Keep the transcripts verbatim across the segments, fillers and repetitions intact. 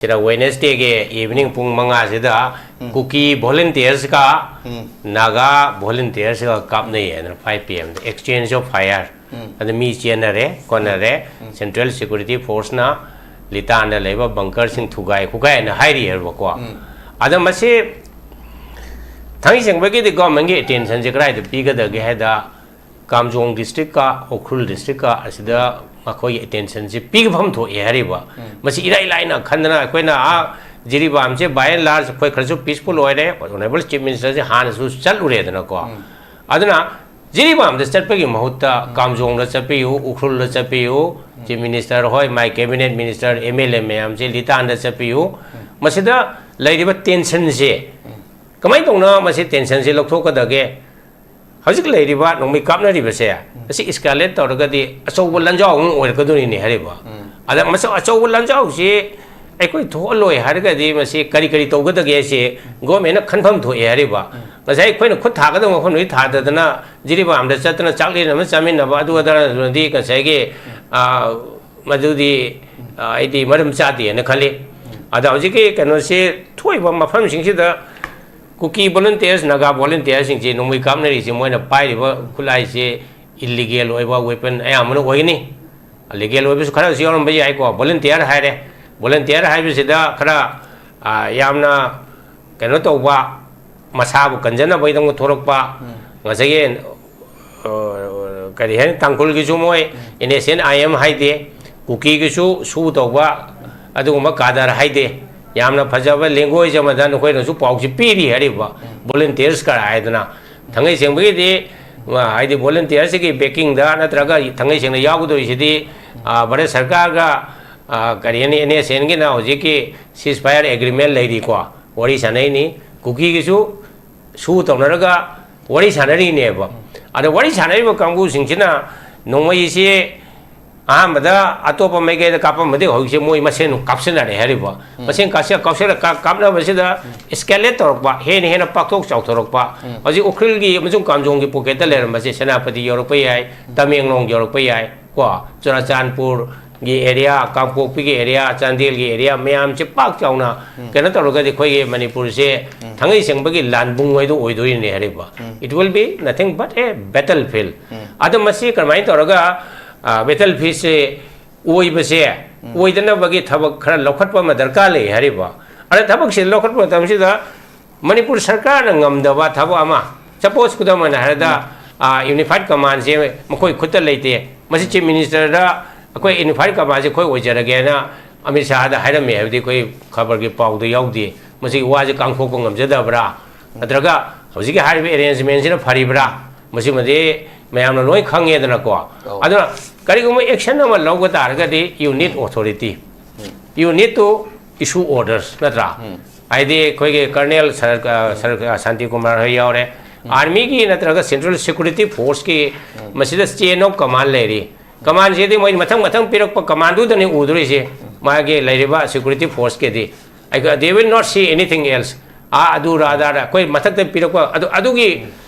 ꯁꯤꯗ Wednesdayꯒꯤ evening ꯄꯨꯡ ꯃꯉꯥꯁꯤꯗ ꯀꯨꯀꯤ volunteersꯀ ꯅꯥꯒꯥ volunteersꯀ ꯀꯥꯞꯅꯩ ꯍꯥꯏꯗꯅ five PM the exchange of fire꯫ ꯑꯗ ꯃꯤ ꯆꯦꯟꯅꯔꯦ ꯈꯣꯠꯅꯔꯦ꯫ Central Security Forceꯅ ꯂꯤꯇꯥꯟꯗ ꯂꯩꯕ bunkerꯁꯤꯡ ꯊꯨꯒꯥꯏ ꯈꯣꯠꯀꯥꯏꯅ ꯍꯥꯏꯔꯤꯑꯕꯀꯣ꯫ ꯑꯗ ꯃꯁꯤ ꯊꯥꯡꯃꯩ ꯁꯦꯡꯕꯒꯤꯗꯤ governmentꯀꯤ attentionꯁꯦ ꯀꯗꯥꯏꯗ ꯄꯤꯒꯗꯒꯦ ꯍꯥꯏꯗ, ꯀꯥꯝꯖꯣꯡ districtꯀ ꯎꯈ꯭ꯔꯨꯜ districtꯀ ꯑꯁꯤꯗ ꯃꯈꯣꯏꯒꯤ attentionꯁꯦ ꯄꯤꯐꯝ ꯊꯣꯛꯑꯦ ꯍꯥꯏꯔꯤꯕ꯫ ꯃꯁꯤ ꯏꯔꯥꯏ ꯂꯥꯏꯅ ꯈꯟꯗꯅ ꯑꯩꯈꯣꯏꯅ ꯑꯥ ꯖꯤꯔꯤꯕꯥꯝꯁꯦ by and large ꯑꯩꯈꯣꯏ ꯈꯔꯁꯨ peaceful ꯑꯣꯏꯔꯦ, Honourable Chief Ministerꯁꯦ ꯍꯥꯟꯅꯁꯨ ꯆꯠꯂꯨꯔꯦꯗꯅꯀꯣ꯫ ꯑꯗꯨꯅ ꯖꯤꯔꯤꯕꯥꯝꯗ ꯆꯠꯄꯒꯤ ꯃꯍꯨꯠꯇ ꯀꯥꯝꯖꯣꯡꯗ ꯆꯠꯄꯤꯌꯨ, ꯎꯈ꯭ꯔꯨꯜꯗ ꯆꯠꯄꯤꯌꯨ, Chief Minister ꯍꯣꯏ, my cabinet minister, MLA ꯃꯌꯥꯝꯁꯦ ꯂꯤꯇꯥꯟꯗ ꯆꯠꯄꯤꯌꯨ꯫ ꯃꯁꯤꯗ ꯂꯩꯔꯤꯕ tensionꯁꯦ ꯀꯃꯥꯏꯅ ꯇꯧꯅ ꯃꯁꯤ tensionꯁꯦ ꯂꯧꯊꯣꯛꯀꯗꯒꯦ? ꯍꯧꯖꯤꯛ ꯂꯩꯔꯤꯕ ꯅꯣꯡꯃꯩ ꯀꯥꯞꯅꯔꯤꯕꯁꯦ, ꯑꯁꯤ escalate ꯇꯧꯔꯒꯗꯤ ꯑꯆꯧꯕ ꯂꯥꯟꯖꯥꯎ ꯑꯃ ꯑꯣꯏꯔꯛꯀꯗꯣꯔꯤꯅꯤ ꯍꯥꯏꯔꯤꯕ꯫ ꯑꯗ ꯃꯁꯤ ꯑꯆꯧꯕ ꯂꯥꯟꯖꯥꯎꯁꯤ ꯑꯩꯈꯣꯏ ꯊꯣꯛꯍꯜꯂꯣꯏ ꯍꯥꯏꯔꯒꯗꯤ ꯃꯁꯤ ꯀꯔꯤ ꯀꯔꯤ ꯇꯧꯒꯗꯒꯦ ꯍꯥꯏꯁꯤ governmentꯅ ꯈꯟꯐꯝ ꯊꯣꯛꯑꯦ ꯍꯥꯏꯔꯤꯕ꯫ ꯉꯁꯥꯏ ꯑꯩꯈꯣꯏꯅ ꯈꯨꯠ ꯊꯥꯒꯗꯕ ꯃꯐꯝꯗꯨꯗꯤ ꯊꯥꯗꯗꯅ ꯖꯤꯔꯤꯕꯥꯝꯗ ꯆꯠꯇꯅ ꯆꯥꯛꯂꯦꯟ ꯑꯃ ꯆꯥꯃꯤꯟꯅꯕ, ꯑꯗꯨ ꯑꯗꯥꯗꯤ ꯉꯁꯥꯏꯒꯤ, ꯑ, ꯃꯗꯨꯗꯤ, ꯑ, ꯑꯩꯗꯤ ꯃꯔꯝ ꯆꯥꯗꯦꯅ ꯈꯜꯂꯤ꯫ ꯑꯗ ꯍꯧꯖꯤꯛꯀꯤ ꯀꯩꯅꯣꯁꯤ ꯊꯣꯛꯏꯕ ꯃꯐꯝꯁꯤꯡꯁꯤꯗ ꯀꯨꯀꯤ volunteers, ꯅꯥꯒꯥ volunteersꯁꯤꯡꯁꯤ ꯅꯣꯡꯃꯩ ꯀꯥꯞꯅꯔꯤꯁꯤ ꯃꯣꯏꯅ ꯄꯥꯏꯔꯤꯕ ꯈꯨꯠꯂꯥꯏꯁꯤ illegal ꯑꯣꯏꯕ weapon ꯑꯌꯥꯝꯕꯅ ꯑꯣꯏꯒꯅꯤ꯫ Legal ꯑꯣꯏꯕꯁꯨ ꯈꯔꯁꯨ ꯌꯥꯎꯔꯝꯕ ꯌꯥꯏꯀꯣ꯫ Volunteer ꯍꯥꯏꯔꯦ, volunteer ꯍꯥꯏꯕꯁꯤꯗ ꯈꯔ, ꯑ, ꯌꯥꯝꯅ ꯀꯩꯅꯣ ꯇꯧꯕ, ꯃꯁꯥꯕꯨ ꯀꯟꯖꯅꯕꯒꯤꯗꯃꯛ ꯊꯣꯔꯛꯄ, ꯉꯁꯥꯏꯒꯤ, ꯑ, ꯀꯔꯤ ꯍꯥꯏꯅꯤ, ꯇꯥꯡꯈꯨꯜꯒꯤꯁꯨ ꯃꯣꯏ NSCN-IM ꯍꯥꯏꯗꯦ, ꯀꯨꯀꯤꯒꯤꯁꯨ ꯁꯨ ꯇꯧꯕ ꯑꯗꯨꯒꯨꯝꯕ cadre ꯍꯥꯏꯗꯦ꯫ ꯌꯥꯝꯅ ꯐꯖꯕ language ꯑꯃꯗ ꯅꯈꯣꯏꯅꯁꯨ ꯄꯥꯎꯁꯤ ꯄꯤꯔꯤ ꯍꯥꯏꯔꯤꯕ volunteers ꯀꯔꯥꯏ ꯍꯥꯏꯗꯅ꯫ ꯊꯥꯡꯃꯩ ꯁꯦꯡꯕꯒꯤꯗꯤ, ꯑ, ꯍꯥꯏꯗꯤ volunteerꯁꯤꯒꯤ backingꯗ ꯅꯠꯇ꯭ꯔꯒ ꯊꯥꯡꯃꯩ ꯁꯦꯡꯅ ꯌꯥꯎꯒꯗꯧꯔꯤꯁꯤꯗꯤ, ꯑ, ꯚꯥꯔꯠ ꯁꯔꯀꯥꯔꯒ, ꯑ, ꯀꯔꯤ ꯍꯥꯏꯅꯤ, NSCNꯒꯤꯅ ꯍꯧꯖꯤꯛꯀꯤ ceasefire agreement ꯂꯩꯔꯤꯀꯣ, ꯋꯥꯔꯤ ꯁꯥꯟꯅꯩꯅꯤ꯫ ꯀꯨꯀꯤꯒꯤꯁꯨ ꯁꯨ ꯇꯧꯅꯔꯒ ꯋꯥꯔꯤ ꯁꯥꯟꯅꯔꯤꯅꯦꯕ꯫ ꯑꯗ ꯋꯥꯔꯤ ꯁꯥꯟꯅꯔꯤꯕ ꯀꯥꯡꯕꯨꯁꯤꯡꯁꯤꯅ ꯅꯣꯡꯃꯩꯁꯤ ꯑꯍꯥꯟꯕꯗ ꯑꯇꯣꯞꯄ ꯃꯥꯏꯀꯩꯗ ꯀꯥꯞꯄꯝꯕꯗꯒꯤ ꯍꯧꯖꯤꯛꯁꯦ ꯃꯣꯏ ꯃꯁꯦꯟ ꯀꯥꯞꯁꯤꯟꯅꯔꯦ ꯍꯥꯏꯔꯤꯕ꯫ ꯃꯁꯦꯟ ꯀꯥꯞꯁꯤ-, ꯀꯥꯞꯁꯤꯜꯂ-, ꯀꯥꯞ-, ꯀꯥꯞꯅꯕꯁꯤꯗ escalate ꯇꯧꯔꯛꯄ, ꯍꯦꯟꯅ ꯍꯦꯟꯅ ꯄꯥꯛꯊꯣꯛ ꯆꯥꯎꯊꯣꯔꯛꯄ꯫ ꯍꯧꯖꯤꯛ ꯎꯈ꯭ꯔꯨꯜꯒꯤ ꯑꯃꯁꯨꯡ ꯀꯥꯝꯖꯣꯡꯒꯤ pocketꯇ ꯂꯩꯔꯝꯕꯁꯦ ꯁꯦꯅꯥꯄꯇꯤ ꯌꯧꯔꯛꯄ ꯌꯥꯏ, ꯇꯃꯦꯡꯂꯣꯡ ꯌꯧꯔꯛꯄ ꯌꯥꯏ, ꯀꯣ, ꯆꯨꯔꯥꯆꯥꯟꯄꯨꯔ, ꯒꯤ ꯑꯦꯔꯤꯌꯥ, ꯀꯥꯡꯄꯣꯛꯄꯤꯒꯤ ꯑꯦꯔꯤꯌꯥ, ꯆꯥꯟꯗꯦꯜꯒꯤ ꯑꯦꯔꯤꯌꯥ ꯃꯌꯥꯝꯁꯦ ꯄꯥꯛ ꯆꯥꯎꯅ ꯀꯩꯅꯣ ꯇꯧꯔꯒꯗꯤ ꯑꯩꯈꯣꯏꯒꯤ ꯃꯅꯤꯄꯨꯔꯁꯦ ꯊꯥꯡꯉꯩ ꯁꯦꯡꯕꯒꯤ ꯂꯥꯟꯕꯨꯡ ꯍꯥꯏꯗꯣ ꯑꯣꯏꯗꯣꯏꯅꯦ ꯍꯥꯏꯔꯤꯕ꯫ It will be nothing but a battlefield. ꯑꯗꯣ ꯃꯁꯤ ꯀꯔꯝꯍꯥꯏꯅ ꯇꯧꯔꯒ ꯕꯦꯇꯜ ꯐꯤꯜꯁꯦ ꯑꯣꯏꯕꯁꯦ ꯑꯣꯏꯗꯅꯕꯒꯤ ꯊꯕꯛ ꯈꯔ ꯂꯧꯈꯠꯄ ꯑꯃ ꯗꯔꯀꯥꯔ ꯂꯩ ꯍꯥꯏꯔꯤꯕ꯫ ꯑꯗ ꯊꯕꯛꯁꯦ ꯂꯧꯈꯠꯄ ꯃꯇꯝꯁꯤꯗ ꯃꯅꯤꯄꯨꯔ ꯁꯔꯀꯥꯔꯅ ꯉꯝꯗꯕ ꯊꯕꯛ ꯑꯃ, ꯁꯄꯣꯁ ꯈꯨꯗꯝ ꯑꯣꯏꯅ ꯍꯥꯏꯔꯕꯗ, ꯌꯨꯅꯤꯐꯥꯏꯠ ꯀꯃꯥꯟꯁꯦ ꯃꯈꯣꯏ ꯈꯨꯠꯇ ꯂꯩꯇꯦ꯫ ꯃꯁꯤ ꯆꯤꯐ ꯃꯤꯅꯤꯁꯇꯔꯗ ꯑꯩꯈꯣꯏ ꯌꯨꯅꯤꯐꯥꯏꯠ ꯀꯃꯥꯟꯁꯦ ꯑꯩꯈꯣꯏ ꯑꯣꯏꯖꯔꯒꯦꯅ ꯑꯃꯤꯠ ꯁꯥꯍꯗ ꯍꯥꯏꯔꯝꯃꯦ ꯍꯥꯏꯕꯗꯤ ꯑꯩꯈꯣꯏ ꯈꯕꯔꯒꯤ ꯄꯥꯎꯗ ꯌꯥꯎꯗꯦ꯫ ꯃꯁꯤꯒꯤ ꯋꯥꯁꯦ ꯀꯥꯡꯊꯣꯛꯄ ꯉꯝꯖꯗꯕ꯭ꯔꯥ? ꯅꯠꯇ꯭ꯔꯒ ꯍꯧꯖꯤꯛꯀꯤ ꯍꯥꯏꯔꯤꯕ ꯑꯦꯔꯦꯟꯖꯃꯦꯟꯁꯤꯅ ꯐꯔꯤꯕ꯭ꯔꯥ? ꯃꯁꯤꯃꯗꯤ ꯃꯌꯥꯝꯅ ꯂꯣꯏ ꯈꯪꯉꯦꯗꯅꯀꯣ꯫ ꯑꯗꯨꯅ ꯀꯔꯤꯒꯨꯝꯕ ꯑꯦꯛꯁꯟ ꯑꯃ ꯂꯧꯕ ꯇꯥꯔꯒꯗꯤ you need authority, you need to issue orders, ꯅꯠꯇ꯭ꯔꯥ? ꯍꯥꯏꯗꯤ ꯑꯩꯈꯣꯏꯒꯤ ꯀꯔꯅꯦꯜ ꯁꯔ-, ꯑ, ꯁꯔ-, ꯑ, ꯁꯥꯟꯇꯤ ꯀꯨꯃꯥꯔ ꯍꯣꯏ ꯌꯥꯎꯔꯦ, ꯑꯥꯔꯃꯤꯒꯤ ꯅꯠꯇ꯭ꯔꯒ ꯁꯦꯟꯇ꯭ꯔꯦꯜ ꯁꯦꯀ꯭ꯌꯨꯔꯤꯇꯤ ꯐꯣꯔꯁꯀꯤ ꯃꯁꯤꯗ ꯆꯦꯟ ꯑꯣꯐ ꯀꯃꯥꯟ ꯂꯩꯔꯤ꯫ ꯀꯃꯥꯟꯁꯤꯗꯤ ꯃꯣꯏ ꯃꯊꯪ ꯃꯊꯪ ꯄꯤꯔꯛꯄ ꯀꯃꯥꯟꯗꯨꯗꯅꯤ ꯎꯗꯣꯔꯤꯁꯦ, ꯃꯥꯒꯤ ꯂꯩꯔꯤꯕ ꯁꯦꯀ꯭ꯌꯨꯔꯤꯇꯤ ꯐꯣꯔꯁꯀꯤꯗꯤ꯫ ꯑꯩꯈꯣꯏ, they will not see anything else. ꯑꯥ, ꯑꯗꯨ ꯑꯗꯥ ꯑꯗꯥ ꯑꯩꯈꯣꯏ ꯃꯊꯛꯇ ꯄꯤꯔꯛꯄ ꯑꯗꯨ, ꯑꯗꯨꯒꯤ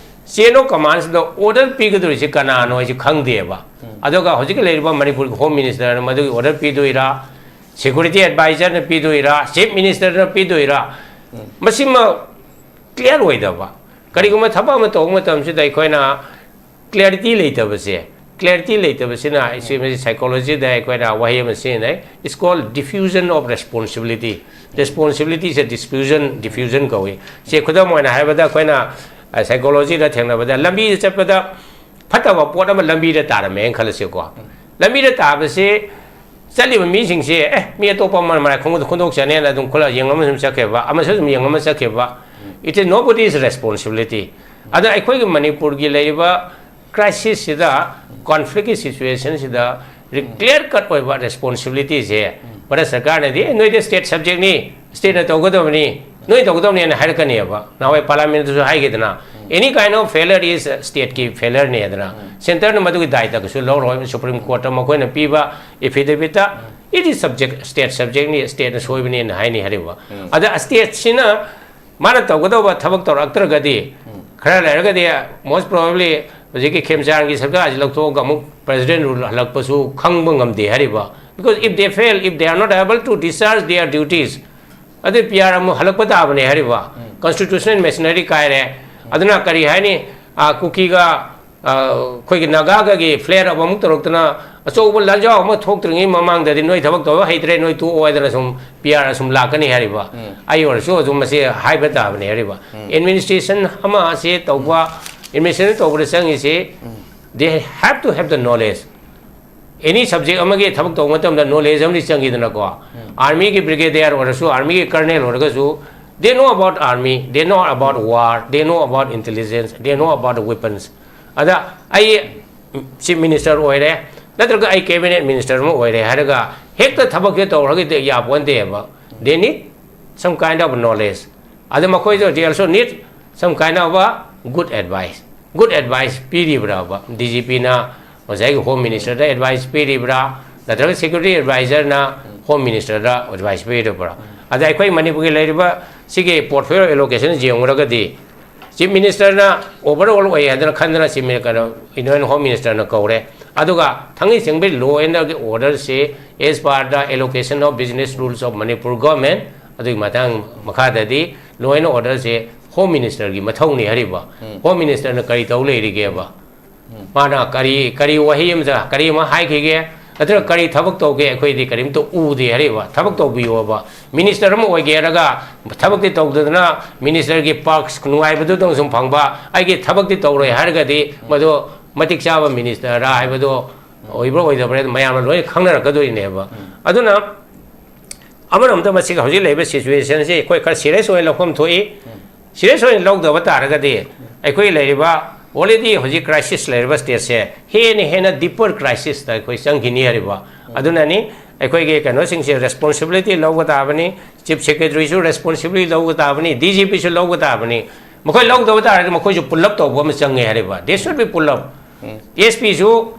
ꯆꯦꯟ ꯑꯣꯐ ꯀꯃꯥꯟꯁꯤꯗ ꯑꯣꯔꯗꯔ ꯄꯤꯒꯗꯧꯔꯤꯁꯦ ꯀꯅꯥꯅꯣ ꯍꯥꯏꯁꯦ ꯈꯪꯗꯦꯕ꯫ ꯑꯗꯨꯒ ꯍꯧꯖꯤꯛꯀꯤ ꯂꯩꯔꯤꯕ ꯃꯅꯤꯄꯨꯔꯒꯤ ꯍꯣꯝ ꯃꯤꯅꯤꯁꯇꯔꯅ ꯃꯗꯨꯒꯤ ꯑꯣꯔꯗꯔ ꯄꯤꯗꯣꯏꯔꯥ, ꯁꯦꯀ꯭ꯌꯨꯔꯤꯇꯤ ꯑꯦꯗꯚꯥꯏꯖꯔꯅ ꯄꯤꯗꯣꯏꯔꯥ, ꯆꯤꯐ ꯃꯤꯅꯤꯁꯇꯔꯅ ꯄꯤꯗꯣꯏꯔꯥ, ꯃꯁꯤꯃ ꯀ꯭ꯂꯤꯌꯥꯔ ꯑꯣꯏꯗꯕ꯫ ꯀꯔꯤꯒꯨꯝꯕ ꯊꯕꯛ ꯑꯃ ꯇꯧꯕ ꯃꯇꯝꯁꯤꯗ ꯑꯩꯈꯣꯏꯅ ꯀ꯭ꯂꯦꯔꯤꯇꯤ ꯂꯩꯇꯕꯁꯦ, ꯀ꯭ꯂꯦꯔꯤꯇꯤ ꯂꯩꯇꯕꯁꯤꯅ ꯑꯩꯁꯦ ꯃꯁꯤ ꯁꯥꯏꯀꯣꯂꯣꯖꯤꯗ ꯑꯩꯈꯣꯏꯅ ꯋꯥꯍꯩ ꯑꯃ ꯁꯤꯖꯤꯟꯅꯩ, it's called diffusion of responsibility. ꯔꯦꯁꯄꯣꯟꯁꯤꯕꯤꯂꯤꯇꯤꯁꯦ ꯗꯤꯁꯐ꯭ꯌꯨꯖꯟ, ꯗꯤꯐ꯭ꯌꯨꯖꯟ ꯀꯧꯏ꯫ ꯁꯦ ꯈꯨꯗꯝ ꯑꯣꯏꯅ ꯍꯥꯏꯔꯕꯗ ꯑꯩꯈꯣꯏꯅ, ꯑ, ꯁꯥꯏꯀꯣꯂꯣꯖꯤꯗ ꯊꯦꯡꯅꯕꯗ ꯂꯝꯕꯤꯗ ꯆꯠꯄꯗ ꯐꯠꯇꯕ ꯄꯣꯠ ꯑꯃ ꯂꯝꯕꯤꯗ ꯇꯥꯔꯝꯃꯦꯅ ꯈꯜꯂꯁꯦꯀꯣ꯫ ꯂꯝꯕꯤꯗ ꯇꯥꯕꯁꯦ ꯆꯠꯂꯤꯕ ꯃꯤꯁꯤꯡꯁꯦ, "ꯑꯦ, ꯃꯤ ꯑꯇꯣꯞꯄ ꯑꯃ ꯃꯔꯥꯏ ꯈꯣꯡꯗꯣꯛ-, ꯈꯣꯡꯗꯣꯛꯆꯅꯦꯅ" ꯑꯗꯨꯝ ꯈꯨꯂ ꯌꯦꯡꯉꯝꯃ ꯁꯨꯝ ꯆꯠꯈꯤꯕ, ꯑꯃꯁꯨ ꯑꯗꯨꯝ ꯌꯦꯡꯉꯝꯃ ꯆꯠꯈꯤꯕ꯫ It is nobody's responsibility. ꯑꯗ ꯑꯩꯈꯣꯏꯒꯤ ꯃꯅꯤꯄꯨꯔꯒꯤ ꯂꯩꯔꯤꯕ ꯀ꯭ꯔꯥꯏꯁꯤꯁꯁꯤꯗ, ꯀꯣꯟꯐ꯭ꯂꯤꯛꯀꯤ ꯁꯤꯆꯨꯋꯦꯁꯟꯁꯤꯗ ꯀ꯭ꯂꯤꯌꯥꯔ ꯀꯠ ꯑꯣꯏꯕ ꯔꯦꯁꯄꯣꯟꯁꯤꯕꯤꯂꯤꯇꯤꯁꯦ ꯚꯥꯔꯠ ꯁꯔꯀꯥꯔꯅꯗꯤ, "ꯑꯦ, ꯅꯣꯏꯗꯤ ꯁ꯭ꯇꯦꯠ ꯁꯕꯖꯦꯛꯅꯤ, ꯁ꯭ꯇꯦꯠꯅ ꯇꯧꯒꯗꯕꯅꯤ, ꯅꯣꯏ ꯇꯧꯒꯗꯕꯅꯤꯅ" ꯍꯥꯏꯔꯛꯀꯅꯦꯕ꯫ ꯅꯍꯥꯟꯋꯥꯏ ꯄꯥꯔꯂꯥꯃꯦꯟꯠꯇꯁꯨ ꯍꯥꯏꯈꯤꯗꯅ, "Any kind of failure is state ꯀꯤ failure ꯅꯦ" ꯍꯥꯏꯗꯅ꯫ ꯁꯦꯟꯇꯔꯅ ꯃꯗꯨꯒꯤ ꯗꯥꯏꯇ ꯀꯩꯁꯨ ꯂꯧꯔꯣꯏ꯫ ꯁꯨꯄ꯭ꯔꯤꯝ ꯀꯣꯔꯠꯇ ꯃꯈꯣꯏꯅ ꯄꯤꯕ affidavit ꯇ, "It is subject, state subject ꯅꯤ, ꯁ꯭ꯇꯦꯠꯅ ꯁꯣꯏꯕꯅꯦꯅ" ꯍꯥꯏꯅꯤ ꯍꯥꯏꯔꯤꯕ꯫ ꯑꯗ ꯁ꯭ꯇꯦꯠꯁꯤꯅ ꯃꯥꯅ ꯇꯧꯒꯗꯧꯕ ꯊꯕꯛ ꯇꯧꯔꯛꯇ꯭ꯔꯒꯗꯤ, ꯈꯔ ꯂꯩꯔꯒꯗꯤ most probably ꯍꯧꯖꯤꯛꯀꯤ ꯈꯦꯝꯆꯥꯟꯒꯤ ꯁꯔꯀꯥꯔꯁꯤ ꯂꯧꯊꯣꯛꯑꯒ ꯑꯃꯨꯛ ꯄ꯭ꯔꯦꯁꯤꯗꯦꯟꯠ ꯔꯨꯜ ꯍꯜꯂꯛꯄꯁꯨ ꯈꯪꯕ ꯉꯝꯗꯦ ꯍꯥꯏꯔꯤꯕ꯫ Because if they fail, if they are not able to discharge their duties, ꯑꯗꯨ ꯄꯤ ꯑꯥꯔ ꯑꯃꯨꯛ ꯍꯜꯂꯛꯄ ꯇꯥꯕꯅꯦ ꯍꯥꯏꯔꯤꯕ꯫ ꯀꯟꯁꯇꯤꯇ꯭ꯌꯨꯁꯅꯦꯜ ꯃꯦꯁꯤꯅꯔꯤ ꯀꯥꯏꯔꯦ꯫ ꯑꯗꯨꯅ ꯀꯔꯤ ꯍꯥꯏꯅꯤ? ꯑꯥ, ꯀꯨꯀꯤꯒ, ꯑꯥ, ꯑꯩꯈꯣꯏꯒꯤ ꯅꯥꯒꯥꯒꯒꯤ ꯐ꯭ꯂꯦꯌꯔ ꯑꯃꯃꯨꯛ ꯇꯧꯔꯛꯇꯅ, ꯑꯆꯧꯕ ꯂꯥꯟꯖꯥꯎ ꯑꯃ ꯊꯣꯛꯇ꯭ꯔꯤꯉꯩ ꯃꯃꯥꯡꯗꯗꯤ ꯅꯣꯏ ꯊꯕꯛ ꯇꯧꯕ ꯍꯩꯇ꯭ꯔꯦ, ꯅꯣꯏ ꯇꯣꯛꯑꯣ ꯍꯥꯏꯗꯅ ꯁꯨꯝ ꯄꯤ ꯑꯥꯔ ꯁꯨꯝ ꯂꯥꯛꯀꯅꯤ ꯍꯥꯏꯔꯤꯕ꯫ ꯑꯩ ꯑꯣꯏꯔꯁꯨ ꯑꯗꯨꯝ ꯃꯁꯤ ꯍꯥꯏꯕ ꯇꯥꯕꯅꯦ ꯍꯥꯏꯔꯤꯕ꯫ ꯑꯦꯗꯃꯤꯅꯤꯁꯇ꯭ꯔꯦꯁꯟ ꯑꯃ ꯑꯁꯤ ꯇꯧꯕ, ꯑꯦꯗꯃꯤꯅꯤꯁꯇ꯭ꯔꯦꯁꯟ ꯇꯧꯕꯗ ꯆꯪꯉꯤꯁꯤ, they have to have the knowledge. Any subject ꯑꯃꯒꯤ ꯊꯕꯛ ꯇꯧꯕ ꯃꯇꯝꯗ ꯅꯣꯂꯦꯖ ꯑꯃꯗꯤ ꯆꯪꯉꯤꯗꯅꯀꯣ꯫ ꯑꯥꯔꯃꯤꯒꯤ ꯕ꯭ꯔꯤꯒꯦꯗꯤꯌꯔ ꯑꯣꯏꯔꯁꯨ, ꯑꯥꯔꯃꯤꯒꯤ ꯀꯔꯅꯦꯜ ꯑꯣꯏꯔꯒꯁꯨ, they know about army, they know about war, they know about intelligence, they know about weapons. ꯑꯗ ꯑꯩ ꯆꯤꯐ ꯃꯤꯅꯤꯁꯇꯔ ꯑꯣꯏꯔꯦ, ꯅꯠꯇ꯭ꯔꯒ ꯑꯩ ꯀꯦꯕꯤꯅꯦꯠ ꯃꯤꯅꯤꯁꯇꯔ ꯑꯃ ꯑꯣꯏꯔꯦ ꯍꯥꯏꯔꯒ ꯍꯦꯛꯇ ꯊꯕꯛꯁꯦ ꯇꯧꯔꯒꯗꯤ ꯌꯥꯄꯣꯟꯇꯦꯕ꯫ They need some kind of knowledge. ꯑꯗ ꯃꯈꯣꯏꯗꯣ, they also need some kind of a good advice. Good advice ꯄꯤꯔꯤꯕ꯭ꯔꯕ? ꯗꯤ ꯖꯤ ꯄꯤꯅ ꯉꯁꯥꯏꯒꯤ ꯍꯣꯝ ꯃꯤꯅꯤꯁꯇꯔꯗ ꯑꯦꯗꯚꯥꯏꯁ ꯄꯤꯔꯤꯕ꯭ꯔꯥ, ꯅꯠꯇ꯭ꯔꯒ ꯁꯦꯀ꯭ꯌꯨꯔꯤꯇꯤ ꯑꯦꯗꯚꯥꯏꯖꯔꯅ ꯍꯣꯝ ꯃꯤꯅꯤꯁꯇꯔꯗ ꯑꯦꯗꯚꯥꯏꯁ ꯄꯤꯔꯤꯕ꯭ꯔꯥ? ꯑꯗ ꯑꯩꯈꯣꯏ ꯃꯅꯤꯄꯨꯔꯒꯤ ꯂꯩꯔꯤꯕ ꯁꯤꯒꯤ ꯄꯣꯔꯠꯐꯣꯂꯤꯑꯣ ꯑꯦꯂꯣꯀꯦꯁꯟ ꯌꯦꯡꯉꯨꯔꯒꯗꯤ, ꯆꯤꯐ ꯃꯤꯅꯤꯁꯇꯔꯅ ꯑꯣꯚꯔ ꯑꯣꯜ ꯑꯣꯏ ꯍꯥꯏꯗꯅ ꯈꯟꯗꯅ ꯆꯤꯐ ꯃꯤꯅꯤꯁꯇꯔ, ꯏꯟꯗꯤꯌꯟ ꯍꯣꯝ ꯃꯤꯅꯤꯁꯇꯔꯅ ꯀꯧꯔꯦ꯫ ꯑꯗꯨꯒ ꯊꯥꯡꯒꯩ ꯁꯦꯡꯕꯩ ꯂꯣ ꯑꯦꯟ ꯑꯣꯔꯗꯔꯁꯦ, as per the allocation of business rules of Manipur government, ꯑꯗꯨꯒꯤ ꯃꯇꯥꯡ ꯃꯈꯥꯗꯗꯤ ꯂꯣ ꯑꯦꯟ ꯑꯣꯔꯗꯔꯁꯦ ꯍꯣꯝ ꯃꯤꯅꯤꯁꯇꯔꯒꯤ ꯃꯊꯧꯅꯤ ꯍꯥꯏꯔꯤꯕ꯫ ꯍꯣꯝ ꯃꯤꯅꯤꯁꯇꯔꯅ ꯀꯔꯤ ꯇꯧ ꯂꯩꯔꯤꯒꯦꯕ? ꯃꯥꯅ ꯀꯔꯤ, ꯀꯔꯤ ꯋꯥꯍꯩ ꯑꯃꯗ ꯀꯔꯤ ꯑꯃ ꯍꯥꯏꯈꯤꯒꯦ, ꯅꯠꯇ꯭ꯔꯒ ꯀꯔꯤ ꯊꯕꯛ ꯇꯧꯒꯦ? ꯑꯩꯈꯣꯏꯗꯤ ꯀꯔꯤꯝꯇ ꯎꯗꯦ ꯍꯥꯏꯔꯤꯕ꯫ ꯊꯕꯛ ꯇꯧꯕꯤꯌꯣꯕ꯫ ꯃꯤꯅꯤꯁꯇꯔ ꯑꯃ ꯑꯣꯏꯒꯦ ꯍꯥꯏꯔꯒ ꯊꯕꯛꯇꯤ ꯇꯧꯗꯗꯅ ꯃꯤꯅꯤꯁꯇꯔꯒꯤ ꯄꯥꯔꯛꯁ ꯅꯨꯡꯉꯥꯏꯕꯗꯨꯗꯪ ꯁꯨꯝ ꯐꯪꯕ, ꯑꯩꯒꯤ ꯊꯕꯛꯇꯤ ꯇꯧꯔꯣꯏ ꯍꯥꯏꯔꯒꯗꯤ ꯃꯗꯨ ꯃꯇꯤꯛ ꯆꯥꯕ ꯃꯤꯅꯤꯁꯇꯔꯔꯥ ꯍꯥꯏꯕꯗꯨ ꯑꯣꯏꯕ꯭ꯔꯥ ꯑꯣꯏꯗꯕ꯭ꯔꯥ ꯃꯌꯥꯝꯅ ꯂꯣꯏꯅ ꯈꯪꯅꯔꯛꯀꯗꯣꯏꯅꯦꯕ꯫ ꯑꯗꯨꯅ ꯑꯃꯔꯣꯝꯗ ꯃꯁꯤꯒꯤ ꯍꯧꯖꯤꯛ ꯂꯩꯔꯤꯕ ꯁꯤꯆꯨꯋꯦꯁꯟꯁꯤ ꯑꯩꯈꯣꯏ ꯈꯔ ꯁꯤꯔꯤꯌꯁ ꯑꯣꯏꯅ ꯂꯧꯐꯝ ꯊꯣꯛꯏ꯫ ꯁꯤꯔꯤꯌꯁ ꯑꯣꯏꯅ ꯂꯧꯗꯕ ꯇꯥꯔꯒꯗꯤ ꯑꯩꯈꯣꯏ ꯂꯩꯔꯤꯕ, ꯑꯣꯜꯔꯦꯗꯤ ꯍꯧꯖꯤꯛ ꯀ꯭ꯔꯥꯏꯁꯤꯁ ꯂꯩꯔꯤꯕ ꯁ꯭ꯇꯦꯠꯁꯦ ꯍꯦꯟꯅ ꯍꯦꯟꯅ ꯗꯤꯄꯔ ꯀ꯭ꯔꯥꯏꯁꯤꯁꯇ ꯑꯩꯈꯣꯏ ꯆꯪꯈꯤꯅꯤ ꯍꯥꯏꯔꯤꯕ꯫ ꯑꯗꯨꯅꯅꯤ ꯑꯩꯈꯣꯏꯒꯤ ꯀꯩꯅꯣꯁꯤꯡꯁꯦ ꯔꯦꯁꯄꯣꯟꯁꯤꯕꯤꯂꯤꯇꯤ ꯂꯧꯕ ꯇꯥꯕꯅꯤ, ꯆꯤꯐ ꯁꯦꯀ꯭ꯔꯦꯇꯔꯤꯁꯨ ꯔꯦꯁꯄꯣꯟꯁꯤꯕꯤꯂꯤꯇꯤ ꯂꯧꯕ ꯇꯥꯕꯅꯤ, ꯗꯤ ꯖꯤ ꯄꯤꯁꯨ ꯂꯧꯕ ꯇꯥꯕꯅꯤ꯫ ꯃꯈꯣꯏ ꯂꯧꯗꯕ ꯇꯥꯔꯒꯗꯤ ꯃꯈꯣꯏꯁꯨ ꯄꯨꯜꯂꯞ ꯇꯧꯕ ꯑꯃ ꯆꯪꯉꯦ ꯍꯥꯏꯔꯤꯕ꯫ They should be pull up. ꯑꯦꯁ ꯄꯤꯁꯨ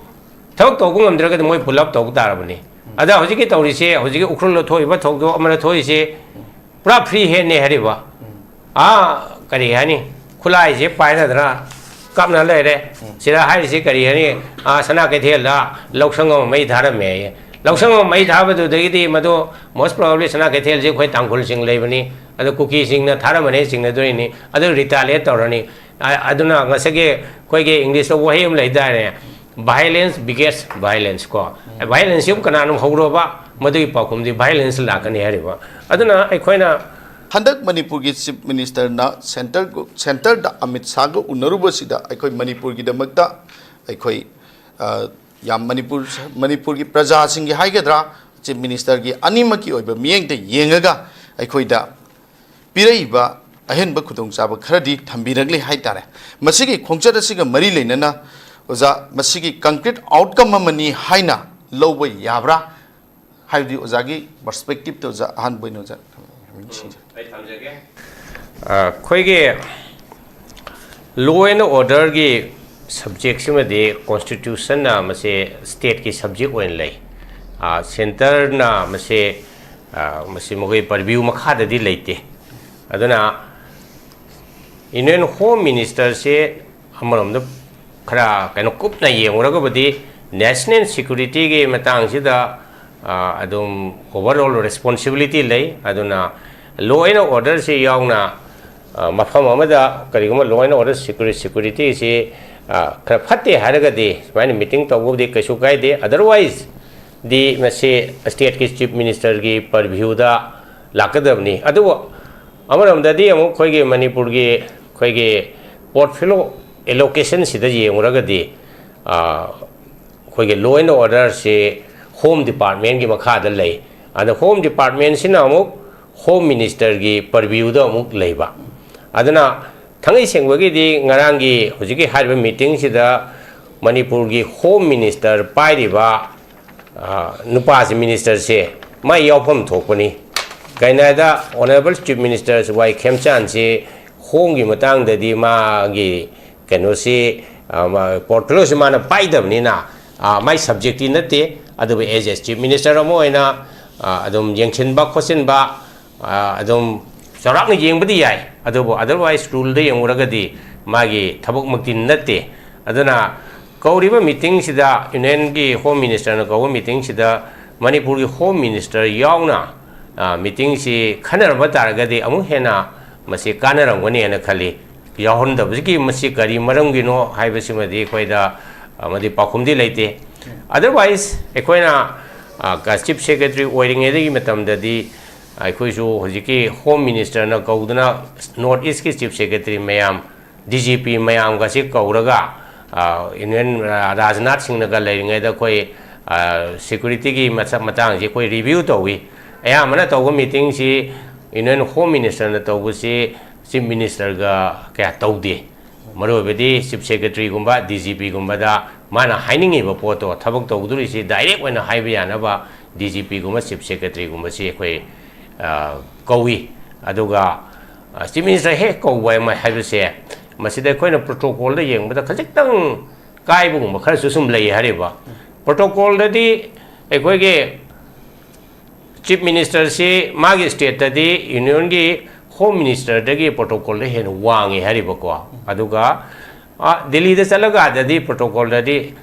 ꯊꯕꯛ ꯇꯧꯕ ꯉꯝꯗ꯭ꯔꯒꯗꯤ ꯃꯣꯏ ꯄꯨꯜꯂꯞ ꯇꯧꯕ ꯇꯥꯔꯕꯅꯤ꯫ ꯑꯗ ꯍꯧꯖꯤꯛꯀꯤ ꯇꯧꯔꯤꯁꯦ, ꯍꯧꯖꯤꯛꯀꯤ ꯎꯈ꯭ꯔꯨꯜꯗ ꯊꯣꯛꯏꯕ ꯊꯧꯗꯣꯛ ꯑꯃꯅ ꯊꯣꯛꯏꯁꯦ ꯄꯨꯔꯥ ꯐ꯭ꯔꯤ ꯍꯦꯟꯅꯦ ꯍꯥꯏꯔꯤꯕ꯫ ꯑꯥ, ꯀꯔꯤ ꯍꯥꯏꯅꯤ, ꯈꯨꯠꯂꯥꯏꯁꯦ ꯄꯥꯏꯅꯗꯅ ꯀꯥꯞꯅ ꯂꯩꯔꯦ꯫ ꯁꯤꯗ ꯍꯥꯏꯔꯤꯁꯤ ꯀꯔꯤ ꯍꯥꯏꯅꯤ? ꯑꯥ, ꯁꯅꯥ ꯀꯩꯊꯦꯜꯗ ꯂꯧꯁꯪ ꯑꯃ ꯃꯩ ꯊꯥꯔꯝꯃꯦ ꯍꯥꯏꯌꯦ꯫ ꯂꯧꯁꯪ ꯑꯃ ꯃꯩ ꯊꯥꯕꯗꯨꯗꯒꯤꯗꯤ ꯃꯗꯨ most probably ꯁꯅꯥ ꯀꯩꯊꯦꯜꯁꯦ ꯑꯩꯈꯣꯏ ꯇꯥꯡꯈꯨꯜꯁꯤꯡ ꯂꯩꯕꯅꯤ, ꯑꯗꯨ ꯀꯨꯀꯤꯁꯤꯡꯅ ꯊꯥꯔꯝꯕꯅꯦ ꯆꯤꯡꯅꯗꯣꯏꯅꯤ, ꯑꯗꯨ retaliate ꯇꯧꯔꯅꯤ꯫ ꯑ-, ꯑꯗꯨꯅ ꯉꯁꯥꯏꯒꯤ ꯑꯩꯈꯣꯏꯒꯤ English ꯇ ꯋꯥꯍꯩ ꯑꯃ ꯂꯩꯗꯥꯏꯅꯦ, "Violence begets violence" ꯀꯣ꯫ Violence ꯁꯤ ꯑꯃꯨꯛ ꯀꯅꯥꯅꯣ ꯍꯧꯔꯕ, ꯃꯗꯨꯒꯤ ꯄꯥꯎꯈꯨꯝꯗꯤ violence ꯂꯥꯛꯀꯅꯤ ꯍꯥꯏꯔꯤꯕ꯫ ꯑꯗꯨꯅ ꯑꯩꯈꯣꯏꯅ ꯍꯟꯗꯛ ꯃꯅꯤꯄꯨꯔꯒꯤ Chief Minister ꯅ centre, centre ꯗ ꯑꯃꯤꯠ ꯁꯥꯍꯒ ꯎꯅꯔꯨꯕꯁꯤꯗ ꯑꯩꯈꯣꯏ ꯃꯅꯤꯄꯨꯔꯒꯤꯗꯃꯛꯇ ꯑꯩꯈꯣꯏ, ꯑ, ꯌꯥꯝ ꯃꯅꯤꯄꯨꯔ, ꯃꯅꯤꯄꯨꯔꯒꯤ ꯄ꯭ꯔꯖꯥꯁꯤꯡꯒꯤ ꯍꯥꯏꯒꯗ꯭ꯔꯥ, Chief Minister ꯒꯤ ꯑꯅꯤꯃꯛꯀꯤ ꯑꯣꯏꯕ ꯃꯤꯠꯌꯦꯡꯗ ꯌꯦꯡꯉꯒ ꯑꯩꯈꯣꯏꯗ ꯄꯤꯔꯛꯏꯕ ꯑꯍꯦꯟꯕ ꯈꯨꯗꯣꯡꯆꯥꯕ ꯈꯔꯗꯤ ꯊꯝꯕꯤꯔꯛꯂꯤ ꯍꯥꯏꯇꯥꯔꯦ꯫ ꯃꯁꯤꯒꯤ ꯈꯣꯡꯆꯠ ꯑꯁꯤꯒ ꯃꯔꯤ ꯂꯩꯅꯅ ꯑꯣꯖꯥ, ꯃꯁꯤꯒꯤ concrete outcome ꯑꯃꯅꯤ ꯍꯥꯏꯅ ꯂꯧꯕ ꯌꯥꯕ꯭ꯔꯥ? ꯍꯥꯏꯕꯗꯤ ꯑꯣꯖꯥꯒꯤ perspective ꯇ ꯑꯣꯖꯥ, ꯑꯍꯥꯟꯕ ꯑꯣꯏꯅ ꯑꯣꯖꯥ꯫ ꯑꯩ ꯊꯝꯖꯒꯦ꯫ ꯑ, ꯑꯩꯈꯣꯏꯒꯤ law and order ꯒꯤ subject ꯁꯤꯃꯗꯤ constitution ꯅ ꯃꯁꯤ state ꯀꯤ subject ꯑꯣꯏꯅ ꯂꯩ꯫ ꯑ, centre ꯅ ꯃꯁꯤ, ꯑ, ꯃꯁꯤ ꯃꯈꯣꯏ purview ꯃꯈꯥꯗꯗꯤ ꯂꯩꯇꯦ꯫ ꯑꯗꯨꯅ Union Home Minister ꯁꯦ ꯑꯃꯔꯣꯝꯗ ꯈꯔ ꯀꯩꯅꯣ ꯀꯨꯞꯅ ꯌꯦꯡꯉꯨꯔꯒꯕꯨꯗꯤ national security ꯒꯤ ꯃꯇꯥꯡꯁꯤꯗ, ꯑ, ꯑꯗꯨꯝ overall responsibility ꯂꯩ꯫ ꯑꯗꯨꯅ law and order ꯁꯤ ꯌꯥꯎꯅ, ꯑ, ꯃꯐꯝ ꯑꯃꯗ ꯀꯔꯤꯒꯨꯝꯕ law and order security, security ꯁꯤ, ꯑ, ꯈꯔ ꯐꯠꯇꯦ ꯍꯥꯏꯔꯒꯗꯤ ꯁꯨꯃꯥꯏꯅ meeting ꯇꯧꯕꯕꯨꯗꯤ ꯀꯩꯁꯨ ꯀꯥꯏꯗꯦ꯫ Otherwise ꯗꯤ ꯃꯁꯤ state ꯀꯤ Chief Minister ꯒꯤ purview ꯗ ꯂꯥꯛꯀꯗꯕꯅꯤ꯫ ꯑꯗꯨꯕꯨ ꯑꯃꯔꯣꯝꯗꯗꯤ ꯑꯃꯨꯛ ꯑꯩꯈꯣꯏꯒꯤ ꯃꯅꯤꯄꯨꯔꯒꯤ ꯑꯩꯈꯣꯏꯒꯤ portfolio allocation ꯁꯤꯗ ꯌꯦꯡꯉꯨꯔꯒꯗꯤ, ꯑ, ꯑꯩꯈꯣꯏꯒꯤ law and order ꯁꯤ Home Department ꯀꯤ ꯃꯈꯥꯗ ꯂꯩ꯫ ꯑꯗ Home Department ꯁꯤꯅ ꯑꯃꯨꯛ Home Minister ꯒꯤ purview ꯗ ꯑꯃꯨꯛ ꯂꯩꯕ꯫ ꯑꯗꯨꯅ ꯊꯥꯡꯉꯩ ꯁꯦꯡꯕꯒꯤꯗꯤ ꯉꯔꯥꯡꯒꯤ ꯍꯧꯖꯤꯛꯀꯤ ꯍꯥꯏꯔꯤꯕ meeting ꯁꯤꯗ ꯃꯅꯤꯄꯨꯔꯒꯤ Home Minister ꯄꯥꯏꯔꯤꯕ, ꯑ, ꯅꯨꯄꯥꯁꯤ, minister ꯁꯦ, ꯃꯥꯏ ꯌꯥꯎꯐꯝ ꯊꯣꯛꯄꯅꯤ꯫ ꯀꯩꯅꯣ ꯍꯥꯏꯗ Honourable Chief Minister ꯋꯥꯏ ꯈꯦꯝꯆꯥꯟꯁꯤ Home ꯒꯤ ꯃꯇꯥꯡꯗꯗꯤ ꯃꯥꯒꯤ ꯀꯩꯅꯣꯁꯤ, ꯑ, ꯃꯥ-, portfolio ꯁꯤ ꯃꯥꯅ ꯄꯥꯏꯗꯕꯅꯤꯅ, ꯑ, ꯃꯥꯏ subject ꯇꯤ ꯅꯠꯇꯦ꯫ ꯑꯗꯨꯕꯨ as a Chief Minister ꯑꯃ ꯑꯣꯏꯅ, ꯑ, ꯑꯗꯨꯝ ꯌꯦꯡꯁꯤꯟꯕ ꯈꯣꯠꯆꯤꯟꯕ, ꯑ, ꯑꯗꯨꯝ ꯆꯥꯎꯔꯥꯛꯅ ꯌꯦꯡꯕꯗꯤ ꯌꯥꯏ꯫ ꯑꯗꯨꯕꯨ otherwise rule ꯗ ꯌꯦꯡꯉꯨꯔꯒꯗꯤ ꯃꯥꯒꯤ ꯊꯕꯛꯃꯛꯇꯤ ꯅꯠꯇꯦ꯫ ꯑꯗꯨꯅ ꯀꯧꯔꯤꯕ meeting ꯁꯤꯗ, Union ꯒꯤ Home Minister ꯅ ꯀꯧꯕ meeting ꯁꯤꯗ ꯃꯅꯤꯄꯨꯔꯒꯤ ꯍꯣꯝ ꯃꯤꯅꯤꯁꯇꯔ ꯌꯥꯎꯅ, ꯑ, ꯃꯤꯇꯤꯡꯁꯤ ꯈꯟꯅꯔꯝꯕ ꯇꯥꯔꯒꯗꯤ ꯑꯃꯨꯛ ꯍꯦꯟꯅ ꯃꯁꯤ ꯀꯥꯟꯅꯔꯝꯒꯅꯤ ꯍꯥꯏꯅ ꯈꯜꯂꯤ꯫ ꯌꯥꯎꯍꯟꯗꯕꯁꯤꯒꯤ ꯃꯁꯤ ꯀꯔꯤ ꯃꯔꯝꯒꯤꯅꯣ ꯍꯥꯏꯕꯁꯤꯃꯗꯤ ꯑꯩꯈꯣꯏꯗ, ꯑ, ꯃꯗꯤ ꯄꯥꯎꯈꯨꯝꯗꯤ ꯂꯩꯇꯦ꯫ Otherwise, ꯑꯩꯈꯣꯏꯅ, ꯑ, ꯀ-, ꯆꯤꯐ ꯁꯦꯀ꯭ꯔꯦꯇꯔꯤ ꯑꯣꯏꯔꯤꯉꯩꯗꯒꯤ ꯃꯇꯝꯗꯗꯤ ꯑꯩꯈꯣꯏꯁꯨ ꯍꯧꯖꯤꯛꯀꯤ ꯍꯣꯝ ꯃꯤꯅꯤꯁꯇꯔꯅ ꯀꯧꯗꯨꯅ ꯅꯣꯔꯠ ꯏꯁꯀꯤ ꯆꯤꯐ ꯁꯦꯀ꯭ꯔꯦꯇꯔꯤ ꯃꯌꯥꯝ, ꯗꯤ ꯖꯤ ꯄꯤ ꯃꯌꯥꯝꯒꯁꯤ ꯀꯧꯔꯒ, ꯑ, ꯏꯟꯗꯤꯌꯟ, ꯑ, ꯔꯥꯖꯅꯥꯊ ꯁꯤꯡꯅꯒ ꯂꯩꯔꯤꯉꯩꯗ ꯑꯩꯈꯣꯏ, ꯑ, ꯁꯦꯀ꯭ꯌꯨꯔꯤꯇꯤꯒꯤ ꯃꯁꯛ ꯃꯇꯥꯡꯁꯤ ꯑꯩꯈꯣꯏ ꯔꯤꯚ꯭ꯌꯨ ꯇꯧꯏ꯫ ꯑꯌꯥꯝꯕꯅ ꯇꯧꯕ ꯃꯤꯇꯤꯡꯁꯤ ꯏꯟꯗꯤꯌꯟ ꯍꯣꯝ ꯃꯤꯅꯤꯁꯇꯔꯅ ꯇꯧꯕꯁꯤ ꯆꯤꯐ ꯃꯤꯅꯤꯁꯇꯔꯒ ꯀꯌꯥ ꯇꯧꯗꯦ꯫ ꯃꯔꯨꯑꯣꯏꯕꯗꯤ ꯆꯤꯐ ꯁꯦꯀ꯭ꯔꯦꯇꯔꯤꯒꯨꯝꯕ, ꯗꯤ ꯖꯤ ꯄꯤꯒꯨꯝꯕꯗ ꯃꯥꯅ ꯍꯥꯏꯅꯤꯡꯉꯤꯕ ꯄꯣꯠꯇꯣ, ꯊꯕꯛ ꯇꯧꯗꯣꯔꯤꯁꯤ ꯗꯥꯏꯔꯦꯛ ꯑꯣꯏꯅ ꯍꯥꯏꯕ ꯌꯥꯅꯕ ꯗꯤ ꯖꯤ ꯄꯤꯒꯨꯝꯕ, ꯆꯤꯐ ꯁꯦꯀ꯭ꯔꯦꯇꯔꯤꯒꯨꯝꯕꯁꯤ ꯑꯩꯈꯣꯏ, ꯑ, ꯀꯧꯏ꯫ ꯑꯗꯨꯒ, ꯑ, ꯆꯤꯐ ꯃꯤꯅꯤꯁꯇꯔ ꯍꯦꯛ ꯀꯧꯕ ꯑꯃ ꯍꯥꯏꯕꯁꯦ, ꯃꯁꯤꯗ ꯑꯩꯈꯣꯏꯅ ꯄ꯭ꯔꯣꯇꯣꯀꯣꯜꯗ ꯌꯦꯡꯕꯗ ꯈꯖꯤꯛꯇꯪ ꯀꯥꯏꯕꯒꯨꯝꯕ ꯈꯔꯁꯨ ꯁꯨꯝ ꯂꯩ ꯍꯥꯏꯔꯤꯕ꯫ ꯄ꯭ꯔꯣꯇꯣꯀꯣꯜꯗꯗꯤ ꯑꯩꯈꯣꯏꯒꯤ ꯆꯤꯐ ꯃꯤꯅꯤꯁꯇꯔꯁꯤ ꯃꯥꯒꯤ ꯁ꯭ꯇꯦꯠꯇꯗꯤ ꯌꯨꯅꯤꯌꯟꯒꯤ ꯍꯣꯝ ꯃꯤꯅꯤꯁꯇꯔꯗꯒꯤ ꯄ꯭ꯔꯣꯇꯣꯀꯣꯜꯗ ꯍꯦꯟꯅ ꯋꯥꯡꯉꯤ ꯍꯥꯏꯔꯤꯕꯀꯣ꯫ ꯑꯗꯨꯒ, ꯑ, ꯗꯤꯜꯂꯤꯗ ꯆꯠꯂꯀꯥꯟꯗꯗꯤ ꯄ꯭ꯔꯣꯇꯣꯀꯣꯜꯗꯗꯤ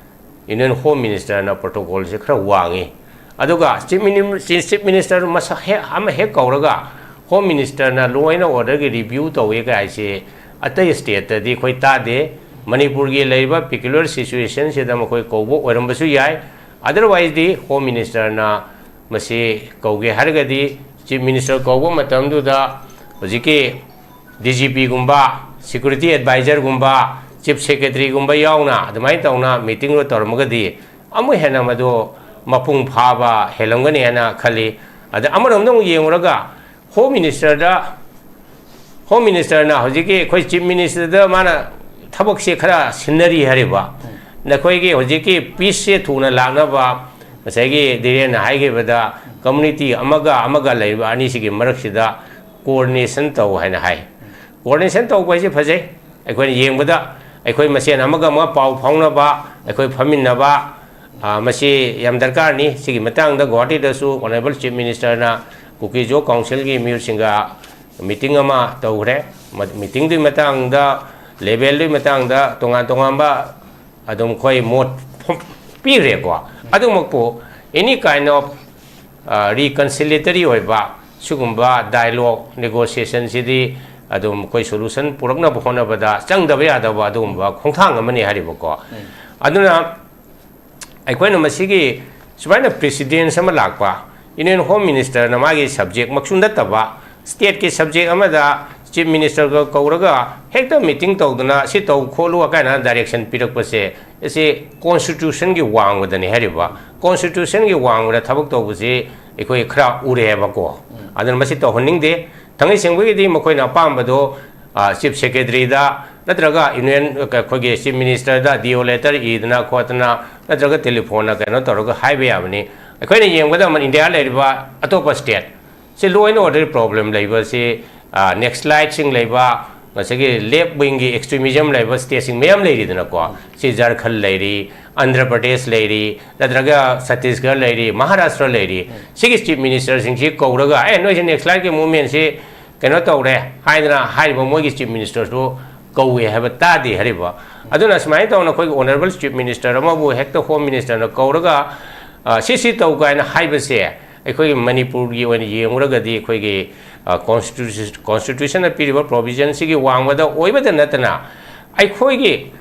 ꯌꯨꯅꯤꯌꯟ ꯍꯣꯝ ꯃꯤꯅꯤꯁꯇꯔꯅ ꯄ꯭ꯔꯣꯇꯣꯀꯣꯜꯁꯦ ꯈꯔ ꯋꯥꯡꯉꯤ꯫ ꯑꯗꯨꯒ ꯆꯤꯐ ꯃꯤꯅꯤ-, ꯆꯤ-, ꯆꯤꯐ ꯃꯤꯅꯤꯁꯇꯔ ꯃꯁꯛ ꯍꯦꯛ, ꯑꯃ ꯍꯦꯛ ꯀꯧꯔꯒ ꯍꯣꯝ ꯃꯤꯅꯤꯁꯇꯔꯅ ꯂꯣꯏꯅ ꯑꯣꯔꯗꯔꯒꯤ ꯔꯤꯚ꯭ꯌꯨ ꯇꯧꯋꯦ ꯀꯥꯏꯁꯦ ꯑꯇꯩ ꯁ꯭ꯇꯦꯠꯇꯗꯤ ꯑꯩꯈꯣꯏ ꯇꯥꯗꯦ꯫ ꯃꯅꯤꯄꯨꯔꯒꯤ ꯂꯩꯔꯤꯕ ꯄꯤꯀꯨꯂꯔ ꯁꯤꯆꯨꯋꯦꯁꯟꯁꯤꯗ ꯃꯈꯣꯏ ꯀꯧꯕ ꯑꯣꯏꯔꯝꯕꯁꯨ ꯌꯥꯏ꯫ Otherwiseꯗꯤ ꯍꯣꯝ ꯃꯤꯅꯤꯁꯇꯔꯅ ꯃꯁꯤ ꯀꯧꯒꯦ ꯍꯥꯏꯔꯒꯗꯤ ꯆꯤꯐ ꯃꯤꯅꯤꯁꯇꯔ ꯀꯧꯕ ꯃꯇꯝꯗꯨꯗ ꯍꯧꯖꯤꯛꯀꯤ ꯗꯤ ꯖꯤ ꯄꯤꯒꯨꯝꯕ, ꯁꯦꯀ꯭ꯌꯨꯔꯤꯇꯤ ꯑꯦꯗꯚꯥꯏꯖꯔꯒꯨꯝꯕ, ꯆꯤꯐ ꯁꯦꯀ꯭ꯔꯦꯇꯔꯤꯒꯨꯝꯕ ꯌꯥꯎꯅ ꯑꯗꯨꯃꯥꯏꯅ ꯇꯧꯅ ꯃꯤꯇꯤꯡꯗꯣ ꯇꯧꯔꯝꯃꯒꯗꯤ ꯑꯃꯨꯛ ꯍꯦꯟꯅ ꯃꯗꯨ ꯃꯄꯨꯡ ꯐꯥꯕ ꯍꯦꯜꯂꯝꯒꯅꯤ ꯍꯥꯏꯅ ꯈꯜꯂꯤ꯫ ꯑꯗ ꯑꯃꯔꯣꯝꯗ ꯑꯃꯨꯛ ꯌꯦꯡꯉꯨꯔꯒ ꯍꯣꯝ ꯃꯤꯅꯤꯁꯇꯔꯗ, ꯍꯣꯝ ꯃꯤꯅꯤꯁꯇꯔꯅ ꯍꯧꯖꯤꯛꯀꯤ ꯑꯩꯈꯣꯏ ꯆꯤꯐ ꯃꯤꯅꯤꯁꯇꯔꯗ ꯃꯥꯅ ꯊꯕꯛꯁꯦ ꯈꯔ ꯁꯤꯟꯅꯔꯤ ꯍꯥꯏꯔꯤꯕ, ꯅꯈꯣꯏꯒꯤ ꯍꯧꯖꯤꯛꯀꯤ ꯄꯤꯁꯁꯦ ꯊꯨꯅ ꯂꯥꯛꯅꯕ, ꯉꯁꯥꯏꯒꯤ ꯙꯤꯔꯦꯟꯅ ꯍꯥꯏꯈꯤꯕꯗ ꯀꯝꯃꯨꯅꯤꯇꯤ ꯑꯃꯒ ꯑꯃꯒ ꯂꯩꯔꯤꯕ ꯑꯅꯤꯁꯤꯒꯤ ꯃꯔꯛꯁꯤꯗ ꯀꯣꯑꯣꯔꯗꯤꯅꯦꯁꯟ ꯇꯧ ꯍꯥꯏꯅ ꯍꯥꯏ꯫ ꯀꯣꯑꯣꯔꯗꯤꯅꯦꯁꯟ ꯇꯧꯕ ꯍꯥꯏꯁꯦ ꯐꯖꯩ, ꯑꯩꯈꯣꯏꯅ ꯌꯦꯡꯕꯗ ꯑꯩꯈꯣꯏ ꯃꯁꯦꯟ ꯑꯃꯒ ꯑꯃꯒ ꯄꯥꯎ ꯐꯥꯎꯅꯕ, ꯑꯩꯈꯣꯏ ꯐꯝꯃꯤꯟꯅꯕ, ꯑ, ꯃꯁꯤ ꯌꯥꯝ ꯗꯔꯀꯥꯔꯅꯤ꯫ ꯁꯤꯒꯤ ꯃꯇꯥꯡꯗ ꯒꯨꯋꯥꯍꯥꯇꯤꯗꯁꯨ ꯑꯣꯅꯔꯦꯕꯜ ꯆꯤꯐ ꯃꯤꯅꯤꯁꯇꯔꯅ ꯀꯨꯀꯤ-ꯖꯣ ꯀꯥꯎꯟꯁꯤꯜꯒꯤ ꯃꯤꯑꯣꯏꯁꯤꯡꯒ ꯃꯤꯇꯤꯡ ꯑꯃ ꯇꯧꯈ꯭ꯔꯦ꯫ ꯃ-, ꯃꯤꯇꯤꯡꯗꯨꯒꯤ ꯃꯇꯥꯡꯗ, ꯂꯦꯚꯦꯜꯗꯨꯒꯤ ꯃꯇꯥꯡꯗ ꯇꯣꯉꯥꯟ ꯇꯣꯉꯥꯟꯕ ꯑꯗꯨꯝ ꯑꯩꯈꯣꯏ ꯃꯣꯠ ꯐꯣ-, ꯄꯤꯈ꯭ꯔꯦꯀꯣ꯫ ꯑꯗꯨꯃꯛꯄꯨ any kind of reconciliatory ꯑꯣꯏꯕ ꯁꯤꯒꯨꯝꯕ dialogue, negotiationꯁꯤꯗꯤ ꯑꯗꯨꯝ ꯑꯩꯈꯣꯏ solution ꯄꯨꯔꯛꯅꯕ ꯍꯣꯠꯅꯕꯗ ꯆꯪꯗꯕ ꯌꯥꯗꯕ ꯑꯗꯨꯒꯨꯝꯕ ꯈꯣꯡꯊꯥꯡ ꯑꯃꯅꯤ ꯍꯥꯏꯔꯤꯕꯀꯣ꯫ ꯑꯗꯨꯅ ꯑꯩꯈꯣꯏꯅ ꯃꯁꯤꯒꯤ ꯁꯨꯃꯥꯏꯅ precedence ꯑꯃ ꯂꯥꯛꯄ, Union Home Ministerꯅ ꯃꯥꯒꯤ subjectꯃꯛꯁꯨ ꯅꯠꯇꯕ stateꯀꯤ subject ꯑꯃꯗ Chief Ministerꯒ ꯀꯧꯔꯒ ꯍꯦꯛꯇ meeting ꯇꯧꯗꯅ ꯁꯤ ꯇꯧ ꯈꯣꯠꯂꯨ ꯀꯥꯏꯅ direction ꯄꯤꯔꯛꯄꯁꯦ, ꯑꯁꯤ constitutionꯒꯤ ꯋꯥꯡꯃꯗꯅꯤ ꯍꯥꯏꯔꯤꯕ꯫ Constitutionꯒꯤ ꯋꯥꯡꯃꯗ ꯊꯕꯛ ꯇꯧꯕꯁꯤ ꯑꯩꯈꯣꯏ ꯈꯔ ꯎꯔꯦꯕꯀꯣ꯫ ꯑꯗꯨꯅ ꯃꯁꯤ ꯇꯧꯍꯟꯅꯤꯡꯗꯦ꯫ ꯊꯥꯡꯒꯩ ꯁꯦꯡꯕꯒꯤꯗꯤ ꯃꯈꯣꯏꯅ ꯑꯄꯥꯝꯕꯗꯣ, ꯑ, Chief Secretaryꯗ ꯅꯠꯇ꯭ꯔꯒ Union, ꯑꯩꯈꯣꯏꯒꯤ Chief Ministerꯗ D O letter ꯏꯗꯅ ꯈꯣꯠꯇꯅ ꯅꯠꯇ꯭ꯔꯒ telephoneꯅ ꯀꯩꯅꯣ ꯇꯧꯔꯒ ꯍꯥꯏꯕ ꯌꯥꯕꯅꯤ꯫ ꯑꯩꯈꯣꯏꯅ ꯌꯦꯡꯕꯗ ꯑꯃ India ꯂꯩꯔꯤꯕ ꯑꯇꯣꯞꯄ state ꯁꯤ law and order problem ꯂꯩꯕꯁꯤ, ꯑ, Naxaliteꯁꯤꯡ ꯂꯩꯕ, ꯉꯁꯥꯏꯒꯤ left wingꯒꯤ extremism ꯂꯩꯕ stateꯁꯤꯡ ꯃꯌꯥꯝ ꯂꯩꯔꯤꯗꯅꯀꯣ꯫ ꯁꯤ ꯖꯔꯈꯟ ꯂꯩꯔꯤ, ꯑꯟꯙ꯭ꯔ ꯄ꯭ꯔꯗꯦꯁ ꯂꯩꯔꯤ, ꯅꯠꯇ꯭ꯔꯒ ꯁꯠꯇꯤꯁꯒꯔ ꯂꯩꯔꯤ, ꯃꯍꯥꯔꯥꯁꯇ꯭ꯔ ꯂꯩꯔꯤ꯫ ꯁꯤꯒꯤ Chief Ministerꯁꯤꯡꯁꯤ ꯀꯧꯔꯒ, "ꯑꯦ, ꯅꯣꯏꯁꯤ Naxaliteꯀꯤ movementꯁꯤ ꯀꯩꯅꯣ ꯇꯧꯔꯦ" ꯍꯥꯏꯗꯅ ꯍꯥꯏꯔꯤꯕ ꯃꯣꯏꯒꯤ Chief Ministerꯁꯨ ꯀꯧꯋꯦ ꯍꯥꯏꯕ ꯇꯥꯗꯦ ꯍꯥꯏꯔꯤꯕ꯫ ꯑꯗꯨꯅ ꯁꯨꯃꯥꯏꯅ ꯇꯧꯅ ꯑꯩꯈꯣꯏꯒꯤ honourable Chief Minister ꯑꯃꯕꯨ ꯍꯦꯛꯇ Home Ministerꯅ ꯀꯧꯔꯒ, ꯑ, "ꯁꯤ ꯁꯤ ꯇꯧ" ꯀꯥꯏꯅ ꯍꯥꯏꯕꯁꯦ ꯑꯩꯈꯣꯏꯒꯤ ꯃꯅꯤꯄꯨꯔꯒꯤ ꯑꯣꯏꯅ ꯌꯦꯡꯉꯨꯔꯒꯗꯤ ꯑꯩꯈꯣꯏꯒꯤ, ꯑ, constitution, constitutionꯅ ꯄꯤꯔꯤꯕ provisionꯁꯤꯒꯤ ꯋꯥꯡꯃꯗ ꯑꯣꯏꯕꯗ ꯅꯠꯇꯅ ꯑꯩꯈꯣꯏꯒꯤ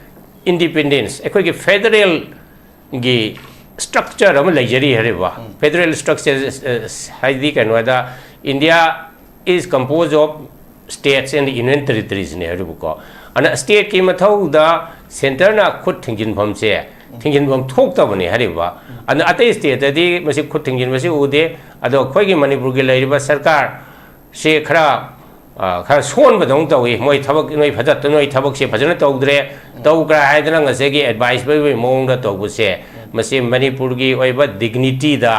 independence, ꯑꯩꯈꯣꯏꯒꯤ federalꯒꯤ structure ꯑꯃ ꯂꯩꯖꯔꯤ ꯍꯥꯏꯔꯤꯕ꯫ Federal structure, ꯑ, ꯍꯥꯏꯗꯤ ꯀꯩꯅꯣꯗ, India is composed of states and union territoriesꯅꯦ ꯍꯥꯏꯔꯤꯕꯀꯣ꯫ ꯑꯗꯨꯅ stateꯀꯤ ꯃꯊꯧꯗ centreꯅ ꯈꯨꯠ ꯊꯤꯡꯖꯤꯟꯐꯝꯁꯦ, ꯊꯤꯡꯖꯤꯟꯐꯝ ꯊꯣꯛꯇꯕꯅꯦ ꯍꯥꯏꯔꯤꯕ꯫ ꯑꯗꯨꯅ ꯑꯇꯩ stateꯇꯗꯤ ꯃꯁꯤ ꯈꯨꯠ ꯊꯤꯡꯖꯤꯟꯕꯁꯤ ꯎꯗꯦ꯫ ꯑꯗꯣ ꯑꯩꯈꯣꯏꯒꯤ ꯃꯅꯤꯄꯨꯔꯒꯤ ꯂꯩꯔꯤꯕ ꯁꯔꯀꯥꯔ ꯁꯤ ꯈꯔ, ꯑ, ꯈꯔ ꯁꯣꯟꯕꯗꯧꯅ ꯇꯧꯏ꯫ ꯃꯣꯏ ꯊꯕꯛ, ꯅꯣꯏ ꯐꯖ-, ꯅꯣꯏ ꯊꯕꯛꯁꯦ ꯐꯖꯅ ꯇꯧꯗ꯭ꯔꯦ, ꯇꯧꯈ꯭ꯔꯥ ꯍꯥꯏꯗꯅ ꯉꯁꯥꯏꯒꯤ advice ꯄꯤꯕꯒꯤ ꯃꯑꯣꯡꯗ ꯇꯧꯕꯁꯦ, ꯃꯁꯤ ꯃꯅꯤꯄꯨꯔꯒꯤ ꯑꯣꯏꯕ dignityꯗ,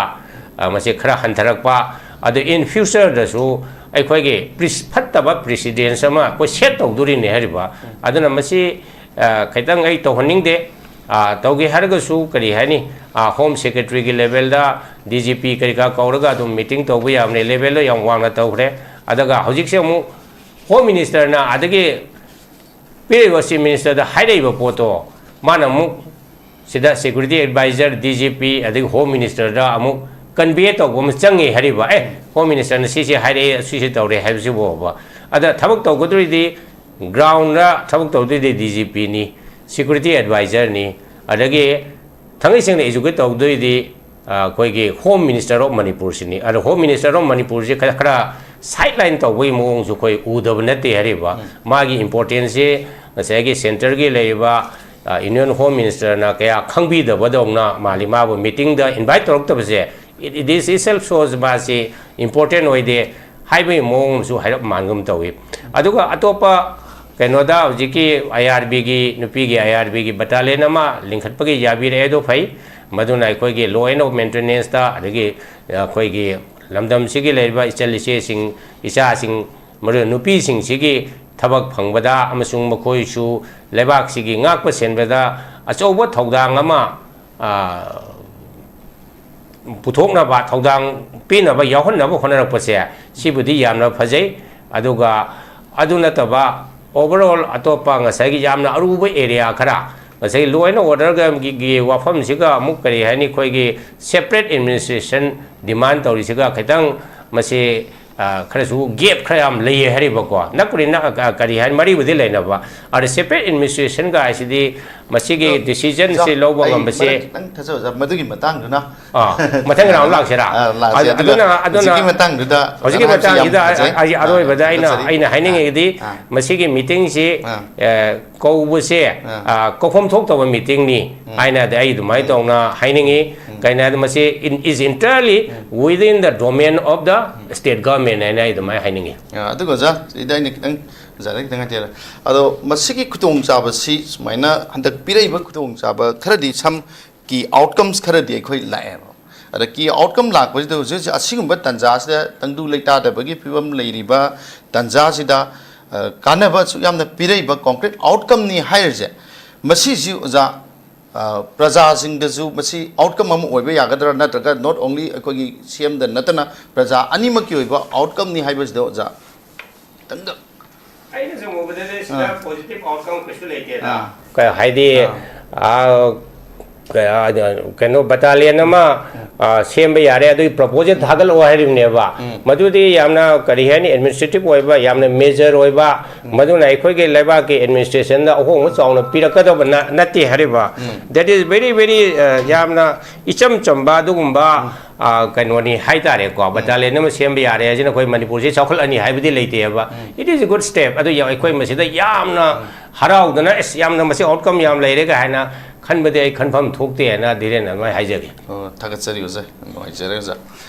ꯑ, ꯃꯁꯤ ꯈꯔ ꯍꯟꯊꯔꯛꯄ, ꯑꯗꯨ in futureꯗꯁꯨ ꯑꯩꯈꯣꯏꯒꯤ ꯄ꯭ꯔꯤꯁ-, ꯐꯠꯇꯕ precedence ꯑꯃ ꯑꯩꯈꯣꯏ set ꯇꯧꯗꯣꯔꯤꯅꯤ ꯍꯥꯏꯔꯤꯕ꯫ ꯑꯗꯨꯅ ꯃꯁꯤ, ꯑ, ꯈꯤꯇꯪ ꯑꯩ ꯇꯧꯍꯟꯅꯤꯡꯗꯦ꯫ ꯑ, ꯇꯧꯒꯦ ꯍꯥꯏꯔꯒꯁꯨ, ꯀꯔꯤ ꯍꯥꯏꯅꯤ, ꯑ, Home Secretaryꯒꯤ levelꯗ D G P ꯀꯔꯤ ꯀꯔꯥ ꯀꯧꯔꯒ ꯑꯗꯨꯝ meeting ꯇꯧꯕ ꯌꯥꯕꯅꯦ, levelꯗꯣ ꯌꯥꯝ ꯋꯥꯡꯅ ꯇꯧꯈ꯭ꯔꯦ꯫ ꯑꯗꯨꯒ ꯍꯧꯖꯤꯛꯁꯦ ꯑꯃꯨꯛ Home Ministerꯅ ꯑꯗꯒꯤ ꯄꯤꯔꯤꯕ Chief Ministerꯗ ꯍꯥꯏꯔꯛꯏꯕ ꯄꯣꯠꯇꯣ ꯃꯥꯅ ꯑꯃꯨꯛ ꯁꯤꯗ security advisor, D G P, ꯑꯗꯒꯤ Home Ministerꯗ ꯑꯃꯨꯛ convey ꯇꯧꯕ ꯑꯃ ꯆꯪꯉꯤ ꯍꯥꯏꯔꯤꯕ꯫ ꯑꯦ, Home Ministerꯅ ꯁꯤꯁꯦ ꯍꯥꯏꯔꯛꯑꯦ, ꯁꯤꯁꯦ ꯇꯧꯔꯦ ꯍꯥꯏꯕꯁꯤꯕꯣꯕ꯫ ꯑꯗ ꯊꯕꯛ ꯇꯧꯒꯗꯧꯔꯤꯗꯤ, groundꯗ ꯊꯕꯛ ꯇꯧꯗꯣꯏꯗꯤ D G Pꯅꯤ, security advisorꯅꯤ, ꯑꯗꯒꯤ ꯊꯥꯡꯒꯩ ꯁꯦꯡꯅ educate ꯇꯧꯗꯣꯏꯗꯤ, ꯑ, ꯑꯩꯈꯣꯏꯒꯤ Home Minister of Manipurꯁꯤꯅꯤ꯫ ꯑꯗꯣ Home Minister of Manipurꯁꯤ ꯈꯔ, ꯈꯔ sideline ꯇꯧꯕꯒꯤ ꯃꯑꯣꯡꯁꯨ ꯑꯩꯈꯣꯏ ꯎꯗꯕ ꯅꯠꯇꯦ ꯍꯥꯏꯔꯤꯕ꯫ ꯎꯝ꯫ ꯃꯥꯒꯤ importanceꯁꯤ ꯉꯁꯥꯏꯒꯤ centreꯒꯤ ꯂꯩꯔꯤꯕ, ꯑ, Union Home Ministerꯅ ꯀꯌꯥ ꯈꯪꯕꯤꯗꯕꯗꯧꯅ ꯃꯥꯜꯂꯤ꯫ ꯃꯥꯕꯨ meetingꯗ invite ꯇꯧꯔꯛꯇꯕꯁꯦ, it, it is itself shows ꯃꯥꯁꯤ important ꯑꯣꯏꯗꯦ ꯍꯥꯏꯕꯒꯤ ꯃꯑꯣꯡ ꯑꯃꯁꯨ ꯍꯥꯏꯔꯞ ꯃꯥꯟꯒꯨꯝ ꯇꯧꯏ꯫ ꯑꯗꯨꯒ ꯑꯇꯣꯞꯄ ꯀꯩꯅꯣꯗ ꯍꯧꯖꯤꯛꯀꯤ I R Bꯒꯤ, ꯅꯨꯄꯤꯒꯤ I R Bꯒꯤ battalion ꯑꯃ ꯂꯤꯡꯈꯠꯄꯒꯤ ꯌꯥꯕꯤꯔꯛꯑꯦ, ꯑꯗꯨ ꯐꯩ꯫ ꯃꯗꯨꯅ ꯑꯩꯈꯣꯏꯒꯤ law and order maintenanceꯇ, ꯑꯗꯒꯤ ꯑꯩꯈꯣꯏꯒꯤ ꯂꯝꯗꯝꯁꯤꯒꯤ ꯂꯩꯔꯤꯕ ꯏꯆꯜ ꯏꯆꯦꯁꯤꯡ, ꯏꯆꯥꯁꯤꯡ, ꯃꯔꯨ ꯅꯨꯄꯤꯁꯤꯡꯁꯤꯒꯤ ꯊꯕꯛ ꯐꯪꯕꯗ ꯑꯃꯁꯨꯡ ꯃꯈꯣꯏꯁꯨ ꯂꯩꯕꯥꯛꯁꯤꯒꯤ ꯉꯥꯛꯄ ꯁꯦꯟꯕꯗ ꯑꯆꯧꯕ ꯊꯧꯗꯥꯡ ꯑꯃ, ꯑ, ꯄꯨꯊꯣꯛꯅꯕ, ꯊꯧꯗꯥꯡ ꯄꯤꯅꯕ, ꯌꯥꯎꯍꯟꯅꯕ ꯍꯣꯠꯅꯔꯛꯄꯁꯦ, ꯁꯤꯕꯨꯗꯤ ꯌꯥꯝꯅ ꯐꯖꯩ꯫ ꯑꯗꯨꯒ ꯑꯗꯨ ꯅꯠꯇꯕ overall ꯑꯇꯣꯞꯄ ꯉꯁꯥꯏꯒꯤ ꯌꯥꯝꯅ ꯑꯔꯨꯕ area ꯈꯔ, ꯉꯁꯥꯏꯒꯤ law and orderꯒꯤ, ꯒꯤ ꯋꯥꯐꯝꯁꯤꯒ ꯑꯃꯨꯛ ꯀꯔꯤ ꯍꯥꯏꯅꯤ, ꯑꯩꯈꯣꯏꯒꯤ separate administration demand ꯇꯧꯔꯤꯁꯤꯒ ꯈꯤꯇꯪ ꯃꯁꯤ, ꯑ, ꯈꯔꯁꯨ gap ꯈꯔ ꯌꯥꯝ ꯂꯩꯌꯦ ꯍꯥꯏꯔꯤꯕꯀꯣ꯫ ꯅꯛꯄꯨꯗꯤ ꯅꯛ-, ꯑ, ꯀꯔꯤ ꯍꯥꯏꯅꯤ, ꯃꯔꯤꯕꯨꯗꯤ ꯂꯩꯅꯕ꯫ ꯑꯗ separate administrationꯒ ꯍꯥꯏꯁꯤꯗꯤ ꯃꯁꯤꯒꯤ ꯑꯗꯣ, decisionꯁꯤ ꯑꯣꯖꯥ, ꯂꯧꯕ ꯑꯩ ꯉꯝꯕꯁꯦ ꯃꯔꯛ ꯈꯤꯇꯪ ꯊꯠꯆꯧ, ꯑꯣꯖꯥ, ꯃꯗꯨꯒꯤ ꯃꯇꯥꯡꯗꯨꯅ꯫ ꯑꯥ, ꯃꯊꯪ round ꯂꯥꯛꯁꯤꯔꯥ? ꯑꯥ, ꯂꯥꯛꯁꯦ꯫ ꯑꯗꯨ-, ꯑꯗꯨꯒ ꯑꯗꯨꯅ, ꯑꯗꯨꯅ ꯍꯧꯖꯤꯛꯀꯤ ꯃꯇꯥꯡꯗꯨꯗ ꯍꯧꯖꯤꯛꯀꯤ ꯃꯇꯥꯡꯁꯤꯗ ꯌꯥꯝ ꯐꯖꯩ꯫ ꯑꯩ, ꯑꯩ ꯑꯥ, ꯑꯔꯣꯏꯕꯗ ꯑꯩꯅ, ꯐꯖꯔꯤ꯫ ꯑꯩꯅ ꯍꯥꯏꯅꯤꯡꯉꯤꯗꯤ, ꯑꯥ, ꯑꯥ꯫ ꯃꯁꯤꯒꯤ meetingꯁꯤ, ꯑꯥ꯫ ꯑꯦ, ꯀꯧꯕꯁꯦ, ꯑꯥ꯫ ꯑꯥ, ꯀꯧꯐꯝ ꯊꯣꯛꯇꯕ meetingꯅꯤ ꯎꯝ꯫ ꯍꯥꯏꯅꯗꯤ ꯑꯩ ꯑꯗꯨꯃꯥꯏꯅ ꯎꯝ꯫ ꯇꯧꯅ ꯍꯥꯏꯅꯤꯡꯉꯤ꯫ ꯎꯝ꯫ ꯀꯩꯅꯣ ꯍꯥꯏꯗꯤ ꯃꯁꯤ in-, is entirely um. within the domain of the um. State government ꯍꯥꯏꯅ ꯑꯩ ꯑꯗꯨꯃꯥꯏꯅ ꯍꯥꯏꯅꯤꯡꯉꯤ꯫ ꯑꯥ, ꯑꯗꯨꯒ ꯑꯣꯖꯥ, ꯁꯤꯗ ꯑꯩꯅ ꯈꯤꯇꯪ ꯑꯣꯖꯥꯗ ꯈꯤꯇꯪ ꯍꯥꯏꯖꯔꯦ꯫ ꯑꯗꯣ ꯃꯁꯤꯒꯤ ꯈꯨꯗꯣꯡꯆꯥꯕꯁꯤ ꯁꯨꯃꯥꯏꯅ ꯍꯟꯗꯛ ꯄꯤꯔꯛꯏꯕ ꯈꯨꯗꯣꯡꯆꯥꯕ ꯈꯔꯗꯤ ꯁꯝ key outcomes ꯈꯔꯗꯤ ꯑꯩꯈꯣꯏ ꯂꯥꯛꯑꯦꯕ꯫ ꯑꯗ key outcome ꯂꯥꯛꯄꯁꯤꯗ ꯍꯧꯖꯤꯛ ꯍꯧꯖꯤꯛ ꯑꯁꯤꯒꯨꯝꯕ ꯇꯥꯟꯖꯥꯁꯤꯗ ꯇꯪꯗꯨ ꯂꯩꯇꯥꯗꯕꯒꯤ ꯐꯤꯕꯝ ꯂꯩꯔꯤꯕ ꯇꯥꯟꯖꯥꯁꯤꯗ, ꯑ, ꯀꯥꯟꯅꯕ ꯑꯁꯨꯛ ꯌꯥꯝꯅ ꯄꯤꯔꯛꯏꯕ concrete outcomeꯅꯤ ꯍꯥꯏꯔꯤꯁꯦ, ꯃꯁꯤꯁꯤ ꯑꯣꯖꯥ, ꯑ, ꯄ꯭ꯔꯖꯥꯁꯤꯡꯗꯁꯨ ꯃꯁꯤ outcome ꯑꯃ ꯑꯣꯏꯕ ꯌꯥꯒꯗ꯭ꯔꯥ, ꯅꯠꯇ꯭ꯔꯒ not only ꯑꯩꯈꯣꯏꯒꯤ C Mꯗ ꯅꯠꯇꯅ ꯄ꯭ꯔꯖꯥ ꯑꯅꯤꯃꯛꯀꯤ ꯑꯣꯏꯕ outcomeꯅꯤ ꯍꯥꯏꯕꯁꯤꯗ ꯑꯣꯖꯥ ꯈꯤꯇꯪꯒ ꯑꯩꯅ ꯁꯨꯝ ꯎꯕꯗꯗꯤ ꯁꯤꯗ ꯑꯥ꯫ Positive outcome ꯀꯩꯁꯨ ꯂꯩꯇꯦꯗ꯫ ꯑꯥ꯫ ꯀꯩ ꯍꯥꯏꯗꯤ, ꯑꯥ꯫ ꯑꯥ, ꯀꯩꯅꯣ ꯕꯇꯥꯂꯤꯌꯟ ꯑꯃ ꯁꯦꯝꯕ ꯌꯥꯔꯦ, ꯑꯗꯨꯒꯤ ꯄ꯭ꯔꯄꯣꯖꯦꯜ ꯊꯥꯒꯠꯂꯛꯑꯣ ꯍꯥꯏꯔꯤꯕꯅꯦꯕ꯫ ꯃꯗꯨꯗꯤ ꯌꯥꯝꯅ, ꯀꯔꯤ ꯍꯥꯏꯅꯤ, ꯑꯦꯗꯃꯤꯅꯤꯁꯇ꯭ꯔꯦꯇꯤꯚ ꯑꯣꯏꯕ, ꯌꯥꯝꯅ ꯃꯦꯖꯔ ꯑꯣꯏꯕ, ꯃꯗꯨꯅ ꯑꯩꯈꯣꯏꯒꯤ ꯂꯩꯕꯥꯛꯀꯤ ꯑꯦꯗꯃꯤꯅꯤꯁꯇ꯭ꯔꯦꯁꯟꯗ ꯑꯍꯣꯡꯕ ꯆꯥꯎꯅ ꯄꯤꯔꯛꯀꯗꯕ ꯅꯠꯇꯦ ꯍꯥꯏꯔꯤꯕ꯫ That is very very, ꯌꯥꯝꯅ ꯏꯆꯝ ꯆꯝꯕ ꯑꯗꯨꯒꯨꯝꯕ ꯀꯩꯅꯣꯅꯤ ꯍꯥꯏꯇꯥꯔꯦꯀꯣ꯫ ꯕꯇꯥꯂꯤꯌꯟ ꯑꯃ ꯁꯦꯝꯕ ꯌꯥꯔꯦ ꯍꯥꯏꯁꯤꯅ ꯑꯩꯈꯣꯏ ꯃꯅꯤꯄꯨꯔꯁꯤ ꯆꯥꯎꯈꯠꯂꯅꯤ ꯍꯥꯏꯕꯗꯤ ꯂꯩꯇꯦꯕ꯫ It is a good step꯫ ꯑꯗꯨ ꯑꯩꯈꯣꯏ ꯃꯁꯤꯗ ꯌꯥꯝꯅ ꯍꯔꯥꯎꯗꯅ, ꯑꯁ, ꯌꯥꯝꯅ ꯃꯁꯤ ꯑꯥꯎꯠꯀꯝ ꯌꯥꯝ ꯂꯩꯔꯦꯒ ꯍꯥꯏꯅ ꯈꯟꯕꯗꯤ ꯑꯩ ꯈꯟꯐꯝ ꯊꯣꯛꯇꯦ ꯍꯥꯏꯅ ꯙꯤꯔꯦꯟ ꯑꯗꯨꯃꯥꯏꯅ ꯍꯥꯏꯖꯒꯦ꯫ ꯑꯣ, ꯊꯥꯒꯠꯆꯔꯤ ꯑꯣꯖꯥ, ꯌꯥꯝ ꯅꯨꯡꯉꯥꯏꯖꯔꯦ ꯑꯣꯖꯥ꯫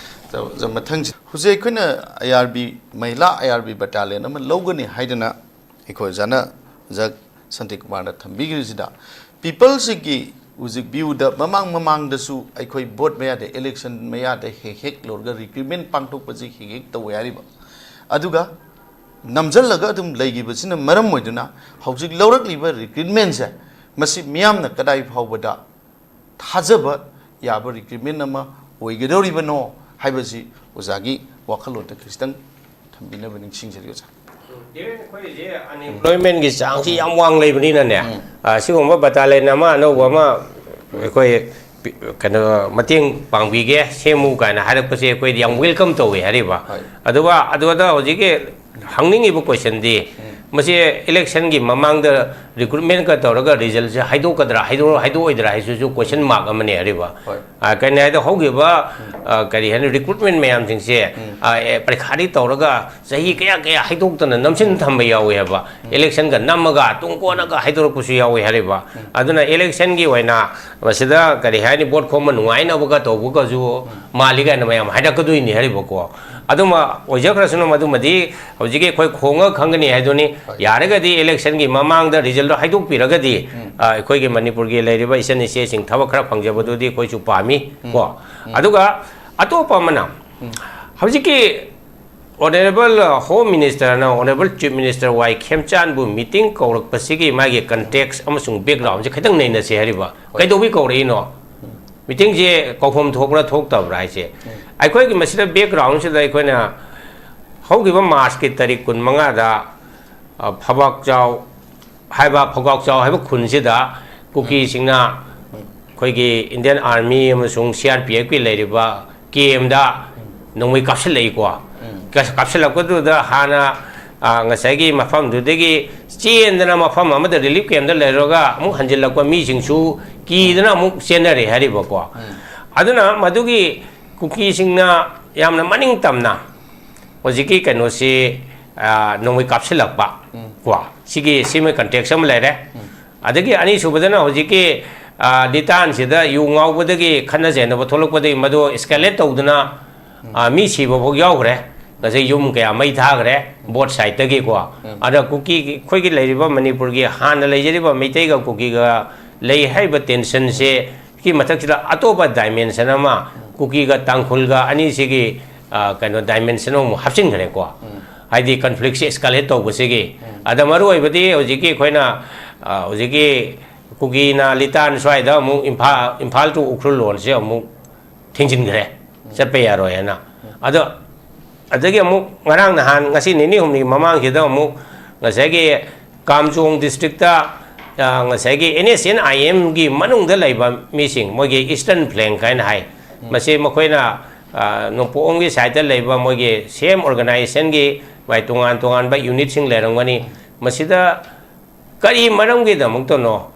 ꯑꯗꯣ ꯑꯣꯖꯥ, ꯃꯊꯪꯁꯤ ꯍꯧꯖꯤꯛ ꯑꯩꯈꯣꯏꯅ ꯑꯥꯏ ꯑꯥꯔ ꯕꯤ, ꯃꯍꯤꯂꯥ ꯑꯥꯏ ꯑꯥꯔ ꯕꯤ ꯕꯇꯥꯂꯤꯌꯟ ꯑꯃ ꯂꯧꯒꯅꯤ ꯍꯥꯏꯗꯅ ꯑꯩꯈꯣꯏ ꯑꯣꯖꯥꯅ, ꯑꯣꯖꯥ ꯁꯥꯟꯇꯤꯀꯨꯃꯥꯔꯅ ꯊꯝꯕꯤꯈ꯭ꯔꯤꯁꯤꯗ, ꯄꯤꯄꯜꯁꯤꯒꯤ ꯍꯧꯖꯤꯛ ꯚ꯭ꯌꯨꯗ ꯃꯃꯥꯡ ꯃꯃꯥꯡꯗꯁꯨ ꯑꯩꯈꯣꯏ ꯚꯣꯠ ꯃꯌꯥꯗ, ꯏꯂꯦꯛꯁꯟ ꯃꯌꯥꯗ ꯍꯦꯛ ꯍꯦꯛ ꯂꯣꯏꯔꯒ ꯔꯤꯀ꯭ꯔꯨꯠꯃꯦꯟ ꯄꯥꯡꯊꯣꯛꯄꯁꯤ ꯍꯦꯛ ꯍꯦꯛ ꯇꯧꯋꯦ ꯍꯥꯏꯔꯤꯕ꯫ ꯑꯗꯨꯒ ꯅꯝꯁꯤꯜꯂꯒ ꯑꯗꯨꯝ ꯂꯩꯈꯤꯕꯁꯤꯅ ꯃꯔꯝ ꯑꯣꯏꯗꯨꯅ ꯍꯧꯖꯤꯛ ꯂꯧꯔꯛꯂꯤꯕ ꯔꯤꯀ꯭ꯔꯨꯠꯃꯦꯟꯁꯦ ꯃꯁꯤ ꯃꯤꯌꯥꯝꯅ ꯀꯗꯥꯏ ꯐꯥꯎꯕꯗ ꯊꯥꯖꯕ ꯌꯥꯕ ꯔꯤꯀ꯭ꯔꯨꯠꯃꯦꯟ ꯑꯃ ꯑꯣꯏꯒꯗꯧꯔꯤꯕꯅꯣ ꯍꯥꯏꯕꯁꯤ ꯑꯣꯖꯥꯒꯤ ꯋꯥꯈꯜꯂꯣꯟꯗ ꯈꯤꯇꯪ ꯊꯝꯕꯤꯅꯕ ꯅꯤꯡꯁꯤꯡꯖꯔꯤ ꯑꯣꯖꯥ꯫ ꯗꯤꯔꯦꯟ, ꯑꯩꯈꯣꯏꯁꯦ ꯑꯟꯑꯦꯝꯄ꯭ꯂꯣꯏꯃꯦꯟꯒꯤ ꯆꯥꯡꯁꯤ ꯌꯥꯝ ꯋꯥꯡ ꯂꯩꯕꯅꯤꯅꯅꯦ, ꯎꯝ꯫ ꯑ, ꯁꯤꯒꯨꯝꯕ ꯕꯇꯥꯂꯤꯌꯟ ꯑꯃ ꯑꯅꯧꯕ ꯑꯃ ꯑꯩꯈꯣꯏ ꯄꯤ-, ꯀꯩꯅꯣ, ꯃꯇꯦꯡ ꯄꯥꯡꯕꯤꯒꯦ, ꯁꯦꯝꯃꯨ ꯀꯥꯏꯅ ꯍꯥꯏꯔꯛꯄꯁꯦ ꯑꯩꯈꯣꯏꯗꯤ ꯌꯥꯝ ꯋꯦꯜꯀꯝ ꯇꯧꯋꯤ ꯍꯥꯏꯔꯤꯕ꯫ ꯍꯣꯏ꯫ ꯑꯗꯨꯒ ꯑꯗꯨꯗ ꯍꯧꯖꯤꯛꯀꯤ ꯍꯪꯅꯤꯡꯉꯤꯕ ꯀꯣꯏꯁꯟꯗꯤ, ꯎꯝ꯫ ꯃꯁꯤ ꯏꯂꯦꯛꯁꯟꯒꯤ ꯃꯃꯥꯡꯗ ꯔꯤꯀ꯭ꯔꯨꯠꯃꯦꯟꯒ ꯇꯧꯔꯒ ꯔꯤꯖꯜꯁꯦ ꯍꯥꯏꯗꯣꯛꯀꯗ꯭ꯔꯥ, ꯍꯥꯏꯗꯣꯛ-, ꯍꯥꯏꯗꯣꯛꯑꯣꯏꯗ꯭ꯔꯥ ꯍꯥꯏꯁꯤꯁꯨ ꯀꯣꯏꯁꯟ ꯃꯥꯔꯛ ꯑꯃꯅꯦ ꯍꯥꯏꯔꯤꯕ꯫ ꯍꯣꯏ꯫ ꯑ, ꯀꯩꯅꯣ ꯍꯥꯏꯗ ꯍꯧꯈꯤꯕ, ꯎꯝ꯫ ꯑ, ꯀꯔꯤ ꯍꯥꯏꯅꯤ, ꯔꯤꯀ꯭ꯔꯨꯠꯃꯦꯟ ꯃꯌꯥꯝꯁꯤꯡꯁꯦ, ꯎꯝ꯫ ꯑ, ꯑꯦ, ꯄꯔꯤꯈꯥꯗꯤ ꯇꯧꯔꯒ ꯆꯍꯤ ꯀꯌꯥ ꯀꯌꯥ ꯍꯩꯗꯣꯛꯇꯅ ꯅꯝꯁꯤꯟ ꯊꯝꯕ ꯌꯥꯎꯋꯦ ꯍꯥꯏꯕ꯫ ꯎꯝ꯫ ꯏꯂꯦꯛꯁꯟꯒ ꯅꯝꯃꯒ ꯇꯨꯡ ꯀꯣꯟꯅꯒ ꯍꯥꯏꯗꯣꯔꯛꯄꯁꯨ ꯌꯥꯎꯋꯦ ꯍꯥꯏꯔꯤꯕ꯫ ꯎꯝ꯫ ꯑꯗꯨꯅ ꯏꯂꯦꯛꯁꯟꯒꯤ ꯑꯣꯏꯅ ꯃꯁꯤꯗ, ꯀꯔꯤ ꯍꯥꯏꯅꯤ, ꯚꯣꯠ ꯈꯣꯝꯕ ꯅꯨꯡꯉꯥꯏꯅꯕꯒ ꯇꯧꯕꯒꯁꯨ ꯎꯝ꯫ ꯃꯥꯜꯂꯤ ꯀꯥꯏꯅ ꯃꯌꯥꯝ ꯍꯥꯏꯔꯛꯀꯗꯣꯏꯅꯤ ꯍꯥꯏꯔꯤꯕꯀꯣ꯫ ꯑꯗꯨꯃ ꯑꯣꯏꯖꯈ꯭ꯔꯁꯅꯨ, ꯃꯗꯨꯃꯗꯤ ꯍꯧꯖꯤꯛꯀꯤ ꯑꯩꯈꯣꯏ ꯈꯣꯡꯉ ꯈꯪꯒꯅꯤ ꯍꯥꯏꯗꯨꯅꯤ꯫ ꯍꯣꯏ꯫ ꯌꯥꯔꯒꯗꯤ ꯏꯂꯦꯛꯁꯟꯒꯤ ꯃꯃꯥꯡꯗ ꯔꯤꯖꯜꯗꯣ ꯍꯥꯏꯗꯣꯛꯄꯤꯔꯒꯗꯤ, ꯎꯝ꯫ ꯑ, ꯑꯩꯈꯣꯏꯒꯤ ꯃꯅꯤꯄꯨꯔꯒꯤ ꯂꯩꯔꯤꯕ ꯏꯆꯟ ꯏꯆꯦꯁꯤꯡ ꯊꯕꯛ ꯈꯔ ꯐꯪꯖꯕꯗꯨꯗꯤ ꯑꯩꯈꯣꯏꯁꯨ ꯄꯥꯝꯃꯤ ꯎꯝ꯫ ꯀꯣ꯫ ꯎꯝ꯫ ꯑꯗꯨꯒ ꯑꯇꯣꯞꯄ ꯑꯃꯅ, ꯎꯝ꯫ ꯍꯧꯖꯤꯛꯀꯤ ꯑꯣꯅꯔꯦꯕꯜ ꯍꯣꯝ ꯃꯤꯅꯤꯁꯇꯔꯅ ꯑꯣꯅꯔꯦꯕꯜ ꯆꯤꯐ ꯃꯤꯅꯤꯁꯇꯔ ꯋꯥꯏ ꯈꯦꯝꯆꯥꯟꯕꯨ ꯃꯤꯇꯤꯡ ꯀꯧꯔꯛꯄꯁꯤꯒꯤ ꯃꯥꯒꯤ ꯀꯟꯇꯦꯛꯁ ꯑꯃꯁꯨꯡ ꯕꯦꯛꯒ꯭ꯔꯥꯎꯟꯁꯦ ꯈꯤꯇꯪ ꯅꯩꯅꯁꯦ ꯍꯥꯏꯔꯤꯕ꯫ ꯍꯣꯏ꯫ ꯀꯩꯗꯧꯕꯩ ꯀꯧꯔꯛꯏꯅꯣ? ꯎꯝ꯫ ꯃꯤꯇꯤꯡꯁꯦ ꯀꯧꯐꯝ ꯊꯣꯛꯄ꯭ꯔꯥ ꯊꯣꯛꯇꯕ꯭ꯔꯥ ꯍꯥꯏꯁꯦ꯫ ꯎꯝ꯫ ꯑꯩꯈꯣꯏꯒꯤ ꯃꯁꯤꯗ ꯕꯦꯛꯒ꯭ꯔꯥꯎꯟꯁꯤꯗ ꯑꯩꯈꯣꯏꯅ ꯍꯧꯈꯤꯕ ꯃꯥꯔꯆꯀꯤ ꯇꯥꯔꯤꯛ ꯀꯨꯟꯃꯉꯥꯗ, ꯑ, ꯐꯕꯥꯛꯆꯥꯎ ꯍꯥꯏꯕ, ꯐꯧꯒꯥꯛꯆꯥꯎ ꯍꯥꯏꯕ ꯈꯨꯟꯁꯤꯗ ꯀꯨꯀꯤꯁꯤꯡꯅ ꯎꯝ꯫ ꯑꯩꯈꯣꯏꯒꯤ Indian Army ꯑꯃꯁꯨꯡ C R P F ꯀꯤ ꯂꯩꯔꯤꯕ camp ꯇ ꯅꯣꯡꯃꯩ ꯀꯥꯞꯁꯤꯜꯂꯛꯏꯀꯣ꯫ ꯀꯥꯞꯁꯤꯜꯂꯛꯄꯗꯨꯗ ꯍꯥꯟꯅ, ꯑ, ꯉꯁꯥꯏꯒꯤ ꯃꯐꯝꯗꯨꯗꯒꯤ ꯆꯦꯟꯗꯅ ꯃꯐꯝ ꯑꯃꯗ relief camp ꯇ ꯂꯩꯔꯨꯔꯒ ꯑꯃꯨꯛ ꯍꯟꯖꯤꯜꯂꯛꯄ ꯃꯤꯁꯤꯡꯁꯨ ꯀꯤꯗꯅ ꯑꯃꯨꯛ ꯆꯦꯟꯅꯔꯦ ꯍꯥꯏꯔꯤꯕꯀꯣ꯫ ꯑꯗꯨꯅ ꯃꯗꯨꯒꯤ ꯀꯨꯀꯤꯁꯤꯡꯅ ꯌꯥꯝꯅ ꯃꯅꯤꯡ ꯇꯝꯅ ꯍꯧꯖꯤꯛꯀꯤ ꯀꯩꯅꯣꯁꯤ, ꯑ, ꯅꯣꯡꯃꯩ ꯀꯥꯞꯁꯤꯜꯂꯛꯄ ꯀꯣ, ꯁꯤꯒꯤ, ꯁꯤꯃ context ꯑꯃ ꯂꯩꯔꯦ꯫ ꯑꯗꯒꯤ ꯑꯅꯤꯁꯨꯕꯗꯅ ꯍꯧꯖꯤꯛꯀꯤ, ꯑ, ꯂꯤꯇꯥꯟꯁꯤꯗ ꯌꯨ ꯉꯥꯎꯕꯗꯒꯤ ꯈꯠꯅ ꯆꯩꯅꯕ ꯊꯣꯛꯂꯛꯄꯗꯒꯤ ꯃꯗꯨ escalate ꯇꯧꯗꯅ, ꯑ, ꯃꯤ ꯁꯤꯕ ꯐꯥꯎ ꯌꯥꯎꯈ꯭ꯔꯦ꯫ ꯉꯁꯥꯏ ꯌꯨꯝ ꯀꯌꯥ ꯃꯩ ꯊꯥꯈ꯭ꯔꯦ, both side ꯇꯒꯤꯀꯣ꯫ ꯑꯗ ꯀꯨꯀꯤ, ꯑꯩꯈꯣꯏꯒꯤ ꯂꯩꯔꯤꯕ ꯃꯅꯤꯄꯨꯔꯒꯤ ꯍꯥꯟꯅ ꯂꯩꯖꯔꯤꯕ ꯃꯩꯇꯩꯒ ꯀꯨꯀꯤꯒ ꯂꯩ ꯍꯥꯏꯔꯤꯕ tension ꯁꯦ ꯀꯤ ꯃꯊꯛꯁꯤꯗ ꯑꯇꯣꯞꯄ dimension ꯑꯃ, ꯀꯨꯀꯤꯒ ꯇꯥꯡꯈꯨꯜꯒ ꯑꯅꯤꯁꯤꯒꯤ, ꯑ, ꯀꯩꯅꯣ, dimension ꯑꯃꯃꯨꯛ ꯍꯥꯞꯆꯤꯟꯈ꯭ꯔꯦꯀꯣ꯫ ꯍꯥꯏꯗꯤ conflict ꯁꯤ escalate ꯇꯧꯕꯁꯤꯒꯤ꯫ ꯑꯗ ꯃꯔꯨ ꯑꯣꯏꯕꯗꯤ ꯍꯧꯖꯤꯛꯀꯤ ꯑꯩꯈꯣꯏꯅ, ꯑ, ꯍꯧꯖꯤꯛꯀꯤ ꯀꯨꯀꯤꯅ ꯂꯤꯇꯥꯟ ꯁ꯭ꯋꯥꯏꯗ ꯑꯃꯨꯛ ꯏꯝꯐꯥꯜ, ꯏꯝꯐꯥꯜ to ꯎꯈ꯭ꯔꯨꯜ ꯂꯣꯟꯁꯦ ꯑꯃꯨꯛ ꯊꯤꯡꯖꯤꯟꯈ꯭ꯔꯦ, ꯆꯠꯄ ꯌꯥꯔꯣꯏ ꯍꯥꯏꯅ꯫ ꯑꯗꯣ ꯑꯗꯒꯤ ꯑꯃꯨꯛ ꯉꯔꯥꯡ ꯅꯍꯥꯟ, ꯉꯁꯤ ꯅꯤꯅꯤ ꯍꯨꯝꯅꯤ ꯃꯃꯥꯡꯁꯤꯗ ꯑꯃꯨꯛ ꯉꯁꯥꯏꯒꯤ ꯀꯥꯝꯖꯣꯡ district ꯇ, ꯑ, ꯉꯁꯥꯏꯒꯤ N S C N I M ꯒꯤ ꯃꯅꯨꯡꯗ ꯂꯩꯕ ꯃꯤꯁꯤꯡ, ꯃꯣꯏꯒꯤ Eastern Flank ꯍꯥꯏꯅ ꯍꯥꯏ, ꯃꯁꯤ ꯃꯈꯣꯏꯅ, ꯑ, ꯅꯣꯡꯄꯣꯛꯂꯣꯝꯒꯤ side ꯇ ꯂꯩꯕ ꯃꯣꯏꯒꯤ same organization ꯒꯤ ꯃꯥꯏ ꯇꯣꯉꯥꯟ ꯇꯣꯉꯥꯟꯕ unit ꯁꯤꯡ ꯂꯩꯔꯝꯒꯅꯤ꯫ ꯃꯁꯤꯗ ꯀꯔꯤ ꯃꯔꯝꯒꯤꯗꯃꯛꯇꯅꯣ,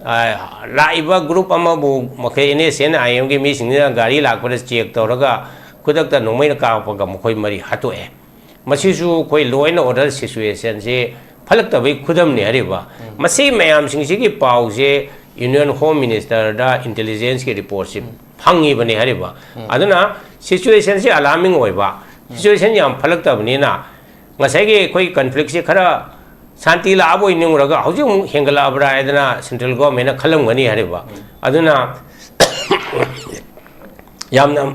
ꯑ, ꯂꯥꯛꯏꯕ group ꯑꯃꯕꯨ ꯃꯈꯣꯏ N S C N I M ꯒꯤ ꯃꯤꯁꯤꯡꯁꯤꯅ ꯒꯥꯔꯤ ꯂꯥꯛꯄꯗ check ꯇꯧꯔꯒ ꯈꯨꯗꯛꯇ ꯅꯣꯡꯃꯩꯅ ꯀꯥꯞꯄꯒ ꯃꯈꯣꯏ ꯃꯔꯤ ꯍꯥꯠꯇꯣꯛꯑꯦ꯫ ꯃꯁꯤꯁꯨ ꯑꯩꯈꯣꯏ law and order situation ꯁꯤ ꯐꯠꯂꯛꯇꯕꯒꯤ ꯈꯨꯗꯝꯅꯤ ꯍꯥꯏꯔꯤꯕ꯫ ꯃꯁꯤ ꯃꯌꯥꯝꯁꯤꯡꯁꯤꯒꯤ ꯄꯥꯎꯁꯦ Union Home Minister ꯗ intelligence ꯀꯤ report ꯁꯤ ꯐꯪꯉꯤꯕꯅꯤ ꯍꯥꯏꯔꯤꯕ꯫ ꯑꯗꯨꯅ situation ꯁꯤ alarming ꯑꯣꯏꯕ, situation ꯌꯥꯝ ꯐꯠꯂꯛꯇꯕꯅꯤꯅ ꯉꯁꯥꯏꯒꯤ ꯑꯩꯈꯣꯏ conflict ꯁꯤ ꯈꯔ ꯁꯥꯟꯇꯤ ꯂꯥꯛꯑꯕꯣꯏ ꯅꯤꯡꯉꯨꯔꯒ ꯍꯧꯖꯤꯛ ꯑꯃꯨꯛ ꯍꯦꯟꯒꯠꯂꯛꯑꯕ꯭ꯔꯥ ꯍꯥꯏꯗꯅ central government ꯅ ꯈꯜꯂꯝꯒꯅꯤ ꯍꯥꯏꯔꯤꯕ꯫ ꯑꯗꯨꯅ ꯌꯥꯝꯅ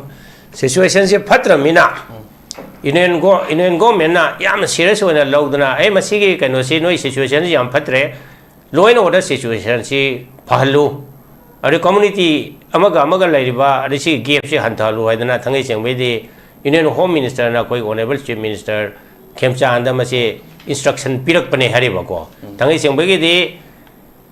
situation ꯁꯦ ꯐꯠꯇ꯭ꯔꯕꯅꯤꯅ Union go-, Union government ꯅ ꯌꯥꯝꯅ serious ꯑꯣꯏꯅ ꯂꯧꯗꯅ, "ꯑꯦ, ꯃꯁꯤꯒꯤ ꯀꯩꯅꯣꯁꯤ, ꯅꯣꯏ situation ꯁꯤ ꯌꯥꯝ ꯐꯠꯇ꯭ꯔꯦ, law and order situation ꯁꯤ ꯐꯍꯜꯂꯨ, ꯑꯗꯩ community ꯑꯃꯒ ꯑꯃꯒ ꯂꯩꯔꯤꯕ ꯑꯗꯩ ꯁꯤꯒꯤ gap ꯁꯤ ꯍꯟꯊꯍꯜꯂꯨ" ꯍꯥꯏꯗꯅ ꯊꯥꯡꯒꯩ ꯁꯦꯡꯕꯩꯗꯤ Union Home Minister ꯅ ꯑꯩꯈꯣꯏ Honourable Chief Minister ꯈꯦꯝꯆꯥꯟꯗ ꯃꯁꯤ instruction ꯄꯤꯔꯛꯄꯅꯦ ꯍꯥꯏꯔꯤꯕꯀꯣ꯫ ꯊꯥꯡꯒꯩ ꯁꯦꯡꯕꯒꯤꯗꯤ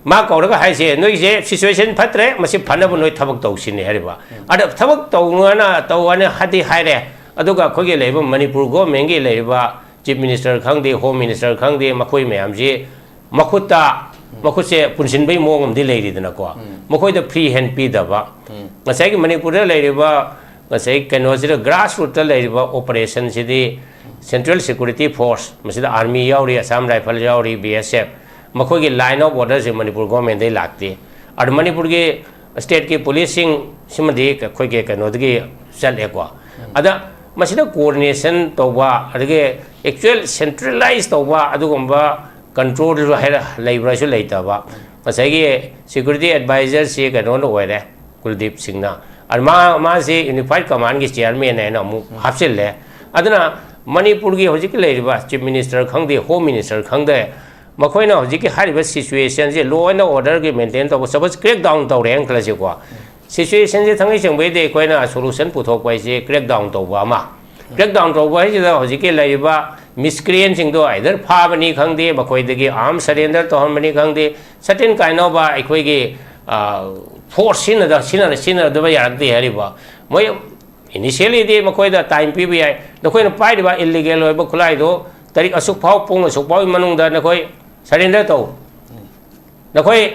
ꯃꯥ ꯀꯧꯔꯒ ꯍꯥꯏꯁꯦ, "ꯅꯣꯏꯁꯦ situation ꯐꯠꯇ꯭ꯔꯦ, ꯃꯁꯤ ꯐꯅꯕ ꯅꯣꯏ ꯊꯕꯛ ꯇꯧꯁꯤꯅꯤ" ꯍꯥꯏꯔꯤꯕ꯫ ꯑꯗ ꯊꯕꯛ ꯇꯧꯅꯨꯅ ꯇꯧ ꯍꯥꯏꯅ ꯍꯥꯏꯗꯤ ꯍꯥꯏꯔꯦ꯫ ꯑꯗꯨꯒ ꯑꯩꯈꯣꯏꯒꯤ ꯂꯩꯔꯤꯕ ꯃꯅꯤꯄꯨꯔ ꯒꯣꯔꯃꯦꯟꯒꯤ ꯂꯩꯔꯤꯕ ꯆꯤꯐ ꯃꯤꯅꯤꯁꯇꯔ ꯈꯪꯗꯦ, ꯍꯣꯝ ꯃꯤꯅꯤꯁꯇꯔ ꯈꯪꯗꯦ, ꯃꯈꯣꯏ ꯃꯌꯥꯝꯁꯤ ꯃꯈꯨꯠꯇ, ꯃꯈꯨꯠꯁꯦ ꯄꯨꯟꯁꯤꯟꯕꯒꯤ ꯃꯑꯣꯡ ꯑꯃꯗꯤ ꯂꯩꯔꯤꯗꯅꯀꯣ꯫ ꯃꯈꯣꯏꯗ ꯐ꯭ꯔꯤ ꯍꯦꯟ ꯄꯤꯗꯕ꯫ ꯉꯁꯥꯏꯒꯤ ꯃꯅꯤꯄꯨꯔꯗ ꯂꯩꯔꯤꯕ, ꯉꯁꯥꯏ ꯀꯩꯅꯣꯁꯤꯗ, ꯒ꯭ꯔꯥꯁ ꯔꯨꯠꯇ ꯂꯩꯔꯤꯕ ꯑꯣꯄꯔꯦꯁꯟꯁꯤꯗꯤ ꯁꯦꯟꯇ꯭ꯔꯦꯜ ꯁꯦꯀ꯭ꯌꯨꯔꯤꯇꯤ ꯐꯣꯔꯁ, ꯃꯁꯤꯗ ꯑꯥꯔꯃꯤ ꯌꯥꯎꯔꯤ, ꯑꯁꯥꯝ ꯔꯥꯏꯐꯜ ꯌꯥꯎꯔꯤ, ꯕꯤ ꯑꯦꯁ ꯑꯦꯐ, ꯃꯈꯣꯏꯒꯤ ꯂꯥꯏꯟ ꯑꯣꯐ ꯑꯣꯔꯗꯔꯁꯦ ꯃꯅꯤꯄꯨꯔ ꯒꯣꯔꯃꯦꯟꯗꯩ ꯂꯥꯛꯇꯦ꯫ ꯑꯗꯨ ꯃꯅꯤꯄꯨꯔꯒꯤ ꯁ꯭ꯇꯦꯠꯀꯤ ꯄꯨꯂꯤꯁꯁꯤꯡ ꯁꯤꯃꯗꯤ ꯑꯩꯈꯣꯏꯒꯤ ꯀꯩꯅꯣꯗꯒꯤ ꯆꯠꯂꯦꯀꯣ꯫ ꯑꯗ ꯃꯁꯤꯗ ꯀꯣꯑꯣꯔꯗꯤꯅꯦꯁꯟ ꯇꯧꯕ, ꯑꯗꯒꯤ ꯑꯦꯛꯆꯨꯋꯦꯜ ꯁꯦꯟꯇ꯭ꯔꯦꯂꯥꯏꯁ ꯇꯧꯕ ꯑꯗꯨꯒꯨꯝꯕ ꯀꯟꯇ꯭ꯔꯣꯜꯗꯨꯁꯨ ꯍꯥꯏꯔ-, ꯂꯩꯕ꯭ꯔꯥꯁꯨ ꯂꯩꯇꯕ꯫ ꯉꯁꯥꯏꯒꯤ ꯁꯦꯀ꯭ꯌꯨꯔꯤꯇꯤ ꯑꯦꯗꯚꯥꯏꯖꯔꯁꯤ ꯀꯩꯅꯣꯅ ꯑꯣꯏꯔꯦ, ꯀꯨꯜꯗꯤꯞ ꯁꯤꯡꯅ꯫ ꯑꯗꯨ ꯃꯥ, ꯃꯥꯁꯤ ꯌꯨꯅꯤꯐꯥꯏꯠ ꯀꯃꯥꯟꯒꯤ ꯆꯤꯌꯔꯃꯦꯟ ꯍꯥꯏꯅ ꯑꯃꯨꯛ ꯍꯥꯞꯆꯤꯜꯂꯦ꯫ ꯑꯗꯨꯅ ꯃꯅꯤꯄꯨꯔꯒꯤ ꯍꯧꯖꯤꯛꯀꯤ ꯂꯩꯔꯤꯕ ꯆꯤꯐ ꯃꯤꯅꯤꯁꯇꯔ ꯈꯪꯗꯦ, ꯍꯣꯝ ꯃꯤꯅꯤꯁꯇꯔ ꯈꯪꯗꯦ, ꯃꯈꯣꯏꯅ ꯍꯧꯖꯤꯛꯀꯤ ꯍꯥꯏꯔꯤꯕ ꯁꯤꯆꯨꯋꯦꯁꯟꯁꯦ, ꯂꯣ ꯑꯦꯟ ꯑꯣꯔꯗꯔꯒꯤ ꯃꯦꯟꯇꯦꯟ ꯇꯧꯕ, ꯁꯄꯣꯁ ꯀ꯭ꯔꯦꯛ ꯗꯥꯎꯟ ꯇꯧꯔꯦꯅ ꯈꯜꯂꯁꯤꯀꯣ꯫ ꯁꯤꯆꯨꯋꯦꯁꯟꯁꯦ ꯊꯥꯡꯒꯩ ꯁꯦꯡꯕꯩꯗꯤ ꯑꯩꯈꯣꯏꯅ ꯁꯣꯂꯨꯁꯟ ꯄꯨꯊꯣꯛꯄ ꯍꯥꯏꯁꯦ ꯀ꯭ꯔꯦꯛ ꯗꯥꯎꯟ ꯇꯧꯕ ꯑꯃ꯫ ꯀ꯭ꯔꯦꯛ ꯗꯥꯎꯟ ꯇꯧꯕ ꯍꯥꯏꯁꯤꯗ ꯍꯧꯖꯤꯛꯀꯤ ꯂꯩꯔꯤꯕ ꯃꯤꯁꯀ꯭ꯔꯤꯌꯦꯟꯁꯤꯡꯗꯣ ꯑꯥꯏꯗꯔ ꯐꯥꯕꯅꯤ ꯈꯪꯗꯦ, ꯃꯈꯣꯏꯗꯒꯤ ꯑꯥꯔꯝ ꯁꯔꯦꯟꯗꯔ ꯇꯧꯍꯟꯕꯅꯤ ꯈꯪꯗꯦ, ꯁꯔꯇꯦꯟ ꯀꯥꯏꯟ ꯑꯣꯐ ꯑꯩꯈꯣꯏꯒꯤ, ꯑ, ꯐꯣꯔꯁ ꯁꯤꯖꯤꯟꯅꯗ-, ꯁꯤꯖꯤꯟꯅ-, ꯁꯤꯖꯤꯟꯅꯗꯕ ꯌꯥꯔꯛꯇꯦ ꯍꯥꯏꯔꯤꯕ꯫ ꯃꯣꯏ ꯏꯅꯤꯁꯤꯌꯦꯜꯂꯤꯗꯤ ꯃꯈꯣꯏꯗ ꯇꯥꯏꯝ ꯄꯤꯕ ꯌꯥꯏ, "ꯅꯈꯣꯏꯅ ꯄꯥꯏꯔꯤꯕ ꯏꯜꯂꯤꯒꯦꯜ ꯑꯣꯏꯕ ꯈꯨꯠꯂꯥꯏꯗꯣ ꯇꯥꯔꯤꯛ ꯑꯁꯨꯛ ꯐꯥꯎ, ꯄꯨꯡ ꯑꯁꯨꯛ ꯐꯥꯎꯒꯤ ꯃꯅꯨꯡꯗ ꯅꯈꯣꯏ ꯁꯔꯦꯟꯗꯔ ꯇꯧ꯫ ꯅꯈꯣꯏ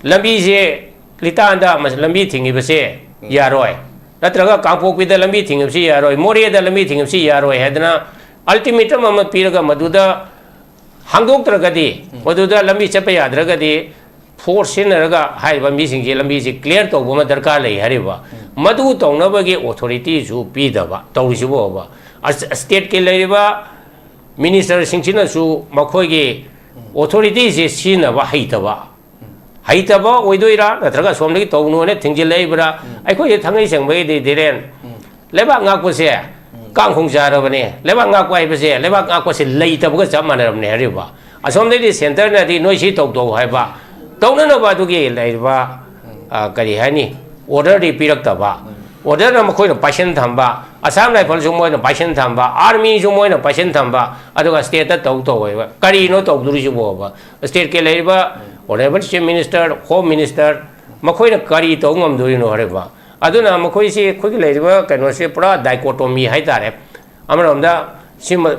ꯂꯝꯕꯤꯁꯦ ꯂꯤꯇꯥꯟꯗ ꯃꯁ-, ꯂꯝꯕꯤ ꯊꯤꯡꯉꯤꯕꯁꯦ ꯌꯥꯔꯣꯏ, ꯅꯠꯇ꯭ꯔꯒ ꯀꯥꯡꯄꯣꯛꯄꯤꯗ ꯂꯝꯕꯤ ꯊꯤꯡꯉꯤꯕꯁꯤ ꯌꯥꯔꯣꯏ, ꯃꯣꯔꯦꯗ ꯂꯝꯕꯤ ꯊꯤꯡꯉꯤꯕꯁꯤ ꯌꯥꯔꯣꯏ" ꯍꯥꯏꯗꯅ ꯑꯜꯇꯤꯃꯦꯇꯝ ꯑꯃ ꯄꯤꯔꯒ ꯃꯗꯨꯗ ꯍꯥꯡꯗꯣꯛꯇ꯭ꯔꯒꯗꯤ, ꯃꯗꯨꯗ ꯂꯝꯕꯤ ꯆꯠꯄ ꯌꯥꯗ꯭ꯔꯒꯗꯤ, ꯐꯣꯔꯁ ꯁꯤꯖꯤꯟꯅꯔꯒ ꯍꯥꯏꯔꯤꯕ ꯃꯤꯁꯤꯡꯁꯤ ꯂꯝꯕꯤꯁꯤ ꯀ꯭ꯂꯤꯌꯥꯔ ꯇꯧꯕ ꯑꯃ ꯗꯔꯀꯥꯔ ꯂꯩ ꯍꯥꯏꯔꯤꯕ꯫ ꯃꯗꯨ ꯇꯧꯅꯕꯒꯤ ꯑꯣꯊꯣꯔꯤꯇꯤꯁꯨ ꯄꯤꯗꯕ ꯇꯧꯔꯤꯁꯤꯕꯣꯕ꯫ ꯑꯁ-, ꯁ꯭ꯇꯦꯠꯀꯤ ꯂꯩꯔꯤꯕ ꯃꯤꯅꯤꯁꯇꯔꯁꯤꯡꯁꯤꯅꯁꯨ ꯃꯈꯣꯏꯒꯤ ꯑꯣꯊꯣꯔꯤꯇꯤꯁꯦ ꯁꯤꯖꯤꯟꯅꯕ ꯍꯩꯇꯕ, ꯍꯩꯇꯕ ꯑꯣꯏꯗꯣꯏꯔꯥ, ꯅꯠꯇ꯭ꯔꯒ ꯑꯁꯣꯝꯗꯒꯤ ꯇꯧꯅꯨ ꯍꯥꯏꯅ ꯊꯤꯡꯖꯤꯜꯂꯛꯏꯕ꯭ꯔꯥ? ꯑꯩꯈꯣꯏꯁꯦ ꯊꯥꯡꯒꯩ ꯁꯦꯡꯕꯒꯤꯗꯤ, ꯙꯤꯔꯦꯟ, ꯂꯩꯕꯥꯛ ꯉꯥꯛꯄꯁꯦ ꯀꯥꯡꯈꯣꯡ ꯆꯥꯔꯕꯅꯦ꯫ ꯂꯩꯕꯥꯛ ꯉꯥꯛꯄ ꯍꯥꯏꯕꯁꯦ ꯂꯩꯕꯥꯛ ꯉꯥꯛꯄꯁꯦ ꯂꯩꯇꯕꯒ ꯆꯞ ꯃꯥꯟꯅꯔꯕꯅꯦ ꯍꯥꯏꯔꯤꯕ꯫ ꯑꯁꯣꯝꯗꯒꯤ ꯁꯦꯟꯇꯔꯅꯗꯤ ꯅꯣꯏ ꯁꯤ ꯇꯧ ꯇꯧ ꯍꯥꯏꯕ, ꯇꯧꯅꯅꯕ ꯑꯗꯨꯒꯤ ꯂꯩꯔꯤꯕ, ꯑ, ꯀꯔꯤ ꯍꯥꯏꯅꯤ, ꯑꯣꯔꯗꯔꯗꯤ ꯄꯤꯔꯛꯇꯕ꯫ ꯑꯣꯔꯗꯔꯅ ꯃꯈꯣꯏꯅ ꯄꯥꯏꯁꯟ ꯊꯝꯕ, ꯑꯁꯥꯝ ꯔꯥꯏꯐꯜꯁꯨ ꯃꯣꯏꯅ ꯄꯥꯏꯁꯟ ꯊꯝꯕ, ꯑꯥꯔꯃꯤꯁꯨ ꯃꯣꯏꯅ ꯄꯥꯏꯁꯟ ꯊꯝꯕ, ꯑꯗꯨꯒ ꯁ꯭ꯇꯦꯠꯇ ꯇꯧ ꯇꯧ ꯍꯥꯏꯕ꯫ ꯀꯔꯤꯅꯣ ꯇꯧꯗꯣꯔꯤꯁꯤꯕꯣꯕ? ꯁ꯭ꯇꯦꯠꯀꯤ ꯂꯩꯔꯤꯕ Honourable Chief Minister, Home Minister, ꯃꯈꯣꯏꯅ ꯀꯔꯤ ꯇꯧ ꯉꯝꯗꯣꯔꯤꯅꯣ ꯍꯥꯏꯔꯤꯕ? ꯑꯗꯨꯅ ꯃꯈꯣꯏꯁꯤ ꯑꯩꯈꯣꯏꯒꯤ ꯂꯩꯔꯤꯕ ꯀꯩꯅꯣꯁꯦ ꯄꯨꯔꯥ dichotomy ꯍꯥꯏꯇꯥꯔꯦ꯫ ꯑꯃꯔꯣꯝꯗ ꯁꯤꯃ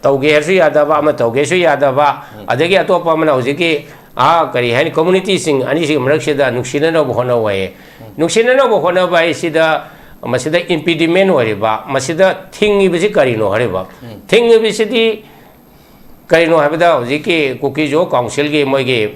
ꯇꯧꯒꯦ ꯍꯥꯏꯔꯁꯨ ꯌꯥꯗꯕ, ꯑꯃ ꯇꯧꯒꯦꯁꯨ ꯌꯥꯗꯕ, ꯑꯗꯒꯤ ꯑꯇꯣꯞꯄ ꯑꯃꯅ ꯍꯧꯖꯤꯛꯀꯤ, ꯑꯥ, ꯀꯔꯤ ꯍꯥꯏꯅꯤ, community ꯁꯤꯡ ꯑꯅꯤꯁꯤꯒꯤ ꯃꯔꯛꯁꯤꯗ ꯅꯨꯡꯁꯤꯅꯅꯕ ꯍꯣꯠꯅꯧ ꯍꯥꯏꯌꯦ꯫ ꯅꯨꯡꯁꯤꯅꯅꯕ ꯍꯣꯠꯅꯕ ꯍꯥꯏꯁꯤꯗ ꯃꯁꯤꯗ impediment ꯑꯣꯏꯔꯤꯕ, ꯃꯁꯤꯗ ꯊꯤꯡꯉꯤꯕꯁꯤ ꯀꯔꯤꯅꯣ ꯍꯥꯏꯔꯤꯕ? ꯊꯤꯡꯉꯤꯕꯁꯤꯗꯤ ꯀꯔꯤꯅꯣ ꯍꯥꯏꯕꯗ ꯍꯧꯖꯤꯛꯀꯤ Kuki-Zo Council ꯒꯤ ꯃꯣꯏꯒꯤ,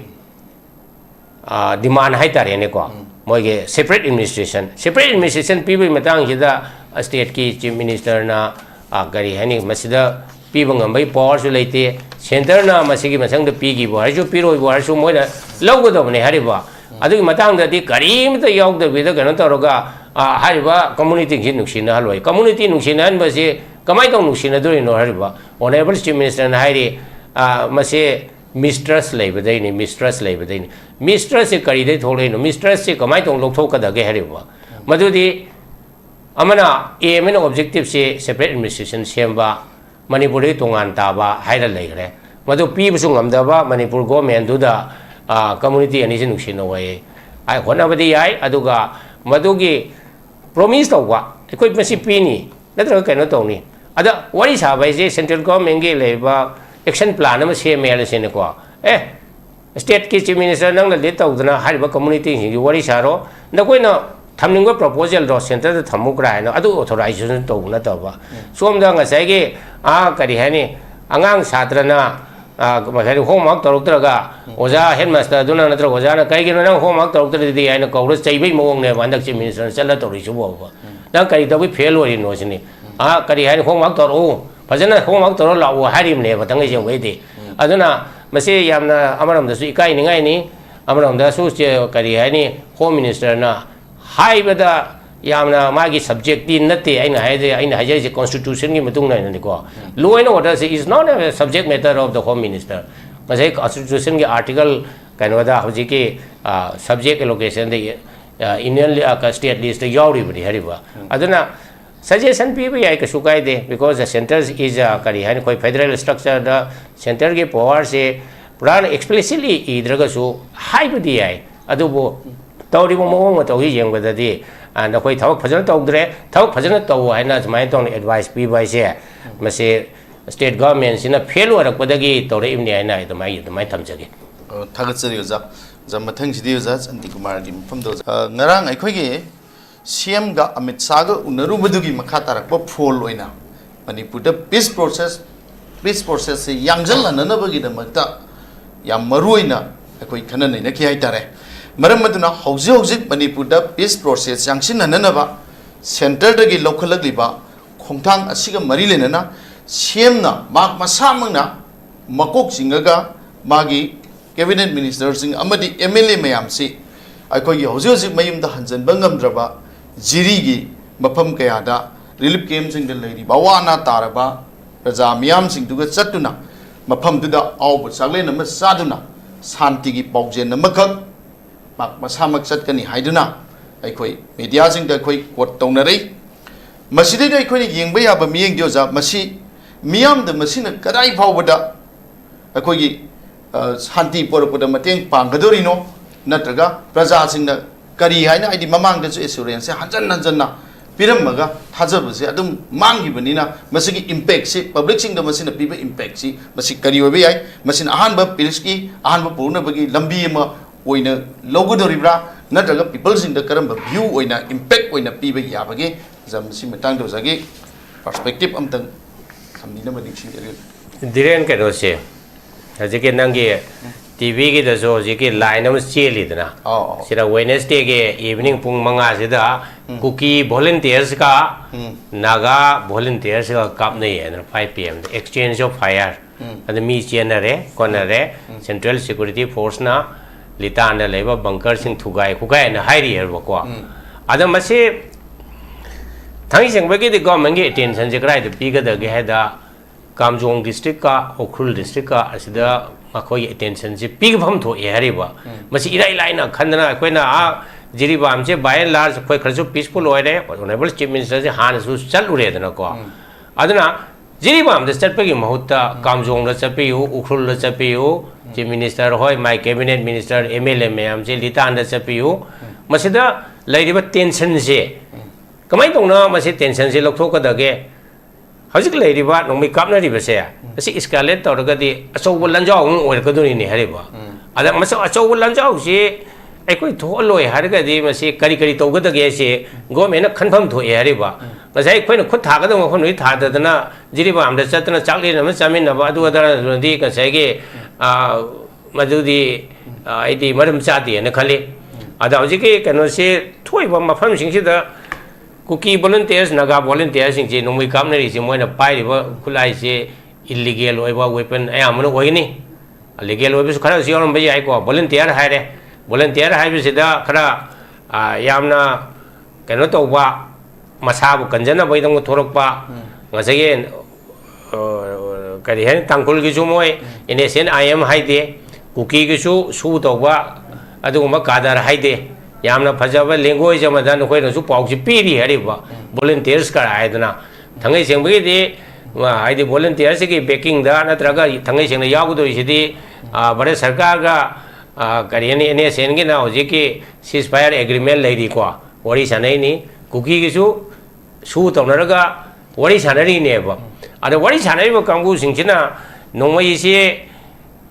ꯑꯥ, demand ꯍꯥꯏꯇꯥꯔꯦꯅꯦꯀꯣ꯫ ꯃꯣꯏꯒꯤ separate administration, separate administration ꯄꯤꯕꯒꯤ ꯃꯇꯥꯡꯁꯤꯗ state ꯀꯤ Chief Minister ꯅ, ꯑꯥ, ꯀꯔꯤ ꯍꯥꯏꯅꯤ, ꯃꯁꯤꯗ ꯄꯤꯕ ꯉꯝꯕꯒꯤ power ꯁꯨ ꯂꯩꯇꯦ꯫ Centre ꯅ ꯃꯁꯤꯒꯤ ꯃꯊꯪꯗ ꯄꯤꯒꯦꯕꯨ ꯍꯥꯏꯔꯁꯨ, ꯄꯤꯔꯣꯏꯕꯨ ꯍꯥꯏꯔꯁꯨ, ꯃꯣꯏꯅ ꯂꯧꯒꯗꯕꯅꯦ ꯍꯥꯏꯔꯤꯕ꯫ ꯑꯗꯨꯒꯤ ꯃꯇꯥꯡꯗꯗꯤ ꯀꯔꯤꯃꯇ ꯌꯥꯎꯗꯕꯤꯗ ꯀꯩꯅꯣ ꯇꯧꯔꯒ, ꯑꯥ, ꯍꯥꯏꯔꯤꯕ community ꯁꯤ ꯅꯨꯡꯁꯤꯅꯍꯜꯂꯣꯏ꯫ Community ꯅꯨꯡꯁꯤꯅꯍꯟꯕꯁꯤ ꯀꯃꯥꯏꯅ ꯇꯧꯅ ꯅꯨꯡꯁꯤꯅꯗꯣꯔꯤꯅꯣ ꯍꯥꯏꯔꯤꯕ? Honourable Chief Minister ꯅ ꯍꯥꯏꯔꯤ, ꯑꯥ, ꯃꯁꯤ mistrust ꯂꯩꯕꯗꯩꯅꯤ, mistrust ꯂꯩꯕꯗꯩꯅꯤ꯫ Mistrust ꯁꯦ ꯀꯔꯤꯗꯩ ꯊꯣꯛꯂꯛꯏꯅꯣ? Mistrust ꯁꯦ ꯀꯃꯥꯏꯅ ꯇꯧꯅ ꯂꯧꯊꯣꯛꯀꯗꯒꯦ ꯍꯥꯏꯔꯤꯕ? ꯃꯗꯨꯗꯤ ꯑꯃꯅ aim and objective say separate administration ꯁꯦꯝꯕ, ꯃꯅꯤꯄꯨꯔꯗꯒꯤ ꯇꯣꯉꯥꯟ ꯇꯥꯕ ꯍꯥꯏꯔ ꯂꯩꯈ꯭ꯔꯦ꯫ ꯃꯗꯨ ꯄꯤꯕꯁꯨ ꯉꯝꯗꯕ ꯃꯅꯤꯄꯨꯔ government ꯗꯨꯗ, ꯑꯥ, community ꯑꯅꯤꯁꯤ ꯅꯨꯡꯁꯤꯅꯧ ꯍꯥꯏꯌꯦ꯫ ꯑꯩ ꯍꯣꯠꯅꯕꯗꯤ ꯌꯥꯏ, ꯑꯗꯨꯒ ꯃꯗꯨꯒꯤ promise ꯇꯧꯕ, ꯑꯩꯈꯣꯏ ꯃꯁꯤ ꯄꯤꯅꯤ, ꯅꯠꯇ꯭ꯔꯒ ꯀꯩꯅꯣ ꯇꯧꯅꯤ꯫ ꯑꯗ ꯋꯥꯔꯤ ꯁꯥꯕ ꯍꯥꯏꯁꯦ central government ꯒꯤ ꯂꯩꯔꯤꯕ action plan ꯑꯃ ꯁꯦꯝꯃꯦ ꯍꯥꯏꯔꯁꯤꯅꯦꯀꯣ꯫ ꯑꯦ, state ꯀꯤ Chief Minister ꯅꯪꯅ lead ꯇꯧꯗꯅ ꯍꯥꯏꯔꯤꯕ community ꯁꯤꯡꯒꯤ ꯋꯥꯔꯤ ꯁꯥꯔꯣ, ꯅꯈꯣꯏꯅ ꯊꯝꯅꯤꯡꯕ proposal ꯗꯣ centre ꯗ ꯊꯝꯃꯨ ꯀꯥꯏꯅ ꯑꯗꯨ authorization ꯇꯧꯕ ꯅꯠꯇꯕ꯫ ꯁꯣꯝꯗ ꯉꯁꯥꯏꯒꯤ, ꯑꯥ, ꯀꯔꯤ ꯍꯥꯏꯅꯤ, ꯑꯉꯥꯡ ꯁꯥꯇ꯭ꯔꯅ, ꯑꯥ, ꯉꯁꯥꯏꯒꯤ homework ꯇꯧꯔꯛꯇ꯭ꯔꯒ ꯑꯣꯖꯥ headmaster ꯗꯨꯅ ꯅꯠꯇ꯭ꯔꯒ ꯑꯣꯖꯥꯅ "ꯀꯩꯒꯤꯅꯣ ꯅꯪ homework ꯇꯧꯔꯛꯇ꯭ꯔꯤꯗꯤ?" ꯍꯥꯏꯅ ꯀꯧꯔ ꯆꯩꯕꯩ ꯃꯑꯣꯡꯅꯦꯕ ꯍꯟꯗꯛ Chief Minister ꯅ ꯆꯠꯂ ꯇꯧꯔꯤꯁꯤꯕꯣꯕ꯫ "ꯅꯪ ꯀꯔꯤ ꯇꯧꯕꯩ fail ꯑꯣꯏꯔꯤꯅꯣ?" ꯁꯤꯅꯤ꯫ ꯑꯥ, ꯀꯔꯤ ꯍꯥꯏꯅꯤ, "Homework ꯇꯧꯔꯛꯎ, ꯐꯖꯅ homework ꯇꯧꯔ ꯂꯥꯛꯎ" ꯍꯥꯏꯔꯤꯕꯅꯦꯕ ꯊꯥꯡꯒꯩ ꯁꯦꯡꯕꯩꯗꯤ꯫ ꯑꯗꯨꯅ ꯃꯁꯤ ꯌꯥꯝꯅ ꯑꯃꯔꯣꯝꯗꯁꯨ ꯏꯀꯥꯏꯅꯤꯡꯉꯥꯏꯅꯤ, ꯑꯃꯔꯣꯝꯗꯁꯨ ꯆꯦ-, ꯀꯔꯤ ꯍꯥꯏꯅꯤ, Home Minister ꯅ ꯍꯥꯏꯕꯗ ꯌꯥꯝꯅ ꯃꯥꯒꯤ subject ꯇꯤ ꯅꯠꯇꯦ꯫ ꯑꯩꯅ ꯍꯥꯏꯖ-, ꯑꯩꯅ ꯍꯥꯏꯖꯔꯤꯁꯦ constitution ꯒꯤ ꯃꯇꯨꯡ ꯏꯟꯅꯅꯤꯀꯣ꯫ Law and order ꯁꯤ is not a subject matter of the Home Minister꯫ ꯉꯁꯥꯏ constitution ꯒꯤ article ꯀꯩꯅꯣꯗ ꯍꯧꯖꯤꯛꯀꯤ, ꯑ, subject allocation ꯗ, ꯑ, union li-, ꯑ, state list ꯇ ꯌꯥꯎꯔꯤꯕꯅꯤ ꯍꯥꯏꯔꯤꯕ꯫ ꯑꯗꯨꯅ suggestion ꯄꯤꯕ ꯌꯥꯏ, ꯀꯩꯁꯨ ꯀꯥꯏꯗꯦ, because the centre is, ꯑ, ꯀꯔꯤ ꯍꯥꯏꯅꯤ, ꯑꯩꯈꯣꯏ federal structure ꯗ centre ꯒꯤ power ꯁꯦ ꯄꯨꯔꯥꯅ explicitly ꯏꯗ꯭ꯔꯒꯁꯨ ꯍꯥꯏꯕꯗꯤ ꯌꯥꯏ꯫ ꯑꯗꯨꯕꯨ ꯇꯧꯔꯤꯕ ꯃꯑꯣꯡ ꯃꯇꯧꯁꯤ ꯌꯦꯡꯕꯗꯗꯤ, ꯑ, ꯅꯈꯣꯏ ꯊꯕꯛ ꯐꯖꯅ ꯇꯧꯗ꯭ꯔꯦ, ꯊꯕꯛ ꯐꯖꯅ ꯇꯧ ꯍꯥꯏꯅ ꯁꯨꯃꯥꯏꯅ ꯇꯧꯅ advice ꯄꯤꯕ ꯍꯥꯏꯁꯦ, ꯃꯁꯤ state government ꯁꯤꯅ fail ꯑꯣꯏꯔꯛꯄꯗꯒꯤ ꯇꯧꯔꯛꯏꯕꯅꯤ ꯍꯥꯏꯅ ꯑꯩ ꯑꯗꯨꯃꯥꯏ-, ꯑꯗꯨꯃꯥꯏꯅ ꯊꯝꯖꯒꯦ꯫ ꯑꯣ, ꯊꯥꯒꯠꯆꯔꯤ ꯑꯣꯖꯥ꯫ ꯑꯣꯖꯥ, ꯃꯊꯪꯁꯤꯗꯤ ꯑꯣꯖꯥ ꯁꯥꯟꯇꯤꯀꯨꯃꯥꯔꯒꯤ ꯃꯐꯝꯗ ꯑꯣꯖꯥ꯫ ꯑ, ꯉꯔꯥꯡ ꯑꯩꯈꯣꯏꯒꯤ ꯁꯤ ꯑꯦꯝꯒ ꯑꯃꯤꯠ ꯁꯥꯍꯒ ꯎꯅꯔꯨꯕꯗꯨꯒꯤ ꯃꯈꯥ ꯇꯥꯔꯛꯄ ꯐꯣꯜ ꯑꯣꯏꯅ ꯃꯅꯤꯄꯨꯔꯗ peace process, peace process ꯁꯦ ꯌꯥꯡꯁꯤꯜꯍꯟꯅꯅꯕꯒꯤꯗꯃꯛꯇ ꯌꯥꯝ ꯃꯔꯨ ꯑꯣꯏꯅ ꯑꯩꯈꯣꯏ ꯈꯟꯅ ꯅꯩꯅꯈꯤ ꯍꯥꯏꯇꯥꯔꯦ꯫ ꯃꯔꯝ ꯑꯗꯨꯅ ꯍꯧꯖꯤꯛ ꯍꯧꯖꯤꯛ ꯃꯅꯤꯄꯨꯔꯗ peace process ꯌꯥꯡꯁꯤꯟꯍꯟꯅꯅꯕ centre ꯗꯒꯤ ꯂꯧꯈꯠꯂꯛꯂꯤꯕ ꯈꯣꯡꯊꯥꯡ ꯑꯁꯤꯒ ꯃꯔꯤ ꯂꯩꯅꯅ ꯁꯤ ꯑꯦꯝꯅ ꯃꯍꯥꯛ ꯃꯁꯥꯃꯛꯅ ꯃꯀꯣꯛ ꯆꯤꯡꯉꯒ ꯃꯥꯒꯤ cabinet minister ꯁꯤꯡ ꯑꯃꯗꯤ ꯑꯦꯝ ꯑꯦꯜ ꯑꯦ ꯃꯌꯥꯝꯁꯤ ꯑꯩꯈꯣꯏꯒꯤ ꯍꯧꯖꯤꯛ ꯍꯧꯖꯤꯛ ꯃꯌꯨꯝꯗ ꯍꯟꯖꯤꯟꯕ ꯉꯝꯗ꯭ꯔꯕ ꯖꯤꯔꯤꯒꯤ ꯃꯐꯝ ꯀꯌꯥꯗ relief camp ꯁꯤꯡꯗ ꯂꯩꯔꯤꯕ ꯑꯋꯥ ꯑꯅꯥ ꯇꯥꯔꯕ ꯄ꯭ꯔꯖꯥ ꯃꯤꯌꯥꯝꯁꯤꯡꯗꯨꯒ ꯆꯠꯇꯨꯅ ꯃꯐꯝꯗꯨꯗ ꯑꯍꯥꯎꯕ ꯆꯥꯛꯂꯦꯟ ꯑꯃ ꯆꯥꯗꯨꯅ ꯁꯥꯟꯇꯤꯒꯤ ꯄꯥꯎꯖꯦꯜ ꯑꯃꯈꯛ ꯃꯍꯥꯛ ꯃꯁꯥꯃꯛ ꯆꯠꯀꯅꯤ ꯍꯥꯏꯗꯨꯅ ꯑꯩꯈꯣꯏ media ꯁꯤꯡꯗ ꯑꯩꯈꯣꯏ quote ꯇꯧꯅꯔꯤ꯫ ꯃꯁꯤꯗꯩꯗ ꯑꯩꯈꯣꯏꯅ ꯌꯦꯡꯕ ꯌꯥꯕ ꯃꯤꯠꯌꯦꯡꯗꯤ ꯑꯣꯖꯥ, ꯃꯁꯤ ꯃꯤꯌꯥꯝꯗ ꯃꯁꯤꯅ ꯀꯗꯥꯏ ꯐꯥꯎꯕꯗ ꯑꯩꯈꯣꯏꯒꯤ, ꯑ, ꯁꯥꯟꯇꯤ ꯄꯣꯔꯛꯄꯗ ꯃꯇꯦꯡ ꯄꯥꯡꯒꯗꯧꯔꯤꯅꯣ, ꯅꯠꯇ꯭ꯔꯒ ꯄ꯭ꯔꯖꯥꯁꯤꯡꯅ ꯀꯔꯤ ꯍꯥꯏꯅ, ꯍꯥꯏꯗꯤ ꯃꯃꯥꯡꯗꯁꯨ assurance ꯁꯦ ꯍꯟꯖꯟ ꯍꯟꯖꯟꯅ ꯄꯤꯔꯝꯃꯒ ꯊꯥꯖꯕꯁꯦ ꯑꯗꯨꯝ ꯃꯥꯡꯈꯤꯕꯅꯤꯅ, ꯃꯁꯤꯒꯤ impact ꯁꯤ, public ꯁꯤꯡꯗ ꯃꯁꯤꯅ ꯄꯤꯕ impact ꯁꯤ, ꯃꯁꯤ ꯀꯔꯤ ꯑꯣꯏꯕ ꯌꯥꯏ? ꯃꯁꯤꯅ ꯑꯍꯥꯟꯕ peace ꯀꯤ ꯑꯍꯥꯟꯕ ꯄꯨꯔꯛꯅꯕꯒꯤ ꯂꯝꯕꯤ ꯑꯃ ꯑꯣꯏꯅ ꯂꯧꯒꯗꯧꯔꯤꯕ꯭ꯔꯥ, ꯅꯠꯇ꯭ꯔꯒ people ꯁꯤꯡꯗ ꯀꯔꯝꯕ view ꯑꯣꯏꯅ, impact ꯑꯣꯏꯅ ꯄꯤꯕ ꯌꯥꯕꯒꯦ? ꯑꯣꯖꯥ, ꯃꯁꯤ ꯃꯇꯥꯡꯗ ꯑꯣꯖꯥꯒꯤ perspective ꯑꯝꯇꯪ ꯊꯝꯕꯤꯅꯕ ꯅꯤꯡꯁꯤꯡꯖꯔꯤ꯫ ꯙꯤꯔꯦꯟ, ꯀꯩꯅꯣꯁꯦ, ꯍꯧꯖꯤꯛꯀꯤ ꯅꯪꯒꯤ ꯇꯤ ꯚꯤꯒꯤꯗꯁꯨ ꯍꯧꯖꯤꯛꯀꯤ line ꯑꯃ ꯆꯦꯜꯂꯤꯗꯅ, ꯑꯧ, ꯑꯧ꯫ ꯁꯤꯗ Wednesday ꯒꯤ evening ꯄꯨꯡ ꯃꯉꯥꯁꯤꯗ ꯎꯝ꯫ ꯀꯨꯀꯤ volunteers ꯀ ꯎꯝ꯫ ꯅꯥꯒꯥ volunteers ꯀ ꯀꯥꯞꯅꯩ ꯍꯥꯏꯗꯅ five P M the exchange of fire꯫ ꯎꯝ꯫ ꯑꯗ ꯃꯤ ꯆꯦꯟꯅꯔꯦ, ꯈꯣꯠꯅꯔꯦ, ꯎꯝ꯫ Central Security Force ꯅ ꯂꯤꯇꯥꯟꯗ ꯂꯩꯕ bunker ꯁꯤꯡ ꯊꯨꯒꯥꯏ ꯈꯣꯠꯀꯥꯏ ꯍꯥꯏꯅ ꯍꯥꯏꯔꯤꯑꯕꯀꯣ꯫ ꯎꯝ꯫ ꯑꯗ ꯃꯁꯤ ꯊꯥꯡꯃꯩ ꯁꯦꯡꯕꯒꯤꯗꯤ government ꯀꯤ attention ꯁꯦ ꯀꯗꯥꯏꯗ ꯄꯤꯒꯗꯒꯦ ꯍꯥꯏꯗ, ꯀꯥꯝꯖꯣꯡ district ꯀ ꯎꯈ꯭ꯔꯨꯜ district ꯀ ꯑꯁꯤꯗ ꯃꯈꯣꯏꯒꯤ attention ꯁꯦ ꯄꯤꯐꯝ ꯊꯣꯛꯑꯦ ꯍꯥꯏꯔꯤꯕ꯫ ꯎꯝ꯫ ꯃꯁꯤ ꯏꯔꯥꯏ ꯂꯥꯏꯅ ꯈꯟꯗꯅ ꯑꯩꯈꯣꯏꯅ, ꯑꯥ, ꯖꯤꯔꯤꯕꯥꯝꯁꯦ by and large ꯑꯩꯈꯣꯏ ꯈꯔꯁꯨ peaceful ꯑꯣꯏꯔꯦ, Honourable Chief Minister ꯁꯦ ꯍꯥꯟꯅꯁꯨ ꯆꯠꯂꯨꯔꯦꯗꯅꯀꯣ꯫ ꯎꯝ꯫ ꯑꯗꯨꯅ ꯖꯤꯔꯤꯕꯥꯝꯗ ꯆꯠꯄꯒꯤ ꯃꯍꯨꯠꯇ ꯀꯥꯝꯖꯣꯡꯗ ꯆꯠꯄꯤꯌꯨ, ꯎꯈ꯭ꯔꯨꯜꯗ ꯆꯠꯄꯤꯌꯨ, Chief Minister ꯍꯣꯏ, my cabinet minister, M L A ꯃꯌꯥꯝꯁꯦ ꯂꯤꯇꯥꯟꯗ ꯆꯠꯄꯤꯌꯨ꯫ ꯃꯁꯤꯗ ꯂꯩꯔꯤꯕ tensionꯁꯦ ꯀꯃꯥꯏꯅ ꯇꯧꯅ ꯃꯁꯤ tensionꯁꯦ ꯂꯧꯊꯣꯛꯀꯗꯒꯦ? ꯍꯧꯖꯤꯛ ꯂꯩꯔꯤꯕ ꯅꯣꯡꯃꯩ ꯀꯥꯞꯅꯔꯤꯕꯁꯦ, ꯃꯁꯤ escalate ꯇꯧꯔꯒꯗꯤ ꯑꯆꯧꯕ ꯂꯥꯟꯖꯥꯎ ꯑꯃ ꯑꯣꯏꯔꯛꯀꯗꯣꯔꯤꯅꯤ ꯍꯥꯏꯔꯤꯕ꯫ ꯑꯗ ꯃꯁꯤ ꯑꯆꯧꯕ ꯂꯥꯟꯖꯥꯎꯁꯤ ꯑꯩꯈꯣꯏ ꯊꯣꯛꯍꯜꯂꯣꯏ ꯍꯥꯏꯔꯒꯗꯤ ꯃꯁꯤ ꯀꯔꯤ ꯀꯔꯤ ꯇꯧꯒꯗꯒꯦ ꯍꯥꯏꯁꯤ governmentꯅ ꯈꯟꯐꯝ ꯊꯣꯛꯑꯦ ꯍꯥꯏꯔꯤꯕ꯫ ꯉꯁꯥꯏ ꯑꯩꯈꯣꯏꯅ ꯈꯨꯠ ꯊꯥꯒꯗꯕ ꯃꯐꯝꯗꯨꯗꯤ ꯊꯥꯗꯗꯅ ꯖꯤꯔꯤꯕꯥꯝꯗ ꯆꯠꯇꯅ ꯆꯥꯛꯂꯦꯟ ꯑꯃ ꯆꯥꯃꯤꯟꯅꯕ ꯑꯗꯨ ꯑꯗꯥꯗꯤ ꯉꯁꯥꯏꯒꯤ, ꯑ, ꯃꯗꯨꯗꯤ, ꯑ, ꯑꯩꯗꯤ ꯃꯔꯝ ꯆꯥꯗꯦꯅ ꯈꯜꯂꯤ꯫ ꯑꯗ ꯍꯧꯖꯤꯛꯀꯤ ꯀꯩꯅꯣꯁꯤ ꯊꯣꯛꯏꯕ ꯃꯐꯝꯁꯤꯡꯁꯤꯗ ꯀꯨꯀꯤ volunteers, ꯅꯥꯒꯥ volunteersꯁꯤꯡꯁꯤ ꯅꯣꯡꯃꯩ ꯀꯥꯞꯅꯔꯤꯁꯤ ꯃꯣꯏꯅ ꯄꯥꯏꯔꯤꯕ ꯈꯨꯠꯂꯥꯏꯁꯤ illegal ꯑꯣꯏꯕ weapon ꯑꯌꯥꯝꯕꯅ ꯑꯣꯏꯒꯅꯤ꯫ Legal ꯑꯣꯏꯕꯁꯨ ꯈꯔꯁꯨ ꯌꯥꯎꯔꯝꯕ ꯌꯥꯏꯀꯣ꯫ Volunteer ꯍꯥꯏꯔꯦ, volunteer ꯍꯥꯏꯕꯁꯤꯗ ꯈꯔ, ꯑ, ꯌꯥꯝꯅ ꯀꯩꯅꯣ ꯇꯧꯕ, ꯃꯁꯥꯕꯨ ꯀꯟꯖꯅꯕꯒꯤꯗꯃꯛ ꯊꯣꯔꯛꯄ, ꯉꯁꯥꯏꯒꯤ, ꯑ, ꯀꯔꯤ ꯍꯥꯏꯅꯤ, ꯇꯥꯡꯈꯨꯜꯒꯤꯁꯨ ꯃꯣꯏ NSCN-IM ꯍꯥꯏꯗꯦ, ꯀꯨꯀꯤꯒꯤꯁꯨ ꯁꯨ ꯇꯧꯕ ꯑꯗꯨꯒꯨꯝꯕ cadre ꯍꯥꯏꯗꯦ꯫ ꯌꯥꯝꯅ ꯐꯖꯕ language ꯑꯃꯗ ꯅꯈꯣꯏꯅꯁꯨ ꯄꯥꯎꯁꯤ ꯄꯤꯔꯤ ꯍꯥꯏꯔꯤꯕ volunteers ꯀꯔꯥꯏ ꯍꯥꯏꯗꯅ꯫ ꯊꯥꯡꯉꯩ ꯁꯦꯡꯕꯒꯤꯗꯤ, ꯑ, ꯍꯥꯏꯗꯤ volunteerꯁꯤꯒꯤ backingꯗ ꯅꯠꯇ꯭ꯔꯒ ꯊꯥꯡꯉꯩ ꯁꯦꯡꯅ ꯌꯥꯎꯒꯗꯧꯔꯤꯁꯤꯗꯤ, ꯑ, ꯚꯥꯔꯠ ꯁꯔꯀꯥꯔꯒ, ꯑ, ꯀꯔꯤ ꯍꯥꯏꯅꯤ, NSCN-ꯒꯤꯅ ꯍꯧꯖꯤꯛꯀꯤ ceasefire agreement ꯂꯩꯔꯤꯀꯣ, ꯋꯥꯔꯤ ꯁꯥꯟꯅꯩꯅꯤ꯫ ꯀꯨꯀꯤꯒꯤꯁꯨ ꯁꯨ ꯇꯧꯅꯔꯒ ꯋꯥꯔꯤ ꯁꯥꯟꯅꯔꯤꯅꯦꯕ꯫ ꯑꯗ ꯋꯥꯔꯤ ꯁꯥꯟꯅꯔꯤꯕ ꯀꯥꯡꯕꯨꯁꯤꯡꯁꯤꯅ ꯅꯣꯡꯃꯩꯁꯤ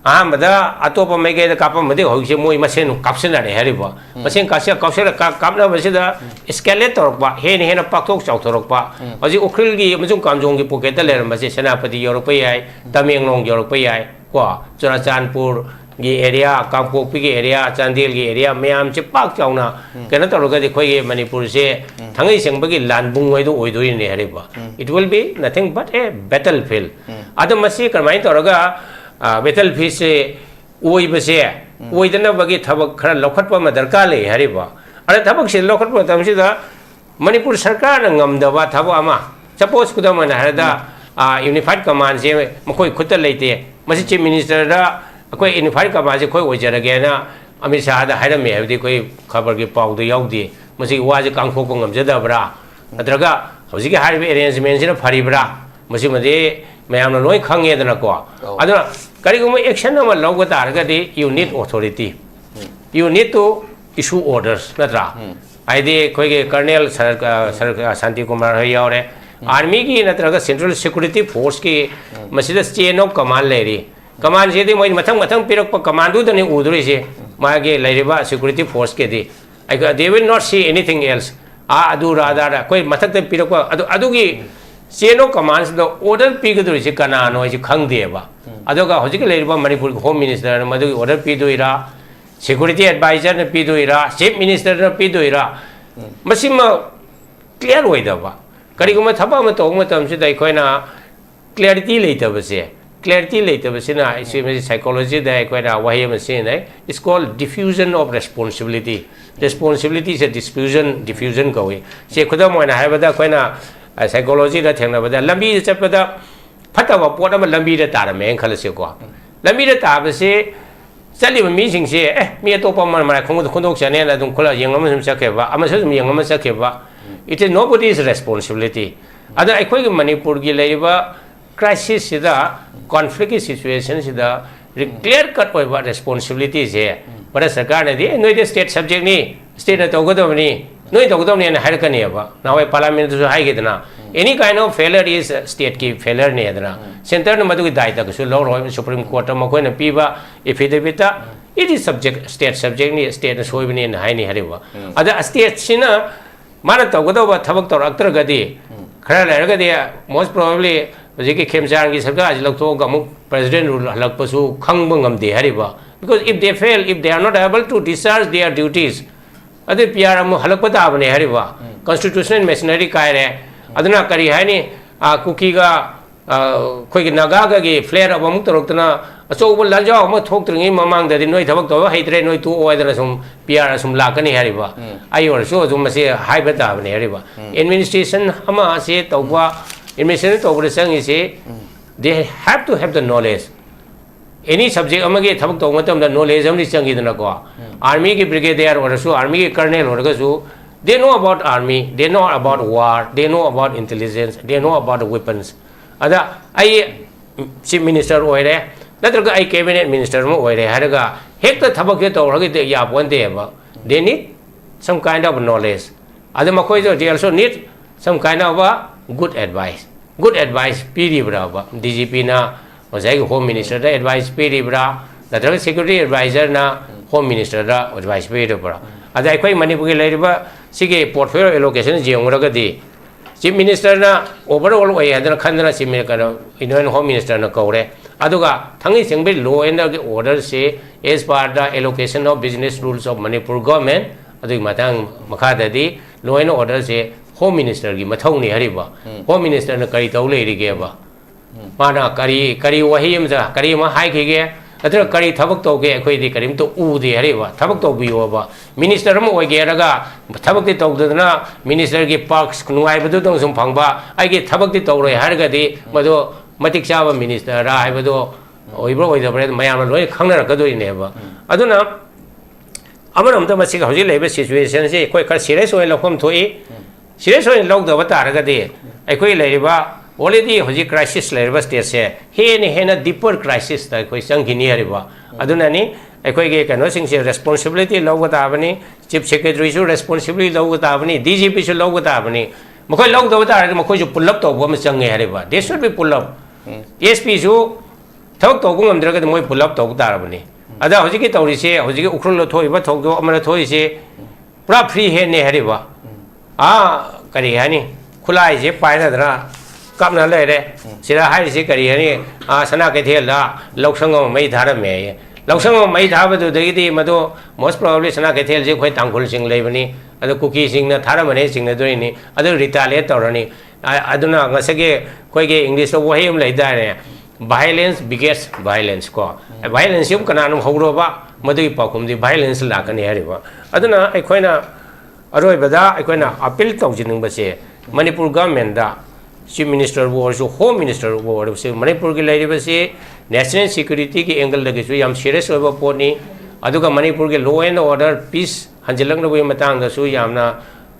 ꯑꯍꯥꯟꯕꯗ ꯑꯇꯣꯞꯄ ꯃꯥꯏꯀꯩꯗ ꯀꯥꯞꯄꯝꯕꯗꯒꯤ ꯍꯧꯖꯤꯛꯁꯦ ꯃꯣꯏ ꯃꯁꯦꯟ ꯀꯥꯞꯁꯤꯟꯅꯔꯦ ꯍꯥꯏꯔꯤꯕ꯫ ꯃꯁꯦꯟ ꯀꯥꯞꯁꯤ-, ꯀꯥꯞꯁꯤꯜꯂ-, ꯀꯥꯞ-, ꯀꯥꯞꯅꯕꯁꯤꯗ escalate ꯇꯧꯔꯛꯄ, ꯍꯦꯟꯅ ꯍꯦꯟꯅ ꯄꯥꯛꯊꯣꯛ ꯆꯥꯎꯊꯣꯔꯛꯄ꯫ ꯍꯧꯖꯤꯛ ꯎꯈ꯭ꯔꯨꯜꯒꯤ ꯑꯃꯁꯨꯡ ꯀꯥꯝꯖꯣꯡꯒꯤ pocketꯇ ꯂꯩꯔꯝꯕꯁꯦ ꯁꯦꯅꯥꯄꯇꯤ ꯌꯧꯔꯛꯄ ꯌꯥꯏ, ꯇꯃꯦꯡꯂꯣꯡ ꯌꯧꯔꯛꯄ ꯌꯥꯏ, ꯀꯣ, ꯆꯨꯔꯥꯆꯥꯟꯄꯨꯔꯒꯤ area, ꯀꯥꯡꯄꯣꯛꯄꯤꯒꯤ area, ꯆꯥꯟꯗꯦꯜꯒꯤ area ꯃꯌꯥꯝꯁꯦ ꯄꯥꯛ ꯆꯥꯎꯅ ꯀꯩꯅꯣ ꯇꯧꯔꯒꯗꯤ ꯑꯩꯈꯣꯏꯒꯤ ꯃꯅꯤꯄꯨꯔꯁꯦ ꯊꯥꯡꯉꯩ ꯁꯦꯡꯕꯒꯤ ꯂꯥꯟꯕꯨꯡ ꯍꯥꯏꯗꯣ ꯑꯣꯏꯗꯣꯏꯅꯦ ꯍꯥꯏꯔꯤꯕ꯫ It will be nothing but a battlefield꯫ ꯑꯗꯣ ꯃꯁꯤ ꯀꯔꯝꯍꯥꯏꯅ ꯇꯧꯔꯒ, ꯑ, battlefieldꯁꯦ ꯑꯣꯏꯕꯁꯦ ꯑꯣꯏꯗꯅꯕꯒꯤ ꯊꯕꯛ ꯈꯔ ꯂꯧꯈꯠꯄ ꯑꯃ ꯗꯔꯀꯥꯔ ꯂꯩ ꯍꯥꯏꯔꯤꯕ꯫ ꯑꯗ ꯊꯕꯛꯁꯦ ꯂꯧꯈꯠꯄ ꯃꯇꯝꯁꯤꯗ ꯃꯅꯤꯄꯨꯔ ꯁꯔꯀꯥꯔꯅ ꯉꯝꯗꯕ ꯊꯕꯛ ꯑꯃ, suppose ꯈꯨꯗꯝ ꯑꯣꯏꯅ ꯍꯥꯏꯔꯕꯗ, ꯑ, unified commandꯁꯦ ꯃꯈꯣꯏ ꯈꯨꯠꯇ ꯂꯩꯇꯦ, ꯃꯁꯤ Chief Ministerꯗ ꯑꯩꯈꯣꯏ unified commandꯁꯦ ꯑꯩꯈꯣꯏ ꯑꯣꯏꯖꯔꯒꯦꯅ ꯑꯃꯤꯠ ꯁꯥꯍꯗ ꯍꯥꯏꯔꯝꯃꯦ ꯍꯥꯏꯕꯗꯤ ꯑꯩꯈꯣꯏ ꯈꯕꯔꯒꯤ ꯄꯥꯎꯗ ꯌꯥꯎꯗꯦ꯫ ꯃꯁꯤꯒꯤ ꯋꯥꯁꯦ ꯀꯥꯡꯊꯣꯛꯄ ꯉꯝꯖꯗꯕ꯭ꯔꯥ? ꯅꯠꯇ꯭ꯔꯒ ꯍꯧꯖꯤꯛꯀꯤ ꯍꯥꯏꯔꯤꯕ arrangementꯁꯤꯅ ꯐꯔꯤꯕ꯭ꯔꯥ? ꯃꯁꯤꯃꯗꯤ ꯃꯌꯥꯝꯅ ꯂꯣꯏ ꯈꯪꯉꯦꯗꯅꯀꯣ꯫ ꯑꯗꯨꯅ ꯀꯔꯤꯒꯨꯝꯕ action ꯑꯃ ꯂꯧꯕ ꯇꯥꯔꯒꯗꯤ you need authority, you need to issue orders, ꯅꯠꯇ꯭ꯔꯥ? ꯍꯥꯏꯗꯤ ꯑꯩꯈꯣꯏꯒꯤ ꯀꯔꯅꯦꯜ ꯁꯔ-, ꯑ, ꯁꯔ-, ꯑ, ꯁꯥꯟꯇꯤ ꯀꯨꯃꯥꯔ ꯍꯣꯏ ꯌꯥꯎꯔꯦ, ꯑꯥꯔꯃꯤꯒꯤ ꯅꯠꯇ꯭ꯔꯒ central security forceꯀꯤ ꯃꯁꯤꯗ chain of command ꯂꯩꯔꯤ꯫ Commandꯁꯤꯗꯤ ꯃꯣꯏ ꯃꯊꯪ ꯃꯊꯪ ꯄꯤꯔꯛꯄ commandꯗꯨꯗꯅꯤ ꯎꯗꯣꯔꯤꯁꯦ, ꯃꯥꯒꯤ ꯂꯩꯔꯤꯕ security forceꯀꯤꯗꯤ꯫ ꯑꯩꯈꯣꯏ, they will not see anything else. ꯑꯥ, ꯑꯗꯨꯔ ꯑꯗꯥꯔ ꯑꯩꯈꯣꯏ ꯃꯊꯛꯇ ꯄꯤꯔꯛꯄ ꯑꯗꯨ, ꯑꯗꯨꯒꯤ chain of commandꯁꯤꯗ order ꯄꯤꯒꯗꯧꯔꯤꯁꯦ ꯀꯅꯥꯅꯣ ꯍꯥꯏꯁꯦ ꯈꯪꯗꯦꯕ꯫ ꯑꯗꯨꯒ ꯍꯧꯖꯤꯛꯀꯤ ꯂꯩꯔꯤꯕ ꯃꯅꯤꯄꯨꯔꯒꯤ Home Ministerꯅ ꯃꯗꯨꯒꯤ order ꯄꯤꯗꯣꯏꯔꯥ, security advisorꯅ ꯄꯤꯗꯣꯏꯔꯥ, Chief Ministerꯅ ꯄꯤꯗꯣꯏꯔꯥ, ꯃꯁꯤꯃ clear ꯑꯣꯏꯗꯕ꯫ ꯀꯔꯤꯒꯨꯝꯕ ꯊꯕꯛ ꯑꯃ ꯇꯧꯕ ꯃꯇꯝꯁꯤꯗ ꯑꯩꯈꯣꯏꯅ clarity ꯂꯩꯇꯕꯁꯦ, clarity ꯂꯩꯇꯕꯁꯤꯅ ꯑꯩꯁꯦ ꯃꯁꯤ psychologyꯗ ꯑꯩꯈꯣꯏꯅ ꯋꯥꯍꯩ ꯑꯃ ꯁꯤꯖꯤꯟꯅꯩ, it's called diffusion of responsibility. Responsibilityꯁꯦ diffusion, diffusion ꯀꯧꯏ꯫ ꯁꯤ ꯈꯨꯗꯝ ꯑꯣꯏꯅ ꯍꯥꯏꯔꯕꯗ ꯑꯩꯈꯣꯏꯅ, ꯑ, psychologyꯗ ꯊꯦꯡꯅꯕꯗ ꯂꯝꯕꯤꯗ ꯆꯠꯄꯗ ꯐꯠꯇꯕ ꯄꯣꯠ ꯑꯃ ꯂꯝꯕꯤꯗ ꯇꯥꯔꯝꯃꯦꯅ ꯈꯜꯂꯁꯤꯀꯣ꯫ ꯂꯝꯕꯤꯗ ꯇꯥꯕꯁꯦ ꯆꯠꯂꯤꯕ ꯃꯤꯁꯤꯡꯁꯦ, "ꯑꯦ, ꯃꯤ ꯑꯇꯣꯞꯄ ꯑꯃ ꯃꯔꯥꯏ ꯈꯣꯡꯗꯣꯛ-, ꯈꯣꯡꯗꯣꯛꯆꯅꯦꯅ" ꯑꯗꯨꯝ ꯈꯨꯂ ꯌꯦꯡ ꯑꯃ ꯁꯨꯝ ꯆꯠꯈꯤꯕ, ꯑꯃꯁꯨ ꯁꯨꯝ ꯌꯦꯡ ꯑꯃ ꯆꯠꯈꯤꯕ, it is nobody's responsibility. ꯑꯗ ꯑꯩꯈꯣꯏꯒꯤ ꯃꯅꯤꯄꯨꯔꯒꯤ ꯂꯩꯔꯤꯕ crisisꯁꯤꯗ, conflictꯀꯤ situationꯁꯤꯗ clear cut ꯑꯣꯏꯕ responsibilityꯁꯦ ꯚꯥꯔꯠ ꯁꯔꯀꯥꯔꯅꯗꯤ, "ꯑꯦ, ꯅꯣꯏꯗꯤ state subjectꯅꯤ, stateꯅ ꯇꯧꯒꯗꯕꯅꯤ, ꯅꯣꯏ ꯇꯧꯒꯗꯕꯅꯤꯅ" ꯍꯥꯏꯔꯛꯀꯅꯦꯕ꯫ ꯅꯍꯥꯟꯋꯥꯏ parliamentꯗꯁꯨ ꯍꯥꯏꯈꯤꯗꯅ, "Any kind of failure is stateꯀꯤ failureꯅꯤ" ꯍꯥꯏꯗꯅ꯫ Centreꯅ ꯃꯗꯨꯒꯤ ꯗꯥꯏꯇꯒꯁꯨ ꯂꯧꯔꯣꯏ꯫ Supreme Courtꯇ ꯃꯈꯣꯏꯅ ꯄꯤꯕ affidavitꯇ, "It is subject, state subjectꯅꯤ, stateꯅ ꯁꯣꯏꯕꯅꯦꯅ" ꯍꯥꯏꯅꯤ ꯍꯥꯏꯔꯤꯕ꯫ ꯑꯗ stateꯁꯤꯅ ꯃꯥꯅ ꯇꯧꯒꯗꯧꯕ ꯊꯕꯛ ꯇꯧꯔꯛꯇ꯭ꯔꯒꯗꯤ, ꯈꯔ ꯂꯩꯔꯒꯗꯤ most probably ꯍꯧꯖꯤꯛꯀꯤ ꯈꯦꯝꯆꯥꯟꯒꯤ ꯁꯔꯀꯥꯔꯁꯤ ꯂꯧꯊꯣꯛꯑꯒ ꯑꯃꯨꯛ president rule ꯍꯜꯂꯛꯄꯁꯨ ꯈꯪꯕ ꯉꯝꯗꯦ ꯍꯥꯏꯔꯤꯕ꯫ Because if they fail, if they are not able to discharge their duties, ꯑꯗꯨ PR ꯑꯃꯨꯛ ꯍꯜꯂꯛꯄ ꯇꯥꯕꯅꯦ ꯍꯥꯏꯔꯤꯕ꯫ Constitutional machinery ꯀꯥꯏꯔꯦ꯫ ꯑꯗꯨꯅ ꯀꯔꯤ ꯍꯥꯏꯅꯤ? ꯑꯥ, ꯀꯨꯀꯤꯒ, ꯑꯥ, ꯑꯩꯈꯣꯏꯒꯤ ꯅꯥꯒꯥꯒꯒꯤ flare up ꯑꯃꯨꯛ ꯇꯧꯔꯛꯇꯅ, ꯑꯆꯧꯕ ꯂꯥꯟꯖꯥꯎ ꯑꯃ ꯊꯣꯛꯇ꯭ꯔꯤꯉꯩ ꯃꯃꯥꯡꯗꯗꯤ "ꯅꯣꯏ ꯊꯕꯛ ꯇꯧꯕ ꯍꯩꯇ꯭ꯔꯦ, ꯅꯣꯏ ꯇꯣꯛꯑꯣ" ꯍꯥꯏꯗꯅ ꯁꯨꯝ PR ꯁꯨꯝ ꯂꯥꯛꯀꯅꯤ ꯍꯥꯏꯔꯤꯕ꯫ ꯑꯩ ꯑꯣꯏꯔꯁꯨ ꯑꯗꯨꯝ ꯃꯁꯤ ꯍꯥꯏꯕ ꯇꯥꯕꯅꯦ ꯍꯥꯏꯔꯤꯕ꯫ Administration ꯑꯃ ꯑꯁꯤ ꯇꯧꯕ, administration ꯇꯧꯕꯗ ꯆꯪꯉꯤꯁꯤ, they have to have the knowledge. Any subject ꯑꯃꯒꯤ ꯊꯕꯛ ꯇꯧꯕ ꯃꯇꯝꯗ knowledge ꯑꯃꯗꯤ ꯆꯪꯉꯤꯗꯅꯀꯣ꯫ Armyꯒꯤ brigadier ꯑꯣꯏꯔꯁꯨ, armyꯒꯤ colonel ꯑꯣꯏꯔꯒꯁꯨ, they know about army, they know about war, they know about intelligence, they know about the weapons. ꯑꯗ ꯑꯩ ꯆꯤꯐ ꯃꯤꯅꯤꯁꯇꯔ ꯑꯣꯏꯔꯦ, ꯅꯠꯇ꯭ꯔꯒ ꯑꯩ ꯀꯦꯕꯤꯅꯦꯠ ꯃꯤꯅꯤꯁꯇꯔ ꯑꯃ ꯑꯣꯏꯔꯦ ꯍꯥꯏꯔꯒ ꯍꯦꯛꯇ ꯊꯕꯛꯁꯦ ꯇꯧꯔꯒꯗꯤ ꯌꯥꯄꯣꯟꯇꯦꯕ꯫ They need some kind of knowledge. ꯑꯗ ꯃꯈꯣꯏꯗꯣ, they also need some kind of a good advice. Good advice ꯄꯤꯔꯤꯕ꯭ꯔꯕ? ꯗꯤ ꯖꯤ ꯄꯤꯅ ꯉꯁꯥꯏꯒꯤ ꯍꯣꯝ ꯃꯤꯅꯤꯁꯇꯔꯗ ꯑꯦꯗꯚꯥꯏꯁ ꯄꯤꯔꯤꯕ꯭ꯔꯥ, ꯅꯠꯇ꯭ꯔꯒ ꯁꯦꯀ꯭ꯌꯨꯔꯤꯇꯤ ꯑꯦꯗꯚꯥꯏꯖꯔꯅ ꯍꯣꯝ ꯃꯤꯅꯤꯁꯇꯔꯗ ꯑꯦꯗꯚꯥꯏꯁ ꯄꯤꯔꯤꯕ꯭ꯔꯥ? ꯑꯗ ꯑꯩꯈꯣꯏ ꯃꯅꯤꯄꯨꯔꯒꯤ ꯂꯩꯔꯤꯕ ꯁꯤꯒꯤ portfolio allocation ꯌꯦꯡꯉꯨꯔꯒꯗꯤ, ꯆꯤꯐ ꯃꯤꯅꯤꯁꯇꯔꯅ overall ꯑꯣꯏ ꯍꯥꯏꯗꯅ ꯈꯟꯗꯅ ꯆꯤꯐ ꯃꯤꯅꯤꯁꯇꯔ, ꯏꯟꯗꯤꯌꯟ ꯍꯣꯝ ꯃꯤꯅꯤꯁꯇꯔꯅ ꯀꯧꯔꯦ꯫ ꯑꯗꯨꯒ ꯊꯥꯡꯒꯩ ꯁꯦꯡꯕꯩ law and orderꯁꯦ as per the allocation of business rules of Manipur government, ꯑꯗꯨꯒꯤ ꯃꯇꯥꯡ ꯃꯈꯥꯗꯗꯤ law and orderꯁꯦ ꯍꯣꯝ ꯃꯤꯅꯤꯁꯇꯔꯒꯤ ꯃꯊꯧꯅꯤ ꯍꯥꯏꯔꯤꯕ꯫ ꯎꯝ꯫ ꯍꯣꯝ ꯃꯤꯅꯤꯁꯇꯔꯅ ꯀꯔꯤ ꯇꯧ ꯂꯩꯔꯤꯒꯦꯕ? ꯎꯝ꯫ ꯃꯥꯅ ꯀꯔꯤ, ꯀꯔꯤ ꯋꯥꯍꯩ ꯑꯃꯗ ꯀꯔꯤ ꯑꯃ ꯍꯥꯏꯈꯤꯒꯦ, ꯅꯠꯇ꯭ꯔꯒ ꯀꯔꯤ ꯊꯕꯛ ꯇꯧꯒꯦ, ꯑꯩꯈꯣꯏꯗꯤ ꯀꯔꯤꯝꯇ ꯎꯗꯦ ꯍꯥꯏꯔꯤꯕ꯫ ꯊꯕꯛ ꯇꯧꯕꯤꯌꯣꯕ꯫ ꯃꯤꯅꯤꯁꯇꯔ ꯑꯃ ꯑꯣꯏꯒꯦ ꯍꯥꯏꯔꯒ ꯊꯕꯛꯇꯤ ꯇꯧꯗꯗꯅ ꯃꯤꯅꯤꯁꯇꯔꯒꯤ perks ꯅꯨꯡꯉꯥꯏꯕꯗꯨꯗꯪ ꯁꯨꯝ ꯐꯪꯕ, ꯑꯩꯒꯤ ꯊꯕꯛꯇꯤ ꯇꯧꯔꯣꯏ ꯍꯥꯏꯔꯒꯗꯤ ꯃꯗꯨ ꯃꯇꯤꯛ ꯆꯥꯕ ꯃꯤꯅꯤꯁꯇꯔꯔꯥ ꯍꯥꯏꯕꯗꯨ ꯑꯣꯏꯕ꯭ꯔꯥ ꯑꯣꯏꯗꯕ꯭ꯔꯥ ꯃꯌꯥꯝꯅ ꯂꯣꯏꯅ ꯈꯪꯅꯔꯛꯀꯗꯣꯏꯅꯦꯕ꯫ ꯎꯝ꯫ ꯑꯗꯨꯅ ꯑꯃꯔꯣꯝꯗ ꯃꯁꯤꯒꯤ ꯍꯧꯖꯤꯛ ꯂꯩꯔꯤꯕ situationꯁꯤ ꯑꯩꯈꯣꯏ ꯈꯔ serious ꯑꯣꯏꯅ ꯂꯧꯐꯝ ꯊꯣꯛꯏ꯫ ꯎꯝ꯫ Serious ꯑꯣꯏꯅ ꯂꯧꯗꯕ ꯇꯥꯔꯒꯗꯤ ꯑꯩꯈꯣꯏ ꯂꯩꯔꯤꯕ, already ꯍꯧꯖꯤꯛ crisis ꯂꯩꯔꯤꯕ stateꯁꯦ ꯍꯦꯟꯅ ꯍꯦꯟꯅ deeper crisisꯇ ꯑꯩꯈꯣꯏ ꯆꯪꯈꯤꯅꯤ ꯍꯥꯏꯔꯤꯕ꯫ ꯑꯗꯨꯅꯅꯤ ꯑꯩꯈꯣꯏꯒꯤ ꯀꯩꯅꯣꯁꯤꯡꯁꯦ responsibility ꯂꯧꯕ ꯇꯥꯕꯅꯤ, chief secretaryꯁꯨ responsibility ꯂꯧꯕ ꯇꯥꯕꯅꯤ, ꯗꯤ ꯖꯤ ꯄꯤꯁꯨ ꯂꯧꯕ ꯇꯥꯕꯅꯤ꯫ ꯃꯈꯣꯏ ꯂꯧꯗꯕ ꯇꯥꯔꯒꯗꯤ ꯃꯈꯣꯏꯁꯨ ꯄꯨꯜꯂꯞ ꯇꯧꯕ ꯑꯃ ꯆꯪꯉꯦ ꯍꯥꯏꯔꯤꯕ꯫ They should be pull up꯫ ꯎꯝ꯫ ꯑꯦꯁ ꯄꯤꯁꯨ ꯊꯕꯛ ꯇꯧꯕ ꯉꯝꯗ꯭ꯔꯒꯗꯤ ꯃꯣꯏ ꯄꯨꯜꯂꯞ ꯇꯧꯕ ꯇꯥꯔꯕꯅꯤ꯫ ꯑꯗ ꯍꯧꯖꯤꯛꯀꯤ ꯇꯧꯔꯤꯁꯦ, ꯍꯧꯖꯤꯛꯀꯤ ꯎꯈ꯭ꯔꯨꯜꯗ ꯊꯣꯛꯏꯕ ꯊꯧꯗꯣꯛ ꯑꯃꯅ ꯊꯣꯛꯏꯁꯦ ꯄꯨꯔꯥ free handꯅꯦ ꯍꯥꯏꯔꯤꯕ꯫ ꯎꯝ꯫ ꯑꯥ, ꯀꯔꯤ ꯍꯥꯏꯅꯤ, ꯈꯨꯠꯂꯥꯏꯁꯦ ꯄꯥꯏꯅꯗꯅ ꯀꯥꯞꯅ ꯂꯩꯔꯦ꯫ ꯎꯝ꯫ ꯁꯤꯗ ꯍꯥꯏꯔꯤꯁꯦ ꯀꯔꯤ ꯍꯥꯏꯅꯤ, ꯑꯥ, ꯁꯅꯥ ꯀꯩꯊꯦꯜꯗ ꯂꯧꯁꯪ ꯑꯃ ꯃꯩ ꯊꯥꯔꯝꯃꯦ ꯍꯥꯏꯌꯦ꯫ ꯂꯧꯁꯪ ꯑꯃ ꯃꯩ ꯊꯥꯕꯗꯨꯗꯒꯤꯗꯤ ꯃꯗꯨ most probably ꯁꯅꯥ ꯀꯩꯊꯦꯜꯁꯦ ꯑꯩꯈꯣꯏ ꯇꯥꯡꯈꯨꯜꯁꯤꯡ ꯂꯩꯕꯅꯤ, ꯑꯗꯨ ꯀꯨꯀꯤꯁꯤꯡꯅ ꯊꯥꯔꯝꯕꯅꯦ ꯆꯤꯡꯅꯗꯣꯏꯅꯤ, ꯑꯗꯨ retaliate ꯇꯧꯔꯅꯤ꯫ ꯑ-, ꯑꯗꯨꯅ ꯉꯁꯥꯏꯒꯤ ꯑꯩꯈꯣꯏꯒꯤ Englishꯇ ꯋꯥꯍꯩ ꯑꯃ ꯂꯩꯗꯥꯏꯅꯦ, "Violence begets violence" ꯀꯣ꯫ ꯎꯝ꯫ Violence ꯑꯃ ꯀꯅꯥꯅꯣ ꯍꯧꯔꯕ, ꯃꯗꯨꯒꯤ ꯄꯥꯎꯈꯨꯝꯗꯤ violence ꯂꯥꯛꯀꯅꯤ ꯍꯥꯏꯔꯤꯕ꯫ ꯑꯗꯨꯅ ꯑꯩꯈꯣꯏꯅ ꯑꯔꯣꯏꯕꯗ ꯑꯩꯈꯣꯏꯅ appeal ꯇꯧꯖꯅꯤꯡꯕꯁꯦ, ꯃꯅꯤꯄꯨꯔ governmentꯇ, chief ministerꯕꯨ ꯑꯣꯏꯔꯁꯨ, home ministerꯕꯨ ꯑꯣꯏꯔꯁꯨ, ꯃꯅꯤꯄꯨꯔꯒꯤ ꯂꯩꯔꯤꯕꯁꯤ national securityꯒꯤ angleꯗꯒꯤꯁꯨ ꯌꯥꯝ serious ꯑꯣꯏꯕ ꯄꯣꯠꯅꯤ꯫ ꯑꯗꯨꯒ ꯃꯅꯤꯄꯨꯔꯒꯤ law and order, peace ꯍꯟꯖꯤꯜꯂꯛꯅꯕꯒꯤ ꯃꯇꯥꯡꯗꯁꯨ ꯌꯥꯝꯅ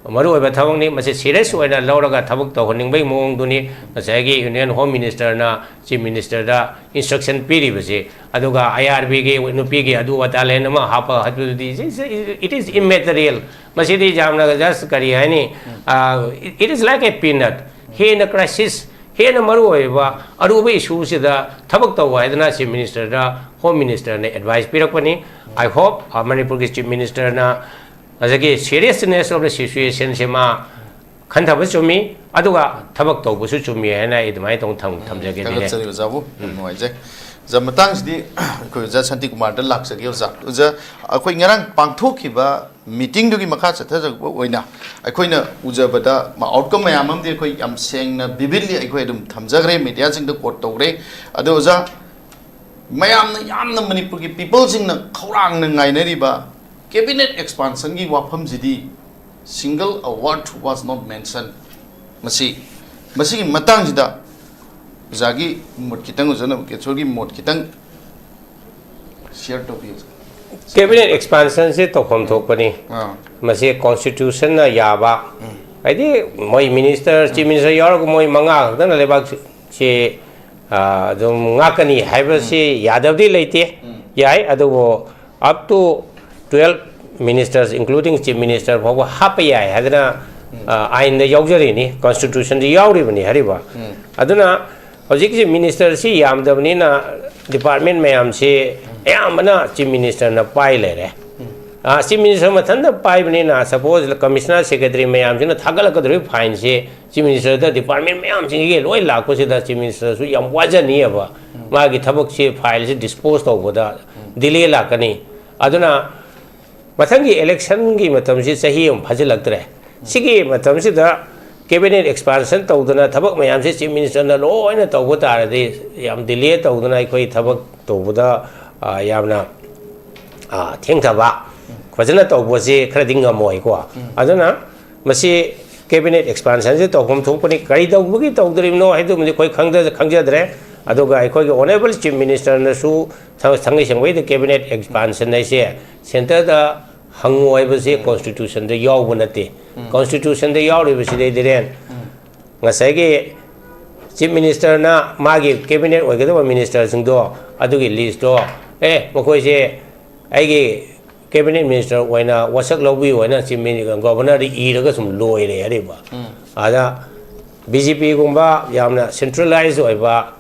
ꯃꯔꯨꯑꯣꯏꯕ ꯊꯕꯛꯅꯤ꯫ ꯃꯁꯤ serious ꯑꯣꯏꯅ ꯂꯧꯔꯒ ꯊꯕꯛ ꯇꯧꯍꯟꯅꯤꯡꯕꯒꯤ ꯃꯑꯣꯡꯗꯨꯅꯤ ꯉꯁꯥꯏꯒꯤ Union Home Ministerꯅ Chief Ministerꯗ instruction ꯄꯤꯔꯤꯕꯁꯤ꯫ ꯑꯗꯨꯒ IRBꯒꯤ ꯅꯨꯄꯤꯒꯤ ꯑꯗꯨ ꯑꯗꯥ ꯂꯦꯟ ꯑꯃ ꯍꯥꯞꯄ ꯍꯥꯏꯕꯗꯨꯗꯤ, it is immaterial꯫ ꯃꯁꯤꯗꯤ ꯌꯥꯝꯅ just ꯀꯔꯤ ꯍꯥꯏꯅꯤ, it is like a peanut꯫ ꯍꯦꯟꯅ crisis, ꯍꯦꯟꯅ ꯃꯔꯨꯑꯣꯏꯕ ꯑꯔꯨꯕ issueꯁꯤꯗ ꯊꯕꯛ ꯇꯧꯕ ꯍꯥꯏꯗꯅ Chief Ministerꯗ Home Ministerꯅ advice ꯄꯤꯔꯛꯄꯅꯤ꯫ I hope, ꯑ, ꯃꯅꯤꯄꯨꯔꯒꯤ Chief Ministerꯅ ꯉꯁꯥꯏꯒꯤ seriousness of the situationꯁꯦ ꯃꯥ ꯈꯟꯊꯕ ꯆꯨꯝꯃꯤ, ꯑꯗꯨꯒ ꯊꯕꯛ ꯇꯧꯕꯁꯨ ꯆꯨꯝꯃꯤ ꯍꯥꯏꯅ ꯑꯩ ꯑꯗꯨꯃꯥꯏꯅ ꯇꯧꯅ ꯊꯝ-, ꯊꯝꯖꯒꯦ, ꯗꯤꯅꯦ꯫ ꯊꯥꯒꯠꯆꯔꯤ ꯑꯣꯖꯥꯕꯨ꯫ ꯌꯥꯝ ꯅꯨꯡꯉꯥꯏꯖꯩ꯫ ꯑꯣꯖꯥ, ꯃꯇꯥꯡꯁꯤꯗꯤ ꯑꯩꯈꯣꯏ ꯑꯣꯖꯥ ꯁꯥꯟꯇꯤꯀꯨꯃꯥꯔꯗ ꯂꯥꯛꯆꯒꯦ꯫ ꯑꯣꯖꯥ, ꯑꯣꯖꯥ, ꯑꯩꯈꯣꯏ ꯉꯔꯥꯡ ꯄꯥꯡꯊꯣꯛꯈꯤꯕ meetingꯗꯨꯒꯤ ꯃꯈꯥ ꯆꯠꯊꯖꯔꯛꯄ ꯑꯣꯏꯅ ꯑꯩꯈꯣꯏꯅ ꯎꯖꯕꯗ ꯃꯥ outcome ꯃꯌꯥꯝ ꯑꯃꯗꯤ ꯑꯩꯈꯣꯏ ꯌꯥꯝ ꯁꯦꯡꯅ vividly ꯑꯩꯈꯣꯏ ꯑꯗꯨꯝ ꯊꯝꯖꯈ꯭ꯔꯦ, mediaꯁꯤꯡꯗ quote ꯇꯧꯈ꯭ꯔꯦ꯫ ꯑꯗꯣ ꯑꯣꯖꯥ, ꯃꯌꯥꯝꯅ ꯌꯥꯝꯅ ꯃꯅꯤꯄꯨꯔꯒꯤ peopleꯁꯤꯡꯅ ꯈꯧꯔꯥꯡꯅ ꯉꯥꯏꯅꯔꯤꯕ cabinet expansionꯒꯤ ꯋꯥꯐꯝꯁꯤꯗꯤ single a word was not mentioned꯫ ꯃꯁꯤ, ꯃꯁꯤꯒꯤ ꯃꯇꯥꯡꯁꯤꯗ ꯑꯣꯖꯥꯒꯤ ꯃꯣꯠ ꯈꯤꯇꯪ, ꯑꯣꯖꯥ ꯅꯕꯀꯤꯁꯣꯔꯒꯤ ꯃꯣꯠ ꯈꯤꯇꯪ share ꯇꯧꯕꯤꯌꯨ꯫ Cabinet expansionꯁꯦ ꯇꯧꯐꯝ ꯊꯣꯛꯄꯅꯤ꯫ ꯑꯥ꯫ ꯃꯁꯤ constitutionꯅ ꯌꯥꯕ, ꯎꯝ꯫ ꯍꯥꯏꯗꯤ ꯃꯣꯏ minister, chief minister ꯌꯥꯎꯔꯒ ꯃꯣꯏ ꯃꯉꯥ ꯈꯛꯇꯅ ꯂꯩꯕꯥꯛꯁꯤ, ꯑꯥ, ꯑꯗꯨꯝ ꯉꯥꯛꯀꯅꯤ ꯍꯥꯏꯕꯁꯤ ꯌꯥꯗꯕꯗꯤ ꯂꯩꯇꯦ꯫ ꯎꯝ꯫ ꯌꯥꯏ, ꯑꯗꯨꯕꯨ up to twelve ministers, including chief minister ꯐꯥꯎꯕ ꯍꯥꯞꯄ ꯌꯥꯏ ꯍꯥꯏꯗꯅ, ꯎꯝ꯫ ꯑꯥ, ꯑꯥꯏꯟꯗ ꯌꯥꯎꯖꯔꯤꯅꯤ, constitutionꯗ ꯌꯥꯎꯔꯤꯕꯅꯤ ꯍꯥꯏꯔꯤꯕ꯫ ꯎꯝ꯫ ꯑꯗꯨꯅ ꯍꯧꯖꯤꯛꯁꯤ ministerꯁꯤ ꯌꯥꯝꯗꯕꯅꯤꯅ department ꯃꯌꯥꯝꯁꯤ ꯑꯌꯥꯝꯕꯅ chief ministerꯅ ꯄꯥꯏ ꯂꯩꯔꯦ꯫ ꯎꯝ꯫ ꯑꯥ, chief minister ꯃꯊꯟꯇ ꯄꯥꯏꯕꯅꯤꯅ, suppose commissioner secretary ꯃꯌꯥꯝꯁꯤꯅ ꯊꯥꯒꯠꯂꯛꯀꯗꯧꯔꯤꯕ fineꯁꯤ chief ministerꯗ department ꯃꯌꯥꯝꯁꯤꯡꯒꯤ ꯂꯣꯏ ꯂꯥꯛꯄꯁꯤꯗ chief ministerꯁꯨ ꯌꯥꯝ ꯋꯥꯖꯅꯤꯑꯕ꯫ ꯎꯝ꯫ ꯃꯥꯒꯤ ꯊꯕꯛꯁꯤ, fileꯁꯤ dispose ꯇꯧꯕꯗ ꯎꯝ꯫ Delay ꯂꯥꯛꯀꯅꯤ꯫ ꯑꯗꯨꯅ ꯃꯊꯪꯒꯤ electionꯒꯤ ꯃꯇꯝꯁꯤ ꯆꯍꯤ ꯑꯃ ꯐꯥꯖꯤꯜꯂꯛꯇ꯭ꯔꯦ꯫ ꯁꯤꯒꯤ ꯃꯇꯝꯁꯤꯗ cabinet expansion ꯇꯧꯗꯅ ꯊꯕꯛ ꯃꯌꯥꯝꯁꯦ chief ministerꯅ ꯂꯣꯏꯅ ꯇꯧꯕ ꯇꯥꯔꯗꯤ ꯌꯥꯝ delay ꯇꯧꯗꯅ ꯑꯩꯈꯣꯏ ꯊꯕꯛ ꯇꯧꯕꯗ, ꯑ, ꯌꯥꯝꯅ, ꯑ, ꯊꯦꯡꯊꯕ, ꯐꯖꯅ ꯇꯧꯕꯁꯤ ꯈꯔꯗꯤ ꯉꯝꯃꯣꯏꯀꯣ꯫ ꯎꯝ꯫ ꯑꯗꯨꯅ ꯃꯁꯤ cabinet expansionꯁꯦ ꯇꯧꯐꯝ ꯊꯣꯛꯄꯅꯤ꯫ ꯀꯔꯤ ꯇꯧꯕꯒꯤ ꯇꯧꯗ꯭ꯔꯤꯕꯅꯣ ꯍꯥꯏꯕꯗꯨꯃꯗꯤ ꯑꯩꯈꯣꯏ ꯈꯪꯗ-, ꯈꯪꯖꯗ꯭ꯔꯦ꯫ ꯑꯗꯨꯒ ꯑꯩꯈꯣꯏꯒꯤ honourable chief ministerꯅꯁꯨ ꯊ-, ꯊꯥꯡꯒꯩ ꯁꯦꯡꯕꯩꯗ cabinet expansion ꯍꯥꯏꯁꯦ centreꯗ ꯍꯪꯉꯨ ꯍꯥꯏꯕꯁꯤ ꯎꯝ꯫ Constitutionꯗ ꯌꯥꯎꯕ ꯅꯠꯇꯦ꯫ ꯎꯝ꯫ Constitutionꯗ ꯌꯥꯎꯔꯤꯕꯁꯤꯗꯩꯗꯤꯔꯦꯟ ꯎꯝ꯫ ꯉꯁꯥꯏꯒꯤ Chief Ministerꯅ ꯃꯥꯒꯤ cabinet ꯑꯣꯏꯒꯗꯕ ministerꯁꯤꯡꯗꯣ, ꯑꯗꯨꯒꯤ listꯇꯣ, "ꯑꯦ, ꯃꯈꯣꯏꯁꯦ ꯑꯩꯒꯤ cabinet minister ꯑꯣꯏꯅ ꯋꯥꯁꯛ ꯂꯧꯕꯤꯌꯨ" ꯍꯥꯏꯅ Chief Min-, Governorꯗ ꯏꯔꯒ ꯁꯨꯝ ꯂꯣꯏꯔꯦ ꯍꯥꯏꯔꯤꯕ꯫ ꯎꯝ꯫ ꯑꯗ BJPꯒꯨꯝꯕ ꯌꯥꯝꯅ centralized ꯑꯣꯏꯕ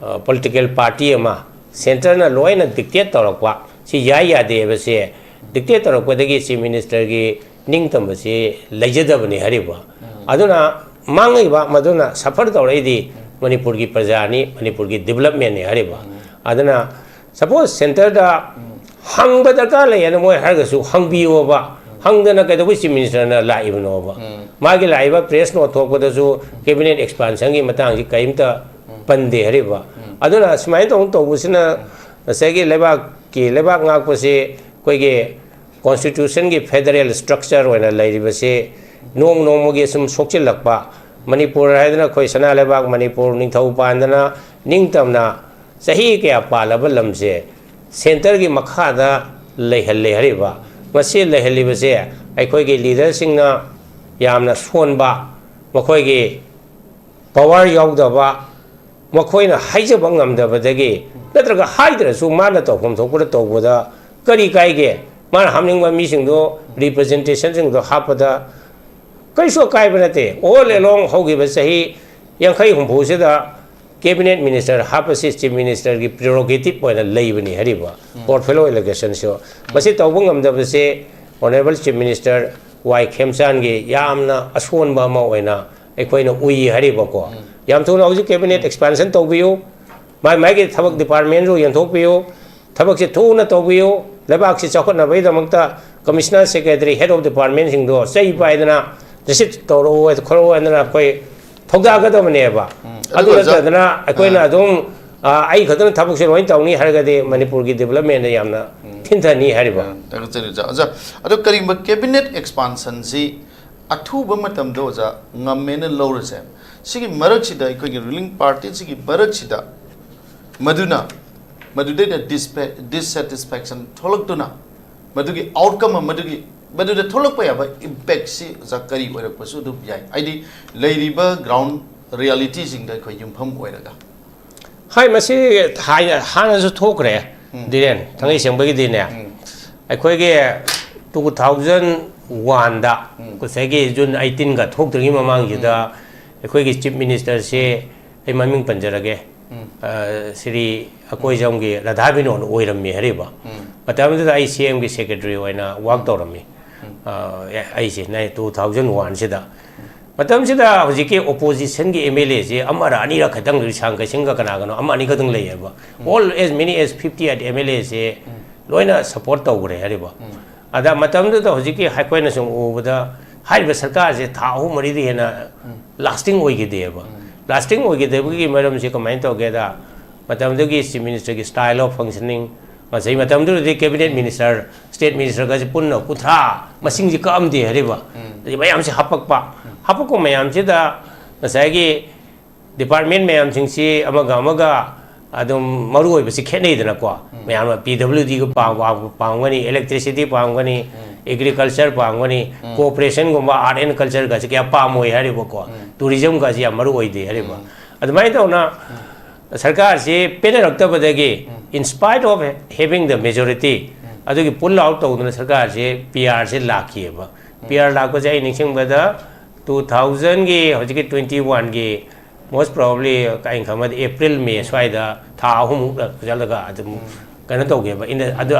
ꯑ, political party ꯑꯃ centreꯅ ꯂꯣꯏꯅ dictate ꯇꯧꯔꯛꯄ, ꯁꯤ ꯌꯥꯏ ꯌꯥꯗꯦ ꯍꯥꯏꯕꯁꯦ dictate ꯇꯧꯔꯛꯄꯗꯒꯤ Chief Ministerꯒꯤ ꯅꯤꯡꯇꯝꯕꯁꯤ ꯂꯩꯖꯗꯕꯅꯤ ꯍꯥꯏꯔꯤꯕ꯫ ꯎꯝ꯫ ꯑꯗꯨꯅ ꯃꯥꯡꯉꯤꯕ, ꯃꯗꯨꯅ suffer ꯇꯧꯔꯛꯏꯗꯤ ꯃꯅꯤꯄꯨꯔꯒꯤ ꯄ꯭ꯔꯖꯥꯅꯤ, ꯃꯅꯤꯄꯨꯔꯒꯤ developmentꯅꯤ ꯍꯥꯏꯔꯤꯕ꯫ ꯎꯝ꯫ ꯑꯗꯨꯅ suppose centreꯗ ꯎꯝ꯫ ꯍꯪꯕ ꯗꯔꯀꯥꯔ ꯂꯩ ꯍꯥꯏꯅ ꯃꯣꯏ ꯍꯥꯏꯔꯒꯁꯨ ꯍꯪꯕꯤꯌꯣꯕ꯫ ꯎꯝ꯫ ꯍꯪꯗꯅ ꯀꯩꯗꯧꯕꯩ Chief Ministerꯅ ꯂꯥꯛꯏꯕꯅꯣꯕ? ꯎꯝ꯫ ꯃꯥꯒꯤ ꯂꯥꯛꯏꯕ press note ꯊꯣꯛꯄꯗꯁꯨ cabinet expansionꯒꯤ ꯃꯇꯥꯡꯁꯤ ꯀꯔꯤꯝꯇ ꯎꯝ꯫ ꯄꯟꯗꯦ ꯍꯥꯏꯔꯤꯕ꯫ ꯎꯝ꯫ ꯑꯗꯨꯅ ꯁꯨꯃꯥꯏꯅ ꯇꯧ-, ꯇꯧꯕꯁꯤꯅ ꯎꯝ꯫ ꯉꯁꯥꯏꯒꯤ ꯂꯩꯕꯥꯛꯀꯤ, ꯂꯩꯕꯥꯛ ꯉꯥꯛꯄꯁꯤ ꯑꯩꯈꯣꯏꯒꯤ Constitutionꯒꯤ federal structure ꯑꯣꯏꯅ ꯂꯩꯔꯤꯕꯁꯤ ꯅꯣꯡ ꯅꯣꯡꯃꯒꯤ ꯁꯨꯝ ꯁꯣꯛꯆꯤꯜꯂꯛꯄ, ꯃꯅꯤꯄꯨꯔ ꯍꯥꯏꯗꯅ ꯑꯩꯈꯣꯏ ꯁꯅꯥ ꯂꯩꯕꯥꯛ ꯃꯅꯤꯄꯨꯔ ꯅꯤꯡꯊꯧ ꯄꯥꯟꯗꯅ ꯅꯤꯡꯇꯝꯅ ꯆꯍꯤ ꯀꯌꯥ ꯄꯥꯜꯂꯕ ꯂꯝꯁꯦ centreꯒꯤ ꯃꯈꯥꯗ ꯂꯩꯍꯜꯂꯦ ꯍꯥꯏꯔꯤꯕ꯫ ꯃꯁꯤ ꯂꯩꯍꯜꯂꯤꯕꯁꯦ ꯑꯩꯈꯣꯏꯒꯤ leaderꯁꯤꯡꯅ ꯌꯥꯝꯅ ꯁꯣꯟꯕ, ꯃꯈꯣꯏꯒꯤ power ꯌꯥꯎꯗꯕ, ꯃꯈꯣꯏꯅ ꯍꯥꯏꯖꯕ ꯉꯝꯗꯕꯗꯒꯤ, ꯅꯠꯇ꯭ꯔꯒ ꯍꯥꯏꯗ꯭ꯔꯁꯨ ꯃꯥꯅ ꯇꯧꯐꯝ ꯊꯣꯛꯄꯗ ꯇꯧꯕꯗ ꯀꯔꯤ ꯀꯥꯏꯒꯦ? ꯃꯥꯅ ꯍꯥꯞꯅꯤꯡꯕ ꯃꯤꯁꯤꯡꯗꯣ, representationꯁꯤꯡꯗꯣ ꯍꯥꯞꯄꯗ ꯀꯔꯤꯁꯨ ꯑꯀꯥꯏꯕ ꯅꯠꯇꯦ꯫ All along ꯍꯧꯈꯤꯕ ꯆꯍꯤ ꯌꯥꯡꯈꯩ ꯍꯨꯝꯐꯨꯁꯤꯗ cabinet minister ꯍꯥꯞꯄꯁꯤ Chief Ministerꯒꯤ prerogative ꯑꯣꯏꯅ ꯂꯩꯕꯅꯤ ꯍꯥꯏꯔꯤꯕ ꯎꯝ꯫ Portfolio allocationꯁꯨ꯫ ꯃꯁꯤ ꯇꯧꯕ ꯉꯝꯗꯕꯁꯦ Honourable Chief Minister ꯋꯥꯏ ꯈꯦꯝꯆꯥꯟꯒꯤ ꯌꯥꯝꯅ ꯑꯁꯣꯟꯕ ꯑꯃ ꯑꯣꯏꯅ ꯑꯩꯈꯣꯏꯅ ꯎꯏ ꯍꯥꯏꯔꯤꯕꯀꯣ꯫ ꯎꯝ꯫ ꯌꯥꯝ ꯊꯨꯅ ꯍꯧꯖꯤꯛ cabinet expansion ꯇꯧꯕꯤꯌꯨ, ꯃꯥꯏ ꯃꯥꯏꯒꯤ ꯊꯕꯛ departmentꯁꯨ ꯌꯦꯟꯊꯣꯛꯄꯤꯌꯨ, ꯊꯕꯛꯁꯤ ꯊꯨꯅ ꯇꯧꯕꯤꯌꯨ꯫ ꯂꯩꯕꯥꯛꯁꯤ ꯆꯥꯎꯈꯠꯅꯕꯒꯤꯗꯃꯛꯇ commissioner, secretary, head of departmentꯁꯤꯡꯗꯣ ꯆꯩ ꯄꯥꯏꯗꯅ receive ꯇꯧꯔꯛꯎ, ꯈꯣꯠꯂꯛꯎ ꯍꯥꯏꯗꯅ ꯑꯩꯈꯣꯏ ꯊꯧꯗꯥꯒꯗꯕꯅꯦꯕ꯫ ꯎꯝ꯫ ꯑꯗꯨ ꯑꯗꯨꯒ ꯑꯣꯖꯥ, ꯅꯠꯇꯗꯅ ꯑꯩꯈꯣꯏꯅ ꯑꯥ꯫ ꯑꯗꯨꯝ, ꯑꯥ, ꯑꯩ ꯈꯛꯇꯅ ꯊꯕꯛꯁꯦ ꯂꯣꯏ ꯇꯧꯅꯤ ꯍꯥꯏꯔꯒꯗꯤ ꯃꯅꯤꯄꯨꯔꯒꯤ developmentꯗ ꯌꯥꯝꯅ ꯎꯝ꯫ ꯊꯤꯟꯊꯅꯤ ꯍꯥꯏꯔꯤꯕ꯫ ꯎꯝ, ꯊꯥꯒꯠꯆꯔꯤ ꯑꯣꯖꯥ꯫ ꯑꯣꯖꯥ, ꯑꯗꯣ ꯀꯔꯤꯒꯨꯝꯕ cabinet expansionꯁꯤ ꯑꯊꯨꯕ ꯃꯇꯝꯗ ꯑꯣꯖꯥ ꯉꯝꯃꯦꯅ ꯂꯧꯔꯁꯦ, ꯁꯤꯒꯤ ꯃꯔꯛꯁꯤꯗ ꯑꯩꯈꯣꯏꯒꯤ ruling partyꯁꯤꯒꯤ ꯃꯔꯛꯁꯤꯗ ꯃꯗꯨꯅ, ꯃꯗꯨꯗꯩꯗ dispa-, dissatisfaction ꯊꯣꯛꯂꯛꯇꯨꯅ ꯃꯗꯨꯒꯤ ꯑꯥꯎꯠꯀꯝ ꯑꯃ, ꯃꯗꯨꯒꯤ, ꯃꯗꯨꯗ ꯊꯣꯛꯂꯛꯄ ꯌꯥꯕ ꯏꯝꯄꯦꯛꯁꯤ ꯑꯣꯖꯥ ꯀꯔꯤ ꯑꯣꯏꯔꯛꯄꯁꯨ ꯑꯗꯨꯝ ꯌꯥꯏ, ꯍꯥꯏꯗꯤ ꯂꯩꯔꯤꯕ ꯒ꯭ꯔꯥꯎꯟ ꯔꯤꯌꯦꯂꯤꯇꯤꯁꯤꯡꯗ ꯑꯩꯈꯣꯏ ꯌꯨꯝꯐꯝ ꯑꯣꯏꯔꯒ꯫ ꯍꯥꯏ, ꯃꯁꯤ ꯍꯥꯏ-, ꯍꯥꯟꯅꯁꯨ ꯊꯣꯛꯈ꯭ꯔꯦ, ꯎꯝ꯫ ꯙꯤꯔꯦꯟ, ꯊꯥꯡꯒꯩ ꯁꯦꯡꯕꯒꯤꯗꯤꯅꯦ꯫ ꯎꯝ꯫ ꯑꯩꯈꯣꯏꯒꯤ two thousand one ꯗ, ꯎꯝ꯫ ꯉꯁꯥꯏꯒꯤ June eighteen ꯒ ꯊꯣꯛꯇ꯭ꯔꯤꯉꯩ ꯃꯃꯥꯡꯁꯤꯗ, ꯎꯝ꯫ ꯑꯩꯈꯣꯏꯒꯤ ꯆꯤꯐ ꯃꯤꯅꯤꯁꯇꯔꯁꯦ, ꯑꯩ ꯃꯃꯤꯡ ꯄꯟꯖꯔꯒꯦ, ꯎꯝ꯫ ꯑ, ꯁ꯭ꯔꯤ ꯑꯀꯣꯏꯖꯝꯒꯤ ꯔꯥꯙꯥ ꯕꯤꯅꯣꯟ ꯑꯣꯏꯔꯝꯃꯤ ꯍꯥꯏꯔꯤꯕ꯫ ꯎꯝ꯫ ꯃꯇꯝꯗꯨꯗ ꯑꯩ ꯁꯤ ꯑꯦꯝꯒꯤ ꯁꯦꯀ꯭ꯔꯦꯇꯔꯤ ꯑꯣꯏꯅ ꯋꯥꯛ ꯇꯧꯔꯝꯃꯤ꯫ ꯎꯝ꯫ ꯑ, ꯑꯩꯁꯦ two thousand one ꯁꯤꯗ꯫ ꯃꯇꯝꯁꯤꯗ ꯍꯧꯖꯤꯛꯀꯤ ꯑꯣꯄꯣꯖꯤꯁꯟꯒꯤ ꯑꯦꯝ ꯑꯦꯜ ꯑꯦꯁꯦ ꯑꯃꯔ ꯑꯅꯤꯔ ꯈꯛꯇꯪ, ꯔꯤꯁꯥꯡ ꯀꯩꯁꯤꯡꯒ ꯀꯅꯥꯒꯅꯣ ꯑꯃ ꯑꯅꯤ ꯈꯛꯇꯪ ꯂꯩꯌꯦꯕ꯫ All, as many as fifty eight M L A ꯁꯦ ꯂꯣꯏꯅ ꯁꯄꯣꯔꯠ ꯇꯧꯈ꯭ꯔꯦ ꯍꯥꯏꯔꯤꯕ꯫ ꯑꯗ ꯃꯇꯝꯗꯨꯗ ꯍꯧꯖꯤꯛꯀꯤ ꯑꯩꯈꯣꯏꯅ ꯁꯨꯝ ꯎꯕꯗ ꯍꯥꯏꯔꯤꯕ ꯁꯔꯀꯥꯔꯁꯦ ꯊꯥ ꯑꯍꯨꯝ ꯃꯔꯤꯗꯤ ꯍꯦꯟꯅ ꯂꯥꯁꯇꯤꯡ ꯑꯣꯏꯈꯤꯗꯦꯕ꯫ ꯂꯥꯁꯇꯤꯡ ꯑꯣꯏꯈꯤꯗꯕꯒꯤ ꯃꯔꯝꯁꯤ ꯀꯃꯥꯏꯅ ꯇꯧꯒꯦꯗ, ꯃꯇꯝꯗꯨꯒꯤ ꯆꯤꯐ ꯃꯤꯅꯤꯁꯇꯔꯒꯤ style of functioning, ꯉꯁꯥꯏ ꯃꯇꯝꯗꯨꯗꯗꯤ ꯀꯦꯕꯤꯅꯦꯠ ꯃꯤꯅꯤꯁꯇꯔ, ꯁ꯭ꯇꯦꯠ ꯃꯤꯅꯤꯁꯇꯔꯒꯁꯦ ꯄꯨꯟꯅ ꯀꯨꯟꯊ꯭ꯔꯥ ꯃꯁꯤꯡꯁꯦ ꯀꯛꯑꯝꯗꯦ ꯍꯥꯏꯔꯤꯕ꯫ ꯑꯗꯩ ꯃꯌꯥꯝꯁꯦ ꯍꯥꯄꯛꯄ, ꯍꯥꯄꯛꯄ ꯃꯌꯥꯝꯁꯤꯗ ꯉꯁꯥꯏꯒꯤ ꯗꯤꯄꯥꯔꯠꯃꯦꯟ ꯃꯌꯥꯝꯁꯤꯡꯁꯤ ꯑꯃꯒ ꯑꯃꯒ ꯑꯗꯨꯝ ꯃꯔꯨ ꯑꯣꯏꯕꯁꯤ ꯈꯦꯠꯅꯩꯗꯅꯀꯣ꯫ ꯃꯌꯥꯝꯅ ꯄꯤ ꯗꯕ꯭ꯂꯤꯎ ꯗꯤꯒ ꯄꯥꯝ-, ꯄꯥꯝ-, ꯄꯥꯝꯒꯅꯤ, electricity ꯄꯥꯝꯒꯅꯤ, agriculture ꯄꯥꯝꯒꯅꯤ, cooperation ꯒꯨꯝꯕ, art and culture ꯒꯁꯤ ꯀꯌꯥ ꯄꯥꯝꯃꯣꯏ ꯍꯥꯏꯔꯤꯕꯀꯣ꯫ Tourism ꯒꯁꯤ ꯌꯥꯝ ꯃꯔꯨ ꯑꯣꯏꯗꯦ ꯍꯥꯏꯔꯤꯕ꯫ ꯑꯗꯨꯃꯥꯏꯅ ꯇꯧꯅ ꯁꯔꯀꯥꯔꯁꯤ ꯄꯦꯟꯅꯔꯛꯇꯕꯗꯒꯤ, in spite of having the majority, ꯑꯗꯨꯒꯤ pull out ꯇꯧꯗꯅ ꯁꯔꯀꯥꯔꯁꯤ ꯄꯤ ꯑꯥꯔꯁꯤ ꯂꯥꯛꯈꯤꯑꯕ꯫ ꯄꯤ ꯑꯥꯔ ꯂꯥꯛꯄꯁꯦ ꯑꯩ ꯅꯤꯡꯁꯤꯡꯕꯗ two thousand ꯒꯤ, ꯍꯧꯖꯤꯛꯀꯤ twenty one ꯒꯤ most probably ꯑꯩꯅ ꯈꯪꯕꯗ April May ꯁ꯭ꯋꯥꯏꯗ ꯊꯥ ꯑꯍꯨꯝꯃꯨꯛ ꯆꯠꯂꯒ ꯑꯗꯨꯝ ꯀꯩꯅꯣ ꯇꯧꯒꯦꯕ꯫ ꯏꯟꯗ-, ꯑꯗꯨ,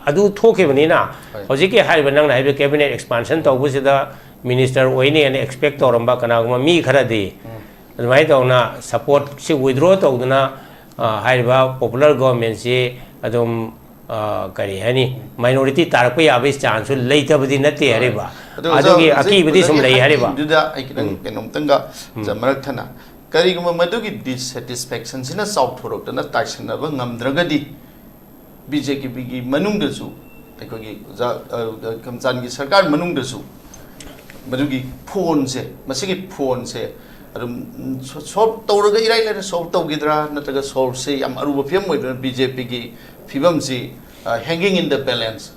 ꯑꯗꯨ ꯊꯣꯛꯈꯤꯕꯅꯤꯅ ꯍꯧꯖꯤꯛꯀꯤ ꯍꯥꯏꯔꯤꯕ ꯅꯪꯅ ꯍꯥꯏꯕ cabinet expansion ꯇꯧꯕꯁꯤꯗ ꯃꯤꯅꯤꯁꯇꯔ ꯑꯣꯏꯅꯤꯅ expect ꯇꯧꯔꯝꯕ ꯀꯅꯥꯒꯨꯝꯕ ꯃꯤ ꯈꯔꯗꯤ ꯑꯗꯨꯃꯥꯏꯅ ꯇꯧꯅ supportꯁꯤ withdraw ꯇꯧꯗꯅ, ꯑ, ꯍꯥꯏꯔꯤꯕ popular governmentꯁꯤ ꯑꯗꯨꯝ, ꯑ, ꯀꯔꯤ ꯍꯥꯏꯅꯤ, minority ꯇꯥꯔꯛꯄ ꯌꯥꯕꯒꯤ chanceꯁꯨ ꯂꯩꯇꯕꯗꯤ ꯅꯠꯇꯦ ꯍꯥꯏꯔꯤꯕ꯫ ꯑꯗꯣ ꯑꯣꯖꯥ, ꯑꯗꯨꯒꯤ ꯍꯧꯖꯤꯛ ꯑꯀꯤꯕꯗꯤ ꯁꯨꯝ ꯑꯣꯖꯥꯒꯤ ꯂꯩ ꯍꯥꯏꯔꯤꯕ꯫ ꯑꯀꯤꯕꯗꯨꯗ ꯑꯩ ꯈꯤꯇꯪ ꯎꯝ꯫ ꯀꯩꯅꯣꯝꯇꯪꯒ ꯎꯝ꯫ ꯃꯔꯛ ꯊꯠꯅ, ꯀꯔꯤꯒꯨꯝꯕ ꯃꯗꯨꯒꯤ dissatisfactionꯁꯤꯅ ꯆꯥꯎꯊꯣꯔꯛꯇꯅ ꯇꯥꯏꯁꯟꯅꯕ ꯉꯝꯗ꯭ꯔꯒꯗꯤ ꯕꯤ ꯖꯦ ꯄꯤꯒꯤ ꯃꯅꯨꯡꯗꯁꯨ, ꯑꯩꯈꯣꯏꯒꯤ ꯑꯣꯖꯥ, ꯑ, ꯀꯝꯆꯥꯟꯒꯤ ꯁꯔꯀꯥꯔ ꯃꯅꯨꯡꯗꯁꯨ ꯃꯗꯨꯒꯤ ꯐꯣꯟꯁꯦ, ꯃꯁꯤꯒꯤ ꯐꯣꯟꯁꯦ ꯑꯗꯨꯝ, ꯎꯝ, ꯁꯣ-, solve ꯇꯧꯔꯒ ꯏꯔꯥꯏ ꯂꯥꯏꯅ solve ꯇꯧꯈꯤꯗ꯭ꯔꯥ, ꯅꯠꯇ꯭ꯔꯒ solveꯁꯦ ꯌꯥꯝ ꯑꯔꯨꯕ ꯐꯤꯕꯝ ꯑꯣꯏꯗꯅ ꯕꯤ ꯖꯦ ꯄꯤꯒꯤ ꯐꯤꯕꯝꯁꯤ, ꯑ, hanging in the balance,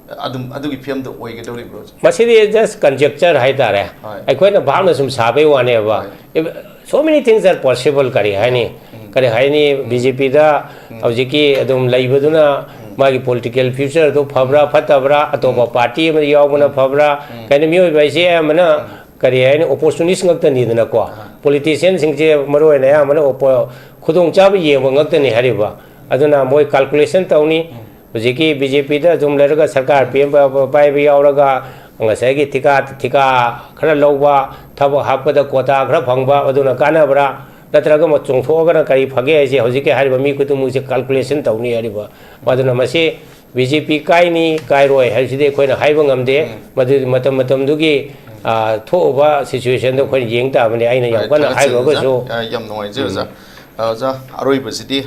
ꯑꯗꯨꯝ ꯑꯗꯨꯒꯤ ꯐꯤꯕꯝꯗ ꯑꯣꯏꯒꯗꯧꯔꯤꯕ꯭ꯔꯣ ꯍꯧꯖꯤꯛ? ꯃꯁꯤꯗꯤ just conjecture ꯍꯥꯏꯇꯥꯔꯦ꯫ ꯍꯣꯏ꯫ ꯑꯩꯈꯣꯏꯅ ꯚꯥꯞꯅ ꯁꯨꯝ ꯁꯥꯕꯩ ꯋꯥꯅꯦꯕ꯫ ꯍꯣꯏ꯫ So many things are possible, ꯀꯔꯤ ꯍꯥꯏꯅꯤ? ꯀꯔꯤ ꯍꯥꯏꯅꯤ? ꯕꯤ ꯖꯦ ꯄꯤꯗ ꯍꯧꯖꯤꯛꯀꯤ ꯑꯗꯨꯝ ꯂꯩꯕꯗꯨꯅ ꯃꯥꯒꯤ political futureꯗꯨ ꯐꯕ꯭ꯔꯥ ꯐꯠꯇꯕ꯭ꯔꯥ, ꯑꯇꯣꯞꯄ party ꯑꯃꯗ ꯌꯥꯎꯕꯅ ꯐꯕ꯭ꯔꯥ? ꯀꯩꯅꯣ, ꯃꯤꯑꯣꯏꯕ ꯍꯥꯏꯁꯦ ꯑꯌꯥꯝꯕꯅ ꯀꯔꯤ ꯍꯥꯏꯅꯤ, opportunist ꯉꯥꯛꯇꯅꯤꯗꯅꯀꯣ꯫ Politicianꯁꯤꯡꯁꯦ ꯃꯔꯨ ꯑꯣꯏꯅ ꯑꯌꯥꯝꯕꯅ oppo- ꯈꯨꯗꯣꯡꯆꯥꯕ ꯌꯦꯡꯕ ꯉꯥꯛꯇꯅꯤ ꯍꯥꯏꯔꯤꯕ꯫ ꯑꯗꯨꯅ ꯃꯣꯏ calculation ꯇꯧꯅꯤ꯫ ꯍꯧꯖꯤꯛꯀꯤ ꯕꯤ ꯖꯦ ꯄꯤꯗ ꯑꯗꯨꯝ ꯂꯩꯔꯒ ꯁꯔꯀꯥꯔ ꯄꯦꯝꯕ ꯄꯥꯏꯕ ꯌꯥꯎꯔꯒ ꯉꯁꯥꯏꯒꯤ ꯊꯤꯀꯥ ꯊꯤꯀꯥ ꯈꯔ ꯂꯧꯕ, ꯊꯕꯛ ꯍꯥꯞꯄꯗ quota ꯈꯔ ꯐꯪꯕ, ꯑꯗꯨꯅ ꯀꯥꯟꯅꯕ꯭ꯔꯥ? ꯅꯠꯇ꯭ꯔꯒ ꯑꯃ ꯆꯣꯡꯊꯣꯛꯑꯒꯅ ꯀꯔꯤ ꯐꯒꯦ ꯍꯥꯏꯁꯦ ꯍꯧꯖꯤꯛꯀꯤ ꯍꯥꯏꯔꯤꯕ ꯃꯤ ꯈꯨꯗꯤꯡꯃꯛꯁꯦ calculation ꯇꯧꯅꯤ ꯍꯥꯏꯔꯤꯕ꯫ ꯑꯗꯨꯅ ꯃꯁꯤ ꯕꯤ ꯖꯦ ꯄꯤ ꯀꯥꯏꯅꯤ ꯀꯥꯏꯔꯣꯏ ꯍꯥꯏꯕꯁꯤꯗꯤ ꯑꯩꯈꯣꯏꯅ ꯍꯥꯏꯕ ꯉꯝꯗꯦ꯫ ꯃꯗꯨꯗꯤ ꯃꯇꯝ ꯃꯇꯝꯗꯨꯒꯤ, ꯑ, ꯊꯣꯛꯎꯕ situationꯗꯣ ꯑꯩꯈꯣꯏꯅ ꯌꯦꯡ ꯇꯥꯕꯅꯤ꯫ ꯑꯩꯅ ꯌꯥꯝ ꯀꯟꯅ ꯊꯥꯒꯠꯆꯔꯤ, ꯍꯥꯏꯔꯨꯔꯒꯁꯨ ꯑꯣꯖꯥ꯫ ꯑ, ꯌꯥꯝ ꯅꯨꯡꯉꯥꯏꯖꯩ, ꯑꯣꯖꯥ꯫ ꯑ, ꯑꯣꯖꯥ, ꯑꯔꯣꯏꯕꯁꯤꯗꯤ